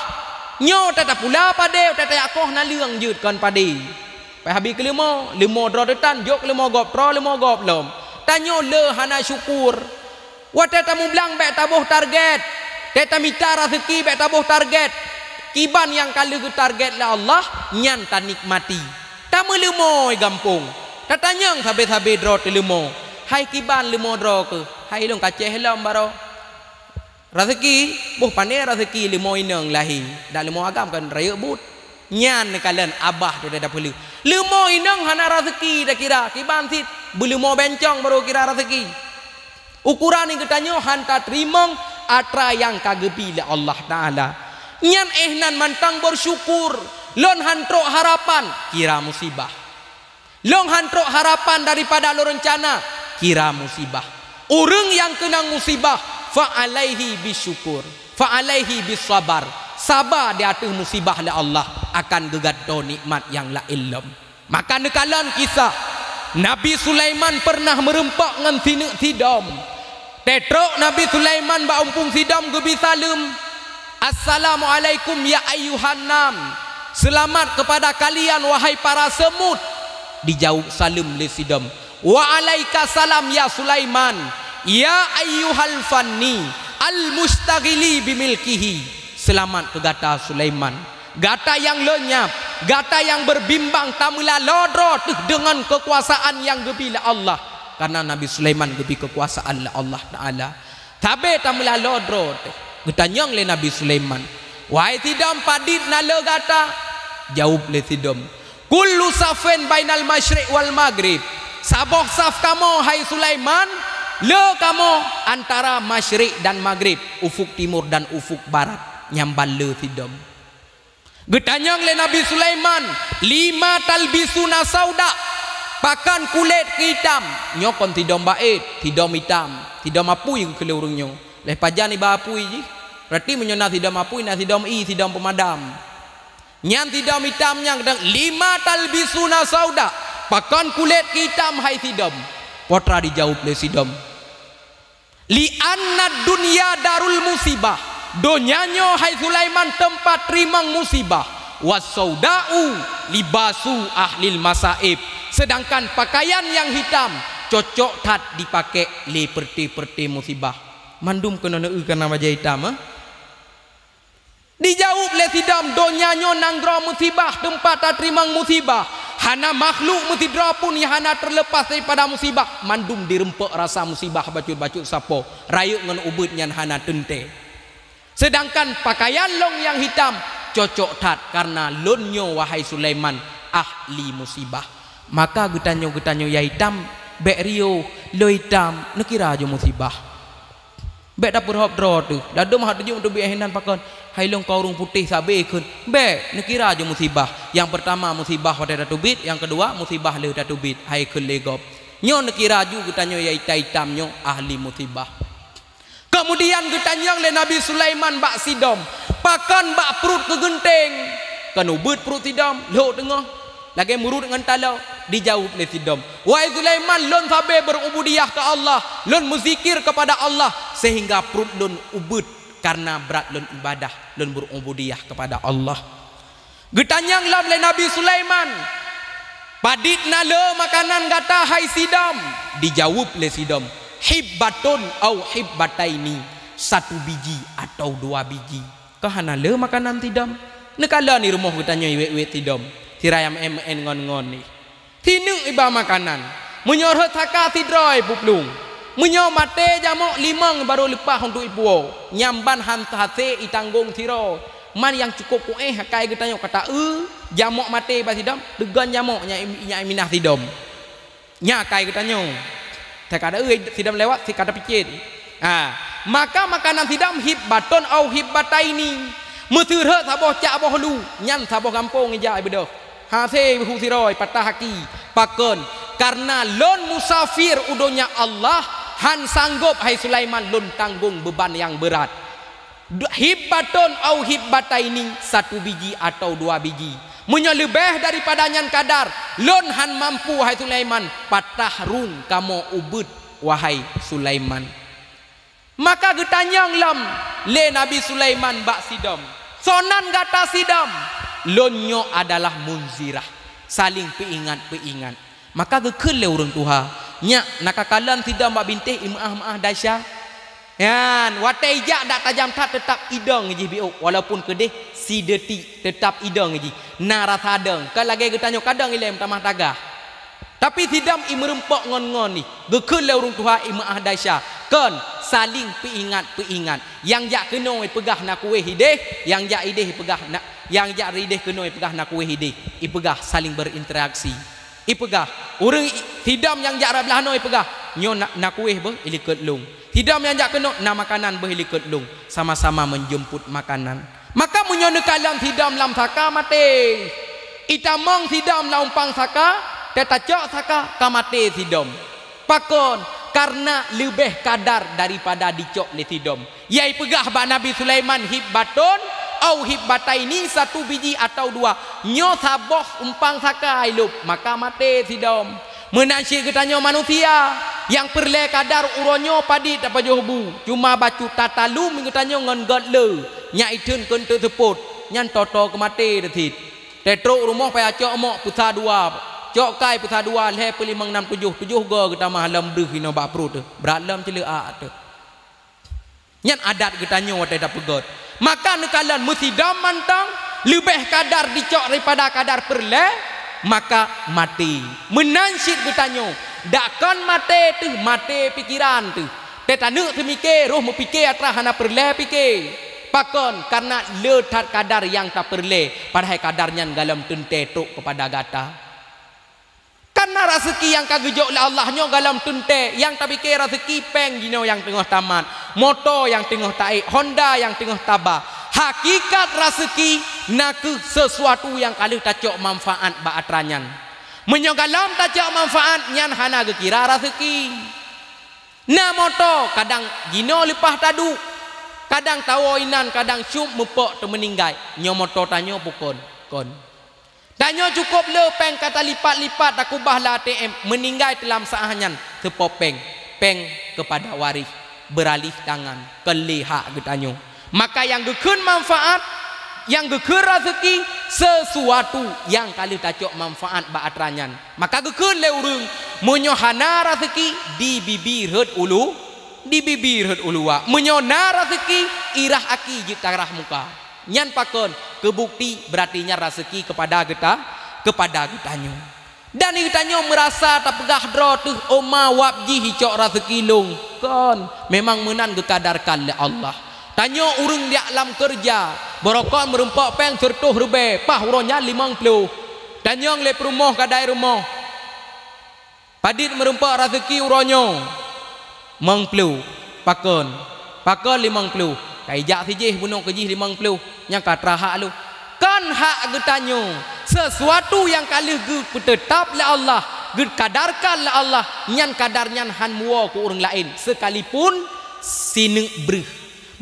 Nyoe ta tapula padé, ta tayakoh naleueng jeuet kon padé. Pai habi keu leumo, leumo droe teutan, jok leumo gob troe, leumo gob lom. Tanyoe le hana syukur. Watée tamublang bék taboh target. Tée tamita raseuki bék taboh target. Kiban nyang ka lheueh geutarget lé Allah, nyan tanikmati. Tameuleumo i gampông. Tatanyong sabe-sabe droe teuleumo. Hai kiban leumo droe keuh? Hai lôn kacéh lom baroe. Raseuki, boh pane raseuki leumo inong lahé. Dak leumo agam kan rayeuk buet. Nyan neukalon abah tu dah peuleueh. Leumo inong hana raseuki takira, kiban cit beuleumo bencong baru kira raseuki. Ukuran nyang geutanyoe han tateurimong atra nyang ka geubi lé Allah Taala. Nyan éh nan mantong beusyukur, lôn han trok harapan, kira musibah. Lôn han trok harapan daripada lôn reuncana, kira musibah. Ureuëng nyang keunong musibah, fa alaihi bisyukur, fa alaihi bisabar. Saba di ateueh musibah lé Allah, akan geugantoe nikmat nyang laén lom. Maka neukalon kisah, Nabi Sulaiman peureunah meurumpok ngon sineuk sidom. Teutrok Nabi Sulaiman bak umpung sidom geubi saleuem, "Assalamualaikum ya ayyuhan nam, seulamat keupada kalian wahai para seumut." Dijaweueb saleuem lé sidom, "Wa alaika salam ya Sulaiman, ya ayyuhal fanni al mustaghili bimilkihi." Seulamat keu gata Sulaiman, gata nyang leunyap, gata nyang beurbimbang tameulaloe droe teuh deungon keukuasaan nyang geubi lé Allah. Karena Nabi Sulaiman geubi keukuasaan lé Allah Taala. Sabe tameulaloe droe teuh. Geutanyong lé Nabi Sulaiman, "Wahai sidom, padit na le gata?" Jaweueb lé sidom, "Kullu saffin bainal masyriq wal maghrib." Saboh saf kamoe hai Sulaiman, le kamoe antara masyriq dan maghrib, ufuk timur dan ufuk barat, nyang ban le sidom. Geutanyong lé Nabi Sulaiman, "Lima talbisuna sauda?" Pakon kulét keu itam? Nyoe kon sidom baét, sidom itam, sidom apui keu lé ureuëng nyoe. Lé pajan iba apui jih? Berarti meunyoe na sidom apui, na sidom ie, sidom peumadam. Nyan sidom itam nyan geutanyong, "Lima talbisuna sauda?" Pakon kulét keu itam hai sidom? Potra dijaweueb lé sidom, "Li anna dunya darul musibah." Donya nyoe hai Sulaiman teumpat teurimong musibah. "Was sauda'u libasu ahlil masaib." Sedangkan pakaian nyang hitam cocok that dipakék lé peureuté-peureuté musibah. Mandum keunoe neueu kana bajée itam, eh? Dijaweueb lé sidom, "Donya nyoe nanggroe musibah, teumpat tateurimong musibah. Hana makhluk meusidroe pun nyang hana teuleupas daripada musibah. Mandum dirumpok rasa musibah bacut-bacut sapo, rayeuk ngon ubeuet nyan hana teuntée. Seudangkan pakaian lôn nyang hitam cocok that, kareuna lôn nyoe, wahai Sulaiman, ahli musibah." Maka geutanyoe-geutanyoe nyang hitam, bék riôh, lôn hitam, neukira jih musibah. Bék tapeurhôb droe teuh. Ladôm hana teujuek teubiet hinan pakon. Hai lôn ka ureuëng putéh sabe kheun. Bék, neukira jih musibah. Nyang peurtama musibah watée tateubiet, nyang keudua musibah lheueh tateubiet, hai kheun lé gob. Nyoe neukira jih geutanyoe nyang hitam-hitam nyoe ahli musibah. Keumudian geutanyong lé Nabi Sulaiman bak sidom, "Pakon bak pruet keugeunténg?" Kon ubeuet pruet sidom, lhok teungoh. Lagée murot ngon taloe, dijaweueb lé sidom, "Wahai Sulaiman, lôn sabe beurububiyah keu Allah, lôn meuzikir keupada Allah, seuhingga pruet lôn ubeuet kareuna brat lôn ibadah, lôn beurububiyah keupada Allah." Geutanyong lom lé Nabi Sulaiman, "Padit na le makanan gata, hai sidom?" Dijaweueb lé sidom, "Hibbatun au hibbataini, satu biji atau dua biji." Ka hana le makanan sidom. Neukalon di rumoh geutanyoe iwet-iwet sidom, sira nyang meu'én-meu'én ngon-ngon nih. Sineuk iba makanan. Meunyoe rhot saka sidroe ipuplueng. Meunyoe maté jamok limong barô leupah untuk ipuwoe, nyan ban han hase itanggong sidroe. Man nyang cukôp kuéh akai geutanyoe kata, eu, jamok maté iba sidom, teugon jamok nyan, nyan iminah sidom. Nyan akai geutanyoe. Teuka ada sidam lewat, si kada picit. Ha, maka makanan sidam hibbatun au hibbataini. Meuseureuek saboh cak boh lu, nyan saboh gampông ija beudôh. Hase hu siroe patah aki. Pakon? Karena lôn musafir u donya Allah, han sanggôp hai Sulaiman lôn tanggong beuban nyang beurat. Du-, hibbatun au hibbataini, satu biji atau dua biji. Meunyoe leubeh daripada nyan kadar, lôn han mampu hai Sulaiman, patah rung kamoe ubeuet wahai Sulaiman. Maka geutanyong lom lé Nabi Sulaiman bak sidom, "Soe nan gata sidom?" "Lôn nyoe adalah Munzirah, saling peuingat-peuingat." Maka geukheun lé ureuëng tuha, "Nyak, na kakalon sidom bak bintéh imeuáh-meuáh desya?" Nyan, watée ijak dak tajam that, teutap idong jih biôk, walaupun keudeh sideuti, teutap idong jih. Na rasa dong, ka lagée geutanyoe kadang ilée meutamah tagah. Tapi sidom imeureumpok ngon-ngon ih, geukheun lé ureuëng tuha imeuáh desya, "Kon, saling peuingat-peuingat. Nyang jak keunoe ipeugah na kuéh ideh, nyang jak ideh ipeugah na, nyang jak ideh keunoe ipeugah na kuéh ideh." Ipeugah saling berinteraksi. Ipeugah, ureuëng i-, sidom nyang jak rot blaih noe ipeugah, "Nyoe na, na kuéh beuh ilikot lôn." Sidom nyang jak keunoe, "Na makanan beuh ilikot lôn." Sama-sama menjemput makanan. Maka meunyoe neukalon sidom lam saka, maté. Itamong sidom lam umpang saka, teuh tacok saka, ka maté sidom. Pakon? Karena leubeh kadar daripada dicok lé sidom. Nyang ipeugah bak Nabi Sulaiman, "Hibbatun au hibbataini," satu biji atau dua. Nyoe saboh umpang saka ilop, maka maté sidom. Meunan cit geutanyoe manusia, nyang peureulée kadar uroe nyoe padit tapajoh bu, cuma bacut tatalum geutanyoe ngon gét le, nyak itheun keu teuseumpot, nyan toe-toe keumaté teuh cit. Teutrok rumoh payah cok mok peusa dua, cok kai peusa dua, lhée peulimong nam tujoh, tujoh go geutamah lom breuh inoe bak pruet teuh, brat lom ceuleuak teuh. Nyan adat geutanyoe watée tapeugét. Maka neukalon meusidom mantong, leubeh kadar dicok daripada kadar peureulée, maka maté. Meunan cit geutanyoe, dak kon maté teuh, maté pikeran teuh. Teuh taneuk teumike, roh meupike atra hana peureulée pike. Pakon? Karena le that kadar nyang tapeureulée, padahai kadar nyan golom teuntée trok keupada gata. Karena raseuki nyang ka geujok lé Allah nyoe golom teuntée, nyang tapike raseuki péng jinoe nyang teungoh tamat, moto nyang teungoh taék, Honda nyang teungoh taba. Hakikat raseuki na kheueh sesuatu nyang ka lheueh tacok manfaat bak atra nyan. Meunyoe golom tacok manfaat, nyan hana geukira raseuki. Na moto, kadang jinoe leupah taduek, kadang tawoe inan, kadang cub meupok teumeuninggai. Nyoe moto tanyoe bukon? Kon. Tanyoe cukôp le péng ka talipat-lipat, takubah lam A T M, meuninggai teuh lam saát nyan, seupôt péng, péng keupada waréh, beuralih tangan, kon lé hak geutanyoe. Maka nyang geukheun manfaat, nyang geukheun raseuki, sesuatu nyang ka lheueh tacok manfaat bak atra nyan. Maka geukheun lé ureuëng, meunyoe hana raseuki, di bibi rhot ulu, di bibi rhot uluwa. Meunyoe na raseuki, irah aki jeuet tarah muka. Nyan pakon? Keubukti, beurati nyan raseuki keupada geuta-, keupada geutanyoe. Dan geutanyoe meurasa tapeugah droe teuh, "Oma wab jih icok raseuki lôn." Kon, memang meunan geukadarkan lé Allah. Tanyoe ureuëng jak lam keureuja, beurokon meurumpok péng sireutôh ribée, paih uroe nyan limong ploh. Tanyong lé peurumoh kadai rumoh, "Padit meurumpok raseuki uroe nyoe?" "Limong ploh." "Pakon?" "Pakon limong ploh?" "Ka ijak sijih bunoe keujih limong ploh, nyang ka trah hak lôn." Kon hak geutanyoe. Sesuatu nyang ka lheueh geupeuteutab lé Allah, geukadarkan lé Allah, nyan kadar nyan han meuwoe keu ureuëng laén, sekalipun sineuk breuh.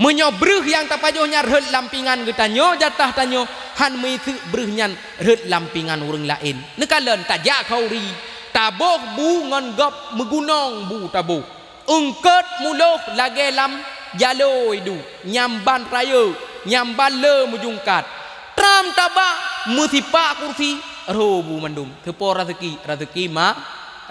Meunyoe breuh nyang tapajoh nyan rhot lam pingan geutanyoe, jatah tanyoe, han meuiseuk breuh nyan rhot lam pingan ureuëng laén. Neukalon tajak khauri, taboh bu ngon gob meugunong bu taboh. Eungkot muloh lagée lam jalô iduek, nyang ban rayeuk, nyang ban le meujungkat. Tram tabak meusipak kursi, rho bu mandum. Seupôt raseuki, raseuki ma-,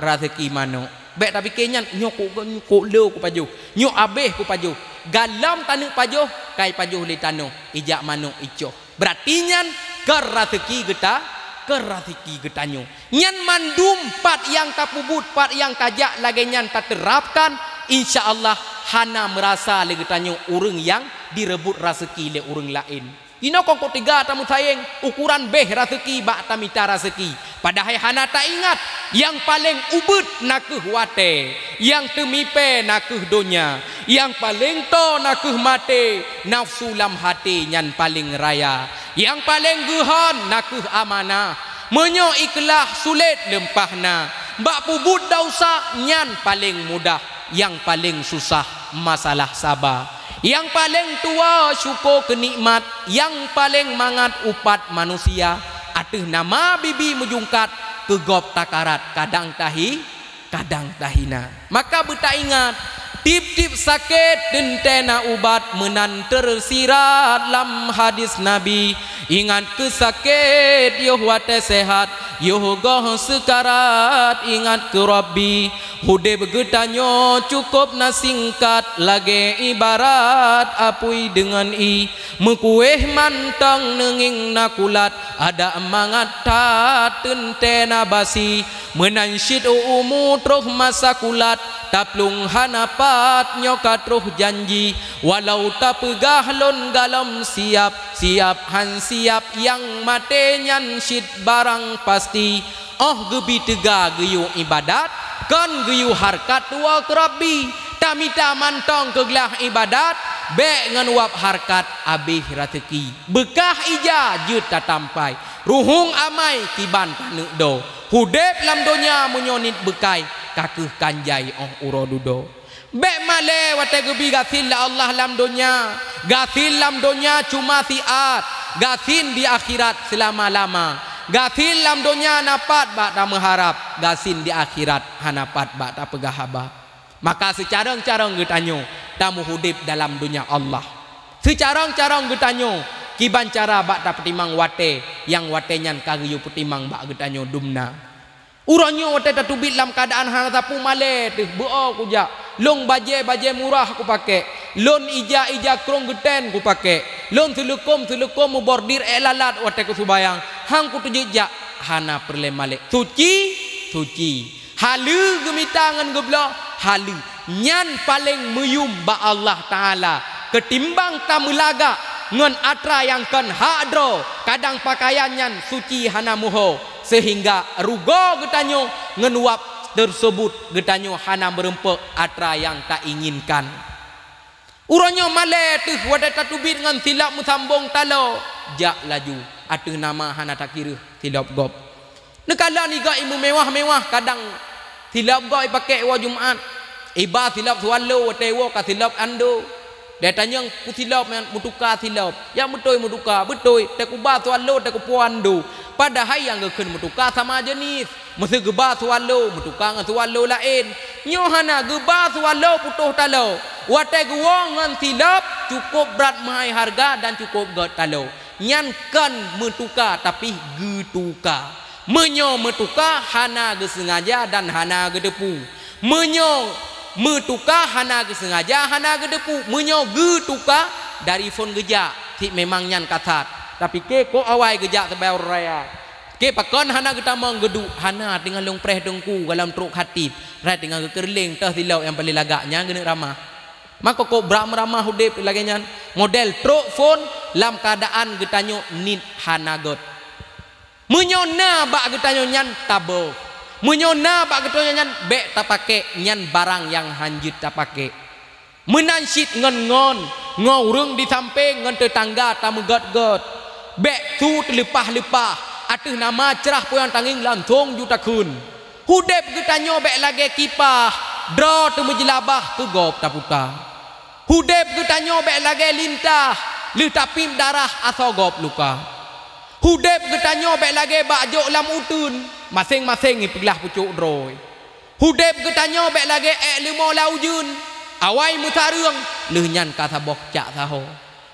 raseuki manok. Bék tapike nyan, nyoe kok, nyoe kok le kupajoh, nyoe abéh kupajoh. Golom taneuk pajoh, ka ipajoh lé tanoh, ijak manok icoh. Beurati nyan keu raseuki geuta-, keu raseuki geutanyoe. Nyan mandum pat nyang tapeubuet, pat nyang tajak lagée nyan tateurapkan, insya Allah hana meurasa lé geutanyoe ureuëng nyang direubot raseuki lé ureuëng laén. Inoe kon kutiga tameusayang ukuran béh raseuki bak tamita raseuki. Padahai hana taingat, nyang paleng ubit na kheueh watée, nyang teumipée na kheueh donya, nyang paleng toe na kheueh maté, nafeusu lam haté nyan paleng raya, nyang paleng geuhon na kheueh amanah. Meunyoe ikhlaih sulet leumpah na, bak peubuet desya nyan paleng mudah, nyang paleng susah masalah saba. Nyang paleng tuwoe syukoe keu nikmat, nyang paleng mangat upat manusia. Ateueh nama bibi meujungkat, keu gob takarat kadang tahi, kadang tahina. Maka beutaingat, tieb-tieb sakét teuntée na ubat, meunan teusirat lam hadis Nabi. Ingat keu sakét yoh watée seuhat, yoh goh seukarat ingat keu Rabbi. Udeb geutanyoe cukôb na singkat lagée ibarat apui deungon ié. Meukuéh mantong neungieng na kulat, adak mangat that teuntée na basi. Meunan cit u umu troh masa kulat, taplueng hana pat nyoe ka troh janji. Walau tapeugah lôn galom siab, siab han siab nyang maté nyan cit barang pasti. Óh geubi teuga geuyue iébadat, kon geuyue hareukat tuwoe keu Rabbi. Tamita mantong keu glah iébadat, bék ngon uab hareukat abéh raseuki. Beukah ija jeuet tatampai, ruhueng amai kiban taneuk do. Udeb lam donya meunyoe niet beukai, ka kheueh kan jai óh uroe dudoe. Bék malée watée geubi gasien lé Allah lam donya. Gasien lam donya cuma siat, gasien di akhirat seulama-lama. Gasien lam donya na pat bak tameuharab, gasien di akhirat hana pat bak tapeugah haba. Maka seucarông-carông geutanyoe tameuudeb dalam donya Allah. Seucarông-carông geutanyoe kiban cara bak tapeutimang watée, nyang watée nyan ka geuyue peutimang bak geutanyoe dumna. Uroe nyoe watée tateubiet lam keuadaan hana sapeue malée teuh, beu-o kujak. Lôn bajée-bajée murah kupakék. Lôn ija-ija krông geutén kupakék. Lôn seuleukom-seuleukom mubordir ék lalat watée kuseumayang. Han kuteujeuet jak, hana peureulée malée. Suci, suci. Haleue geumita ngon geubloe, haleue. Nyan paleng meuyuem bak Allah Taala keutimbang tameulagak ngon atra nyang kon hak droe, kadang peukayan nyan suci hana meuho, seuhingga rugoe geutanyoe ngon uab teuseubut geutanyoe hana meureumpok atra nyang tainginkan. Uroe nyoe malée teuh watée tateubiet ngon silop meusambong taloe, jak laju ateueh nama hana takireuh silop gob. Neukalon igoe imeumewah-mewah, kadang silop gob ipakék woe Jumat, iba silop swallow watée woe ka silop ando. Dai tanyong keu silop nyan meutuka silop, nyang beutôi meutuka, beutôi teukuba swallow teukupo ando. Padahai nyang geukheun meutuka sama jeunèh. Meuseu geuba swallow meutuka ngon swallow laén. Nyoe hana geuba swallow putôh taloe. Watée geuwoe ngon silop cukôp brat meuhai hareuga dan cukôp gét taloe. Nyan kon meutuka, tapi geutuka. Meunyoe meutuka hana geuseungaja dan hana geuteupeue. Meunyoe meutuka hana geuseungaja, hana geuteupeue. Meunyoe geutuka dari phon geujak, cit memang nyan ka that. Tapi keu kok awai geujak sibagoe ureuëng raya. Keu pakon hana geutamong geuduek, hana teungoh lôn preh teungku gohlom trok khatib, rai teungoh geukeureuléng toh silop nyang paleng lagak nyan geuneuk ramah. Maka kok brat meuramah udeb lagée nyan, model trok phon lam keuadaan geutanyoe niet hana gét. Meunyoe na bak geutanyoe nyan taboh, meunyoe na bak geutanyoe nyan bék tapakék, nyan barang nyang hanjeuet tapakék. Meunan cit ngon-ngon, ngon ureuëng di sampéng, ngon teutangga tameugét-gét. Bék su teuleupah-leupah, ateueh nama crah peue nyang tangieng langsong ju takheun. Udeb geutanyoe bék lagée kipah, droe teumeujeulabah keu gob taputa. Udeb geutanyoe bék lagée lintah, lheueh tapiep darah asoe gob luka. Udeb geutanyoe bék lagée bak jok lam uteuen, maséng-maséng ipeuglah pucok droe. Udeb geutanyoe bék lagée ék leumo lam ujeuen, awai meusareueng, lheueh nyan ka saboh cak saho.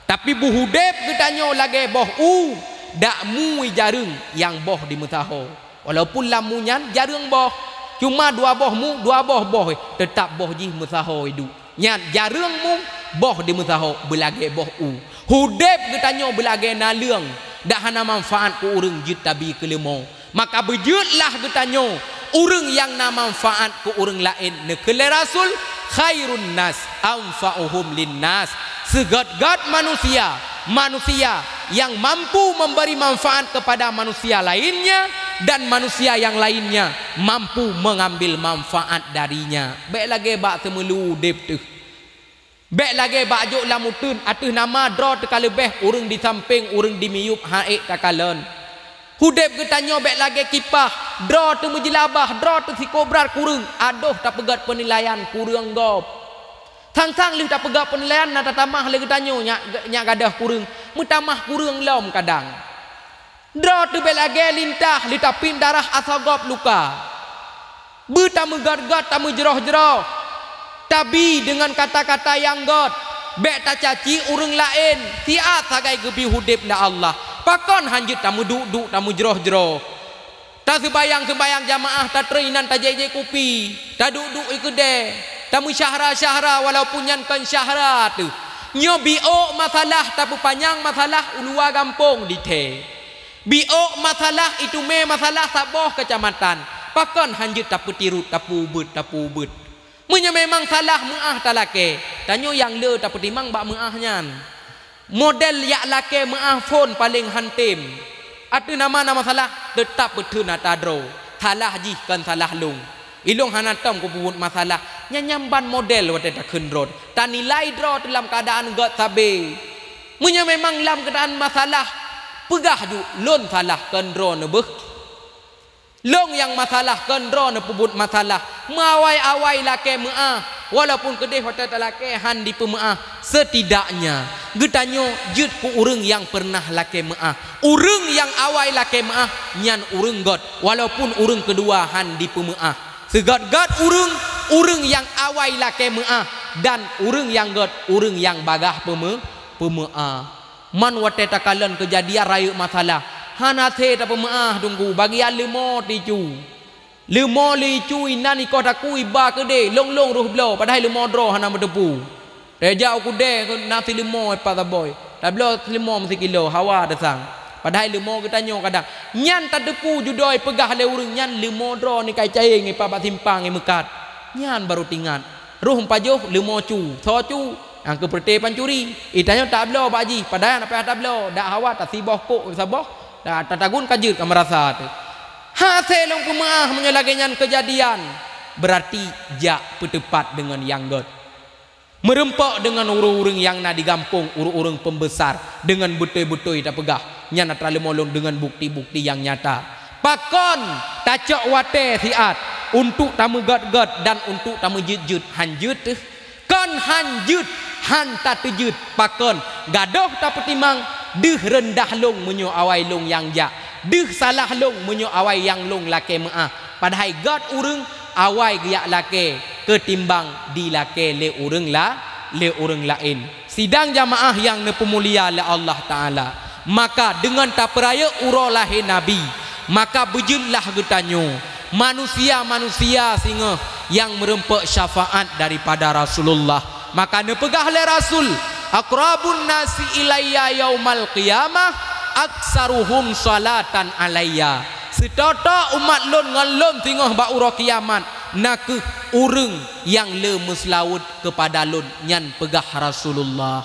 Tapi beuudeb geutanyoe lagée boh u, dak mu ijareueng nyang boh dimeusaho. Walaupun lam mu nyan jareueng boh, cuma dua boh mu, dua boh boh, teutab boh jih meusaho iduek. Nyan jareueng mu, boh dimeusaho beulagée boh u. Udeb geutanyoe beulagée naleueng, dak hana manfaat keu ureuëng jeuet tabi keu leumo. Maka beujeuetlah geutanyoe ureuëng nyang na manfaat keu ureuëng laén, neukheun lé Rasul, "Khairun nas anfa'uhum linnas." Seugét-gét manusia, manusia yang mampu memberi manfaat kepada manusia lainnya, dan manusia yang lainnya mampu mengambil manfaat darinya. Bék lagée bak seumeulu udeb teuh. Bék lagée bak jok lam uteuen, ateueh nama droe teuka leubeh, ureuëng di sampéng, ureuëng di miyueb han ék takalon. Udeb geutanyoe bék lagée kipah, droe teumeujeulabah, droe teusikok brat kureueng, adoh tapeugét peunilaian kureueng gob. Sang-sang lheueh tapeugét peunilaian na tatamah lé geutanyoe nyak, nyak gadôh kureueng, meutamah kureueng lom kadang. Droe teuh bék lagée lintah lheueh tapiep darah asoe gob luka. Beu tameugét-gét, tameujroh-jroh, tabi deungon kata-kata nyang gét, bék tacaci ureuëng laén, siat sagai geubri udeb lé Allah. Pakon hán jeuet tameuduek-duek, tameujroh-jroh. Taseubayang-seubayang jamaah, tatrei inan tajék-jék kupi, taduek-duek i keudée, tameusyahra-syahra walaupun nyan kon syahra teuh. Nyoe biôk masalah, tapeupanyang masalah u luwa gampông dithée. Biôk masalah, itumé masalah saboh keucamatan, pakon hán jeuet tapeutirot, tapeuubeuet, tapeuubeuet. Meunyoe memang salah meuáh talakée, tanyoe nyang le tapeutimang bak meuáh nyan. Model jak lakée meuáh phon paleng hán tem. Ateueh nama na masalah, teutab peutheun ata droe. Salah jih kon salah lôn. Ilôn hana tom kupeubuet masalah. Nyan nyang ban model watée takheun droe. Tanilai droe teuh lam keuadaan gét sabe. Meunyoe memang lam keuadaan masalah, peugah ju lôn salah kon droe neubeuh. Lôn nyang masalah kon droe neupeubuet masalah. Meuawai-awai lakée meuáh, walaupun keudeh watée talakée hán dipeumeuáh, setidaknya geutanyoe jeuet keu ureuëng nyang peureunah lakée meuáh. Ureuëng nyang awai lakée meuáh, nyan ureuëng gét, walaupun ureuëng keudua hán dipeumeuáh. Seugét-gét ureuëng, ureuëng nyang awai lakée meuáh, dan ureuëng nyang gét, ureuëng nyang bagaih peumeu-, peumeuáh. Man watée takalon keujadian rayeuk masalah, hana sé tapeumeuáh teungku, bagian leumo ticu. Leumo leuicu inan ikoh takue iba keudeh, lôn-lôn roh bloe, padahai leumo droe hana meuteupeue. Tajak u keudeh na sileumo ipat saboh, tabloe sileumo meusikilo, hawa teusang. Padahai leumo geutanyoe kadang nyan tateupeue judoe peugah lé ureuëng nyan leumo droe ni kai cayeng ipat bak simpang i meukat. Nyan barô teuingat. Roh pajoh leumo cu, soe cu? Nyang keu peureuté pancuri. Itanyoe tabloe bak jih, padahai hana payah tabloe, dak hawa tasiboh kok saboh, ta-, tatagun ka jeuet ka meurasa teuh. Hasé lôn peumeuáh meunyoe lagée nyan keujadian, beurati jak peuteupat deungon nyang gét. Meureumpok deungon ureuëng-ureuëng nyang na di gampông, ureuëng-ureuëng peumbesar, deungon beutôi-beutôi tapeugah, nyan atra leumo lôn deungon bukti-bukti nyang nyata. Pakon tacok watée siat untuk tameugét-gét dan untuk tameujeuet-jeuet, hán jeuet teuh. Kon hán jeuet, hán tateujeuet, pakon gadôh tapeutimang deuh reundah lôn meunyoe awai lôn nyang jak, deuh salah lôn meunyoe awai nyang lôn lakée meuáh, padahai gét ureuëng awai geujak lakée keutimbang dilakée lé ureuëng la-, lé ureuëng laén. Sidang jamaah nyang neupeumulia lé Allah Taala, maka deungon tapeurayeuk uroe lahé Nabi, maka beujeuetlah geutanyoe manusia-manusia singoh nyang meureumpok syafaat daripada Rasulullah. Maka neupeugah lé Rasul, "Aqrabun nasi ilayya yaumal qiyamah aktsaruhum shalatan alayya." Seutoto umat lôn ngon lôn singoh bak uroe kiamat, na kheueh ureuëng nyang le meuseulaweuet keupada lôn, nyan peugah Rasulullah.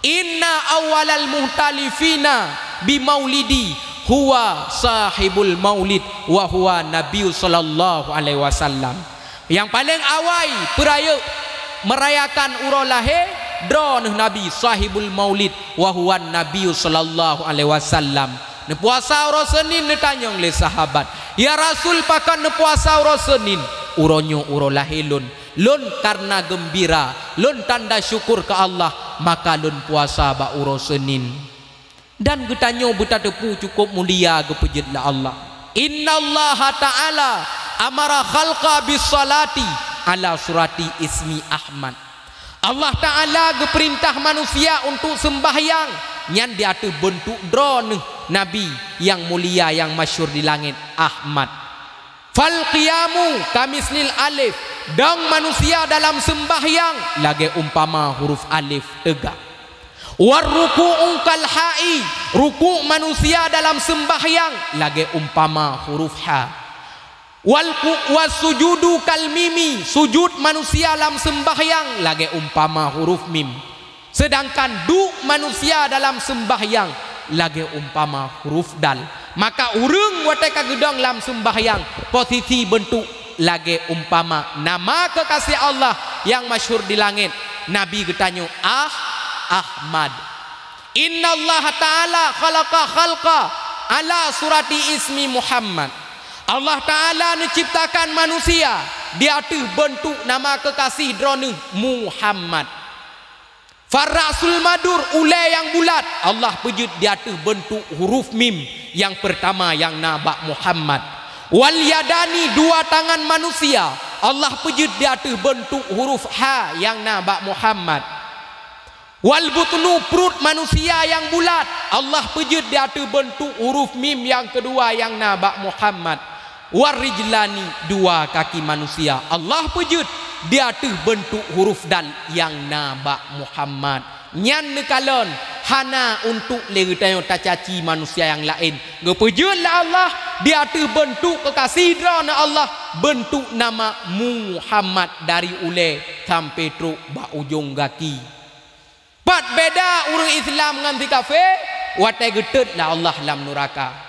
"Inna awwalal muhtalifina bi maulidi huwa sahibul maulid wa huwa Nabi sallallahu alaihi wasallam." Nyang paleng awai peurayeuk meurayakan uroe lahé droeneuh Nabi sahibul maulid wa huwa Nabi sallallahu alaihi wasallam. Neupuasa uroe Seunin, neutanyong lé sahabat, "Ya Rasul, pakon neupuasa uroe Seunin?" "Uroe nyoe uroe lahé lôn. Lôn kareuna geumbira, lôn tanda syukur keu Allah, maka lôn puasa bak uroe Seunin." Dan geutanyoe beutateupeue cukôp mulia geupeujeuet lé Allah. Innallaha ta'ala amara khalqa bis salati ala surati ismi Ahmad. Allah Ta'ala geupeurintah manusia untuk seumbahyang nyan di ateueh beuntuk droeneuh Nabi nyang mulia nyang masyhur di langét, Ahmad. Fal qiyamu kamislil alif, dong manusia dalam seumbahyang lagée umpama huruf alif teugak. War ruku'u kal ha'i, ruku' manusia dalam seumbahyang lagée umpama huruf ha. Wal ku-, was sujudu kal mimi, sujud manusia lam seumbahyang lagée umpama huruf mim. Seudangkan duek manusia dalam seumbahyang lagée umpama huruf dal. Maka ureuëng watée ka geudong lam seumbahyang, posisi beuntuk lagée umpama nama keukaséh Allah nyang masyhur di langét, Nabi geutanyoe Ah-, Ahmad. Innallaha ta'ala khalaqa khalqa ala surati ismi Muhammad. Allah Ta'ala neuciptakan manusia di ateueh beuntuk nama keukaséh Droeneueh Muhammad. Farrasul madur, ulée nyang bulat, Allah peujeuet di ateueh beuntuk huruf mim nyang peurtama nyang na bak Muhammad. Wal yadani, dua tangan manusia, Allah peujeuet di ateueh beuntuk huruf ha nyang na bak Muhammad. Wal butnu, pruet manusia nyang bulat, Allah peujeuet di ateueh beuntuk huruf mim nyang keudua nyang na bak Muhammad. Warijlani, dua kaki manusia, Allah peujeuet di ateueh beuntuk huruf dal nyang na bak Muhammad. Nyan neukalon hana untuk lé geutanyoe tacaci manusia nyang laén. Geupeujeuet lé Allah di ateueh beuntuk keukaséh Droeneueh Allah, beuntuk nama Muhammad dari ulée sampai trok bak ujong gaki. Pat beda ureuëng Islam ngon si kafé? Watée geutot lé Allah lam nuraka.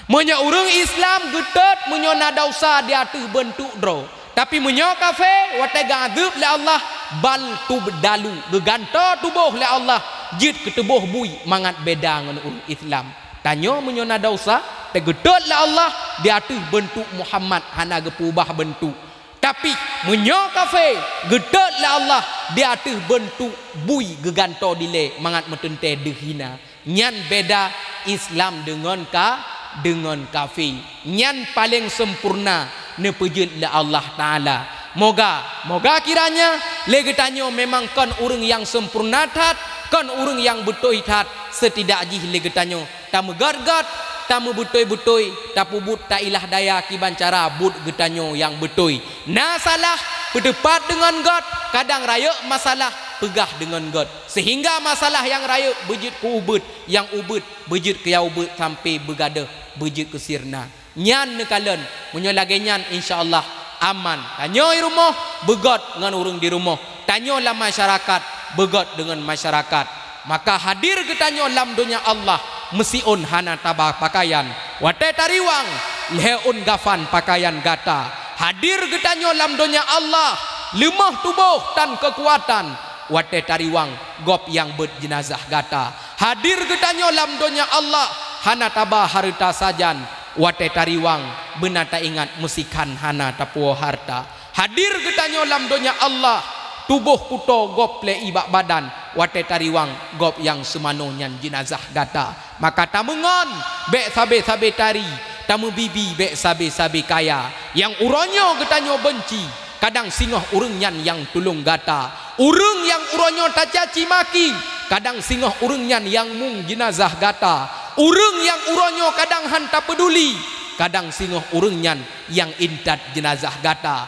Meunyoe ureuëng Islam geutot meunyoe na desya di ateueh beuntuk droe, tapi meunyoe kafé, watée geuazeueb lé Allah, bal tubdalu, geugantoe tuboh lé Allah jeuet keu tuboh bui mangat beda ngon ureuëng Islam. Tanyoe meunyoe na desya, teuh geutot lé Allah di ateueh beuntuk Muhammad, hana geupeubah beuntuk. Tapi meunyoe kafé geutot lé Allah di ateueh beuntuk bui geugantoe dilée mangat meuteuntée deuh hina, nyan beda Islam deungon ka, deungon kafé. Nyan paleng sempurna neupeujeuet lé Allah Ta'ala. Moga, moga kiranya lé geutanyoe memang kon ureuëng nyang sempurna that, kon ureuëng nyang beutôi that, seutidak jih lé geutanyoe tameugét-gét, tameubeutôi-beutôi, tapeubuet tailah daya kiban cara buet geutanyoe nyang beutôi. Na salah, peuteupat deungon gét, kadang rayeuk masalah peugah deungon gét, seuhingga masalah nyang rayeuk beujeuet keu ubeuet, nyang ubeuet beujeuet keu nyang ubeuet sampai beugadôh beujeuet keu sirna. Nyan neukalon, meunyoe lagée nyan, insya Allah aman. Tanyoe i rumoh beugét ngon ureuëng di rumoh, tanyoe lam masyarakat beugét deungon masyarakat. Maka hadir geutanyoe lam donya Allah meusiôn hana taba pakaian. Watée tariwang, lhée ôn gafan pakaian gata. Hadir geutanyoe lam donya Allah, leumoh tuboh tan keukuatan. Watée tariwang, gob nyang beuet jeunazah gata. Hadir geutanyoe lam donya Allah, hana taba hareuta sajan. Watée tariwang, beuna taingat meusikhan hana tapuwoe hareuta. Hadir geutanyoe lam donya Allah, tuboh kuto gob lé i bak badan, watée tariwang gob nyang seumanoe nyan jeunazah gata. Maka tameungon bék sabe-sabe tari, tameubibi bék sabe-sabe kaya. Nyang uroe nyoe geutanyoe beunci, kadang singoh ureuëng nyan nyang tulông gata. Ureuëng nyang uroe nyoe tacaci maki, kadang singoh ureuëng nyan nyang mueng jeunazah gata. Ureuëng nyang uroe nyoe kadang hán tapeuduli, kadang singoh ureuëng nyan nyang intat jeunazah gata.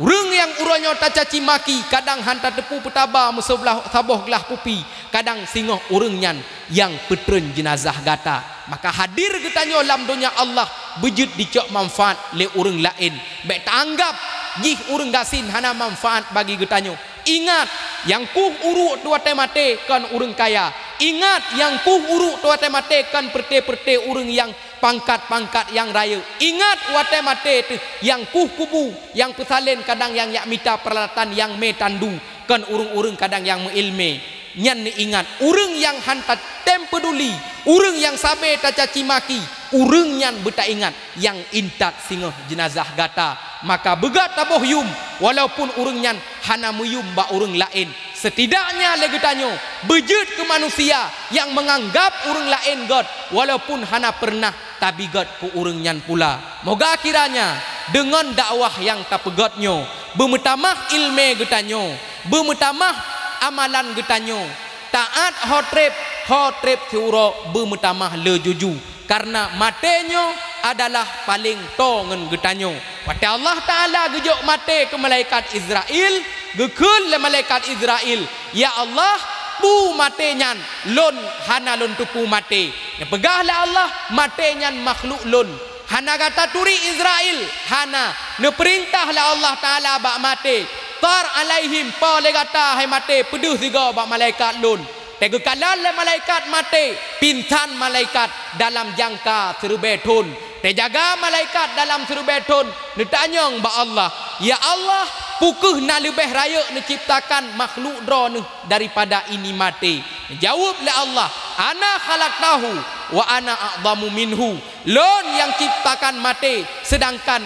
Ureuëng nyang uroe nyoe tacaci maki, kadang hán tateupeue peutaba meuseublah saboh glah kupi, kadang singoh ureuëng nyan nyang peutreun jeunazah gata. Maka hadir geutanyoe lam donya Allah beujeuet dicok manfaat lé ureuëng laén. Bék taanggab jih ureuëng gasien hana manfaat bagi geutanyoe. Ingat, nyang kueh uruek watée maté kon ureuëng kaya. Ingat, nyang kueh uruek watée maté kon peureute-peureute ureuëng nyang pangkat-pangkat nyang rayeuk. Ingat, watée maté teuh nyang kueh kubu, nyang peusalén kadang nyang jak mita peuralatan nyang mé tandu, kon ureuëng-ureuëng kadang nyang meuiéleumé. Nyan neuingat, ureuëng nyang hán tatem peuduli, ureuëng nyang sabe tacaci maki, ureuëng nyan beutaingat nyang intat singoh jeunazah gata. Maka beugét taboh yum, walaupun ureuëng nyan hana meuyum bak ureuëng laén. Seutidaknya lé geutanyoe beujeuet keu manusia nyang meunganggab ureuëng laén gét, walaupun hana peureunah tabi gét keu ureuëng nyan pula. Moga kiranya deungon dakwah nyang tapeugét nyoe, beumeutamah iéleumé geutanyoe, beumeutamah amalan geutanyoe, taát ho treb, ho treb siuroe beumeutamah le juju. Kareuna maté nyoe adalah paleng toe ngon geutanyoe. Watée Allah Ta'ala geujok maté keu malaikat Izrail, geukheun lé malaikat Izrail, "Ya Allah, peue maté nyan, lôn hana lôn teupeue maté." Neupeugah lé Allah, "Maté nyan makhluk lôn." Hana gata turi Izrail, hana. Neupeurintah lé Allah Ta'ala bak maté, "Tar alaihim, po lé gata hai maté, peudeuh sigoe bak malaikat lôn." Teugeukalon lé malaikat maté, pingsan malaikat dalam jangka siribèe thon. Teujaga malaikat dalam siribèe thon, neutanyong bak Allah, "Ya Allah, peu kheueh na leubeh rayeuk neuciptakan makhluk Droeneuh daripada ini maté?" Jaweueb lé Allah, "Ana khalaqtahu wa ana a'dhamu minhu." Lôn nyang ciptakan maté, seudangkan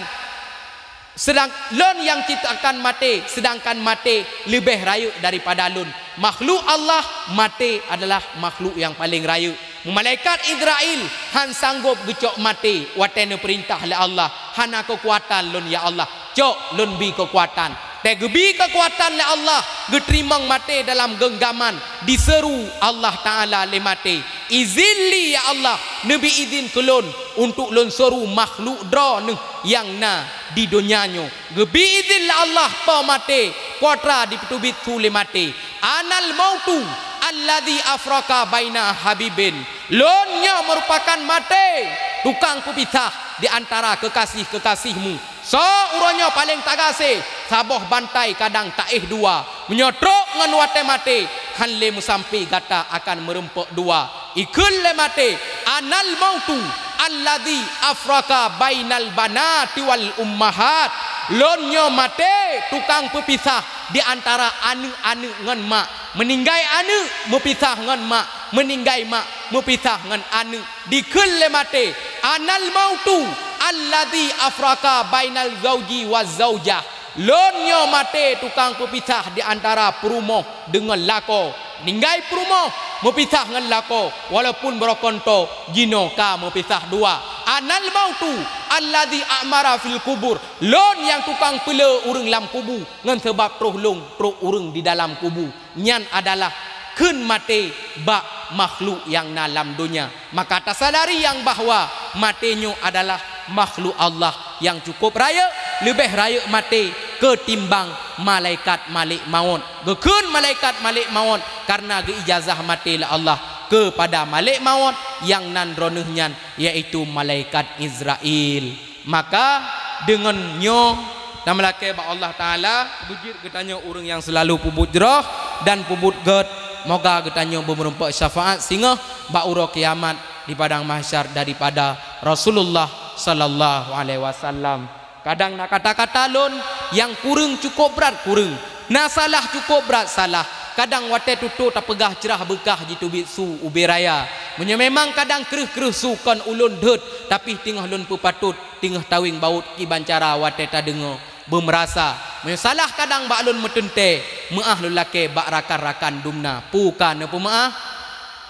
Seudang-, lôn nyang ciptakan maté, seudangkan maté leubeh rayeuk daripada lôn. Makhluk Allah maté adalah makhluk nyang paleng rayeuk. Malaikat Izrail han sanggôp geucok maté watée neupeurintah lé Allah, "Hana keukuatan lôn, ya Allah. Cok, lôn bi keukuatan." Teuh geubi keukuatan lé Allah, geuteurimong maté dalam geunggaman, diseuru Allah Taala lé maté, "Izin li, ya Allah, neubi izin keu lôn untuk lôn seuru makhluk Droeneuh nyang na di donya nyoe." Geubi izin lé Allah po maté, po tra dipeuteubiet su lé maté. "Anal mautu alladzi afraqa baina habibin." Lôn nyoe meurupakan maté, tukang peupisah di antara keukaséh-keukaséhmu. Soe uroe nyoe paleng tagaséh, saboh bantai kadang taéh dua. Meunyoe trok ngon watée maté, han lé meusampé gata akan meureumpok dua. Ikheun lé maté, "Anal mautu alladzi afraqa bainal banati wal ummahat." Lôn nyoe maté, tukang peupisah di antara aneuëk-aneuëk ngon mak. Meuninggai aneuëk, meupisah ngon mak. Meuninggai mak, meupisah ngon aneuëk. Dikheun lé maté, "Anal mautu alladzi afraqa bainal zauji waz zaujah." Lôn nyoe maté, tukang peupisah di antara peurumoh deungon lakoe. Ninggai peurumoh, meupisah ngon lakoe, walaupun baroe kantô jinoe ka meupisah dua. "Anal mautu alladzi a'mara fil kubur." Lôn nyang tukang peulé ureuëng lam kubu, ngon sabab troh lôn troh ureuëng di dalam kubu. Nyan adalah kheun maté bak makhluk nyang na lam donya. Maka tasadari nyang bahwa maté nyoe adalah makhluk Allah nyang cukup rayeuk, leubeh rayeuk maté keutimbang malaikat Malek Maut. Geukheun malaikat Malek Maut kareuna geuijazah maté lé Allah keupada Malek Maut nyang nan droeneueh nyan, yaitu malaikat Izrail. Maka deungon nyoe tameulakée bak Allah Taala, beujeuet geutanyoe ureuëng nyang seulalu peubuet jroh dan peubuet gét. Moga geutanyoe beumeurumpok syafaat singoh bak uroe kiamat di padang mahsyar daripada Rasulullah sallallahu alaihi wasallam. Kadang na kata-kata lôn nyang kureueng cukup brat kureueng, na salah cukup brat salah. Kadang watée tutoe tapeugah crah beukah jiteubiet su ubé raya. Meunyoe memang kadang kreueh-kreueh su kon ulôn deuet, tapi teungoh lôn peupatot, teungoh taweng baôt kiban cara watée tadeungoe beumeurasa. Meunyoe salah kadang bak lôn meuteuntée, meuáh lôn lakée bak rakan-rakan dumna. Peu ka neupeumeuáh?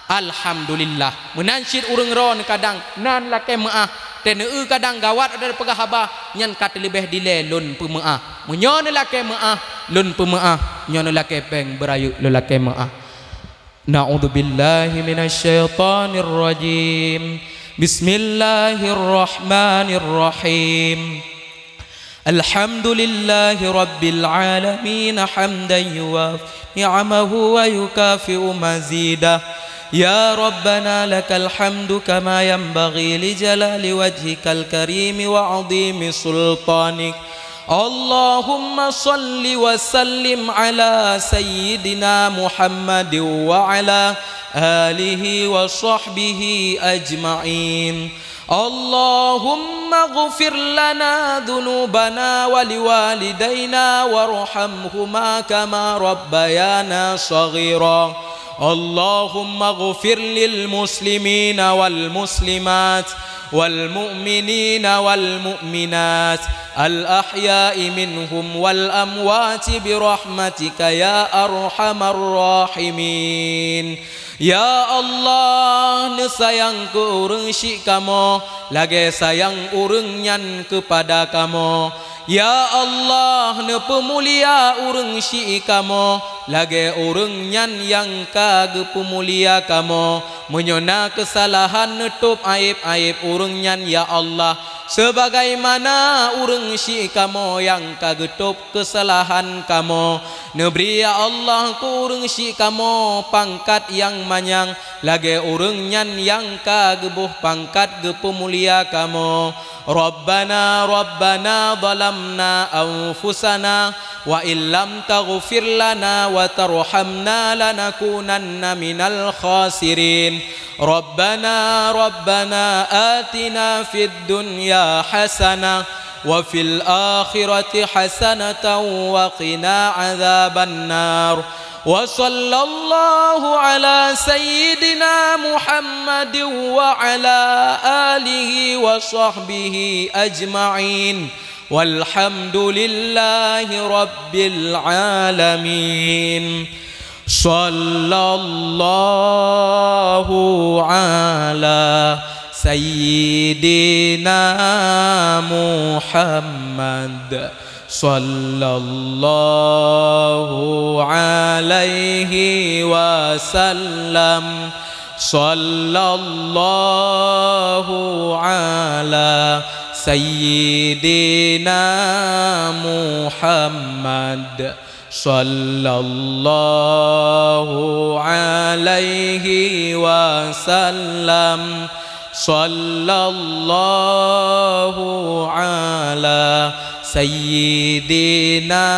Alhamdulillah. Meunan cit ureuëng droeneueh kadang na neulakée meuáh, teuh neueu kadang gawat ada peugah haba, nyan ka teuleubeh dilée lôn peumeuáh. Meunyoe neulakée meuáh, lôn peumeuáh. Nyoe neulakée péng beurayeuk lôn lakée meuáh. Na'udzubillahi minasyaitonirrajim. Bismillahirrahmanirrahim. Alhamdulillahi rabbil alamin, hamdan yuwafi ni'amahu wa yukafi'u mazidah. Ya Rabbana, lakal hamdu kama yanbaghi li jalali wajhikal karimi wa azimi sultanik. Allahumma salli wa sallim ala sayyidina Muhammadin wa ala alihi wa sahbihi ajma'in. Allahumma ighfir lana dzunubana wa liwalidaina warhamhuma kama rabbayana shaghira. Allahumma ighfir lil muslimina wal muslimat, wal mu'minina wal mu'minat, al ahya'i minhum wal amwati bi rahmatika ya arhamar rahimin. Ya Allah, neusayang keu ureuëng syik kamoe lagée sayang ureuëng nyan keupada kamoe. Ya Allah, neupeumulia ureuëng syik kamoe lagée ureuëng nyan nyang ka geupeumulia kamoe. Meunyoe na keusalahan, neutôb aéb-aéb ureuëng nyan, ya Allah, Sebagaimana ureuëng syik kamoe nyang ka geutôb keusalahan kamoe, neubri, ya Allah, keu ureuëng syik kamoe pangkat nyang manyang lagée ureuëng nyan nyang ka geuboh pangkat geupeumulia kamoe. Rabbana, Rabbana, zalamna anfusana, wa illam taghfir lana wa tarhamna lanakunanna minal khasirin. Rabbana, Rabbana, atina fid dunya hasanah, wa fil akhirati hasanatan, wa qina adzaban nar. Wa sallallahu ala sayyidina Muhammadin wa ala alihi wa sahbihi ajma'in. Walhamdulillahi rabbil alamin. Sallallahu ala sayyidina Muhammad. Sallallahu alaihi wasallam. Sallallahu ala sayyidina Muhammad. Sallallahu alaihi wasallam. Sallallahu ala sayyidina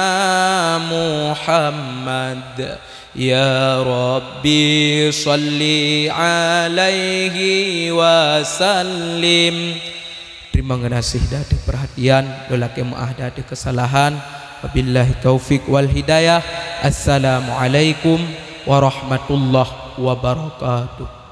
Muhammad. Ya Rabbi, salli alaihi wasallim. Teurimong geunaséh ateueh peurhatian, lôn lakée meuáh ateueh keusalahan. Wabillahi taufik wal hidayah. Assalamualaikum warahmatullahi wabarakatuh.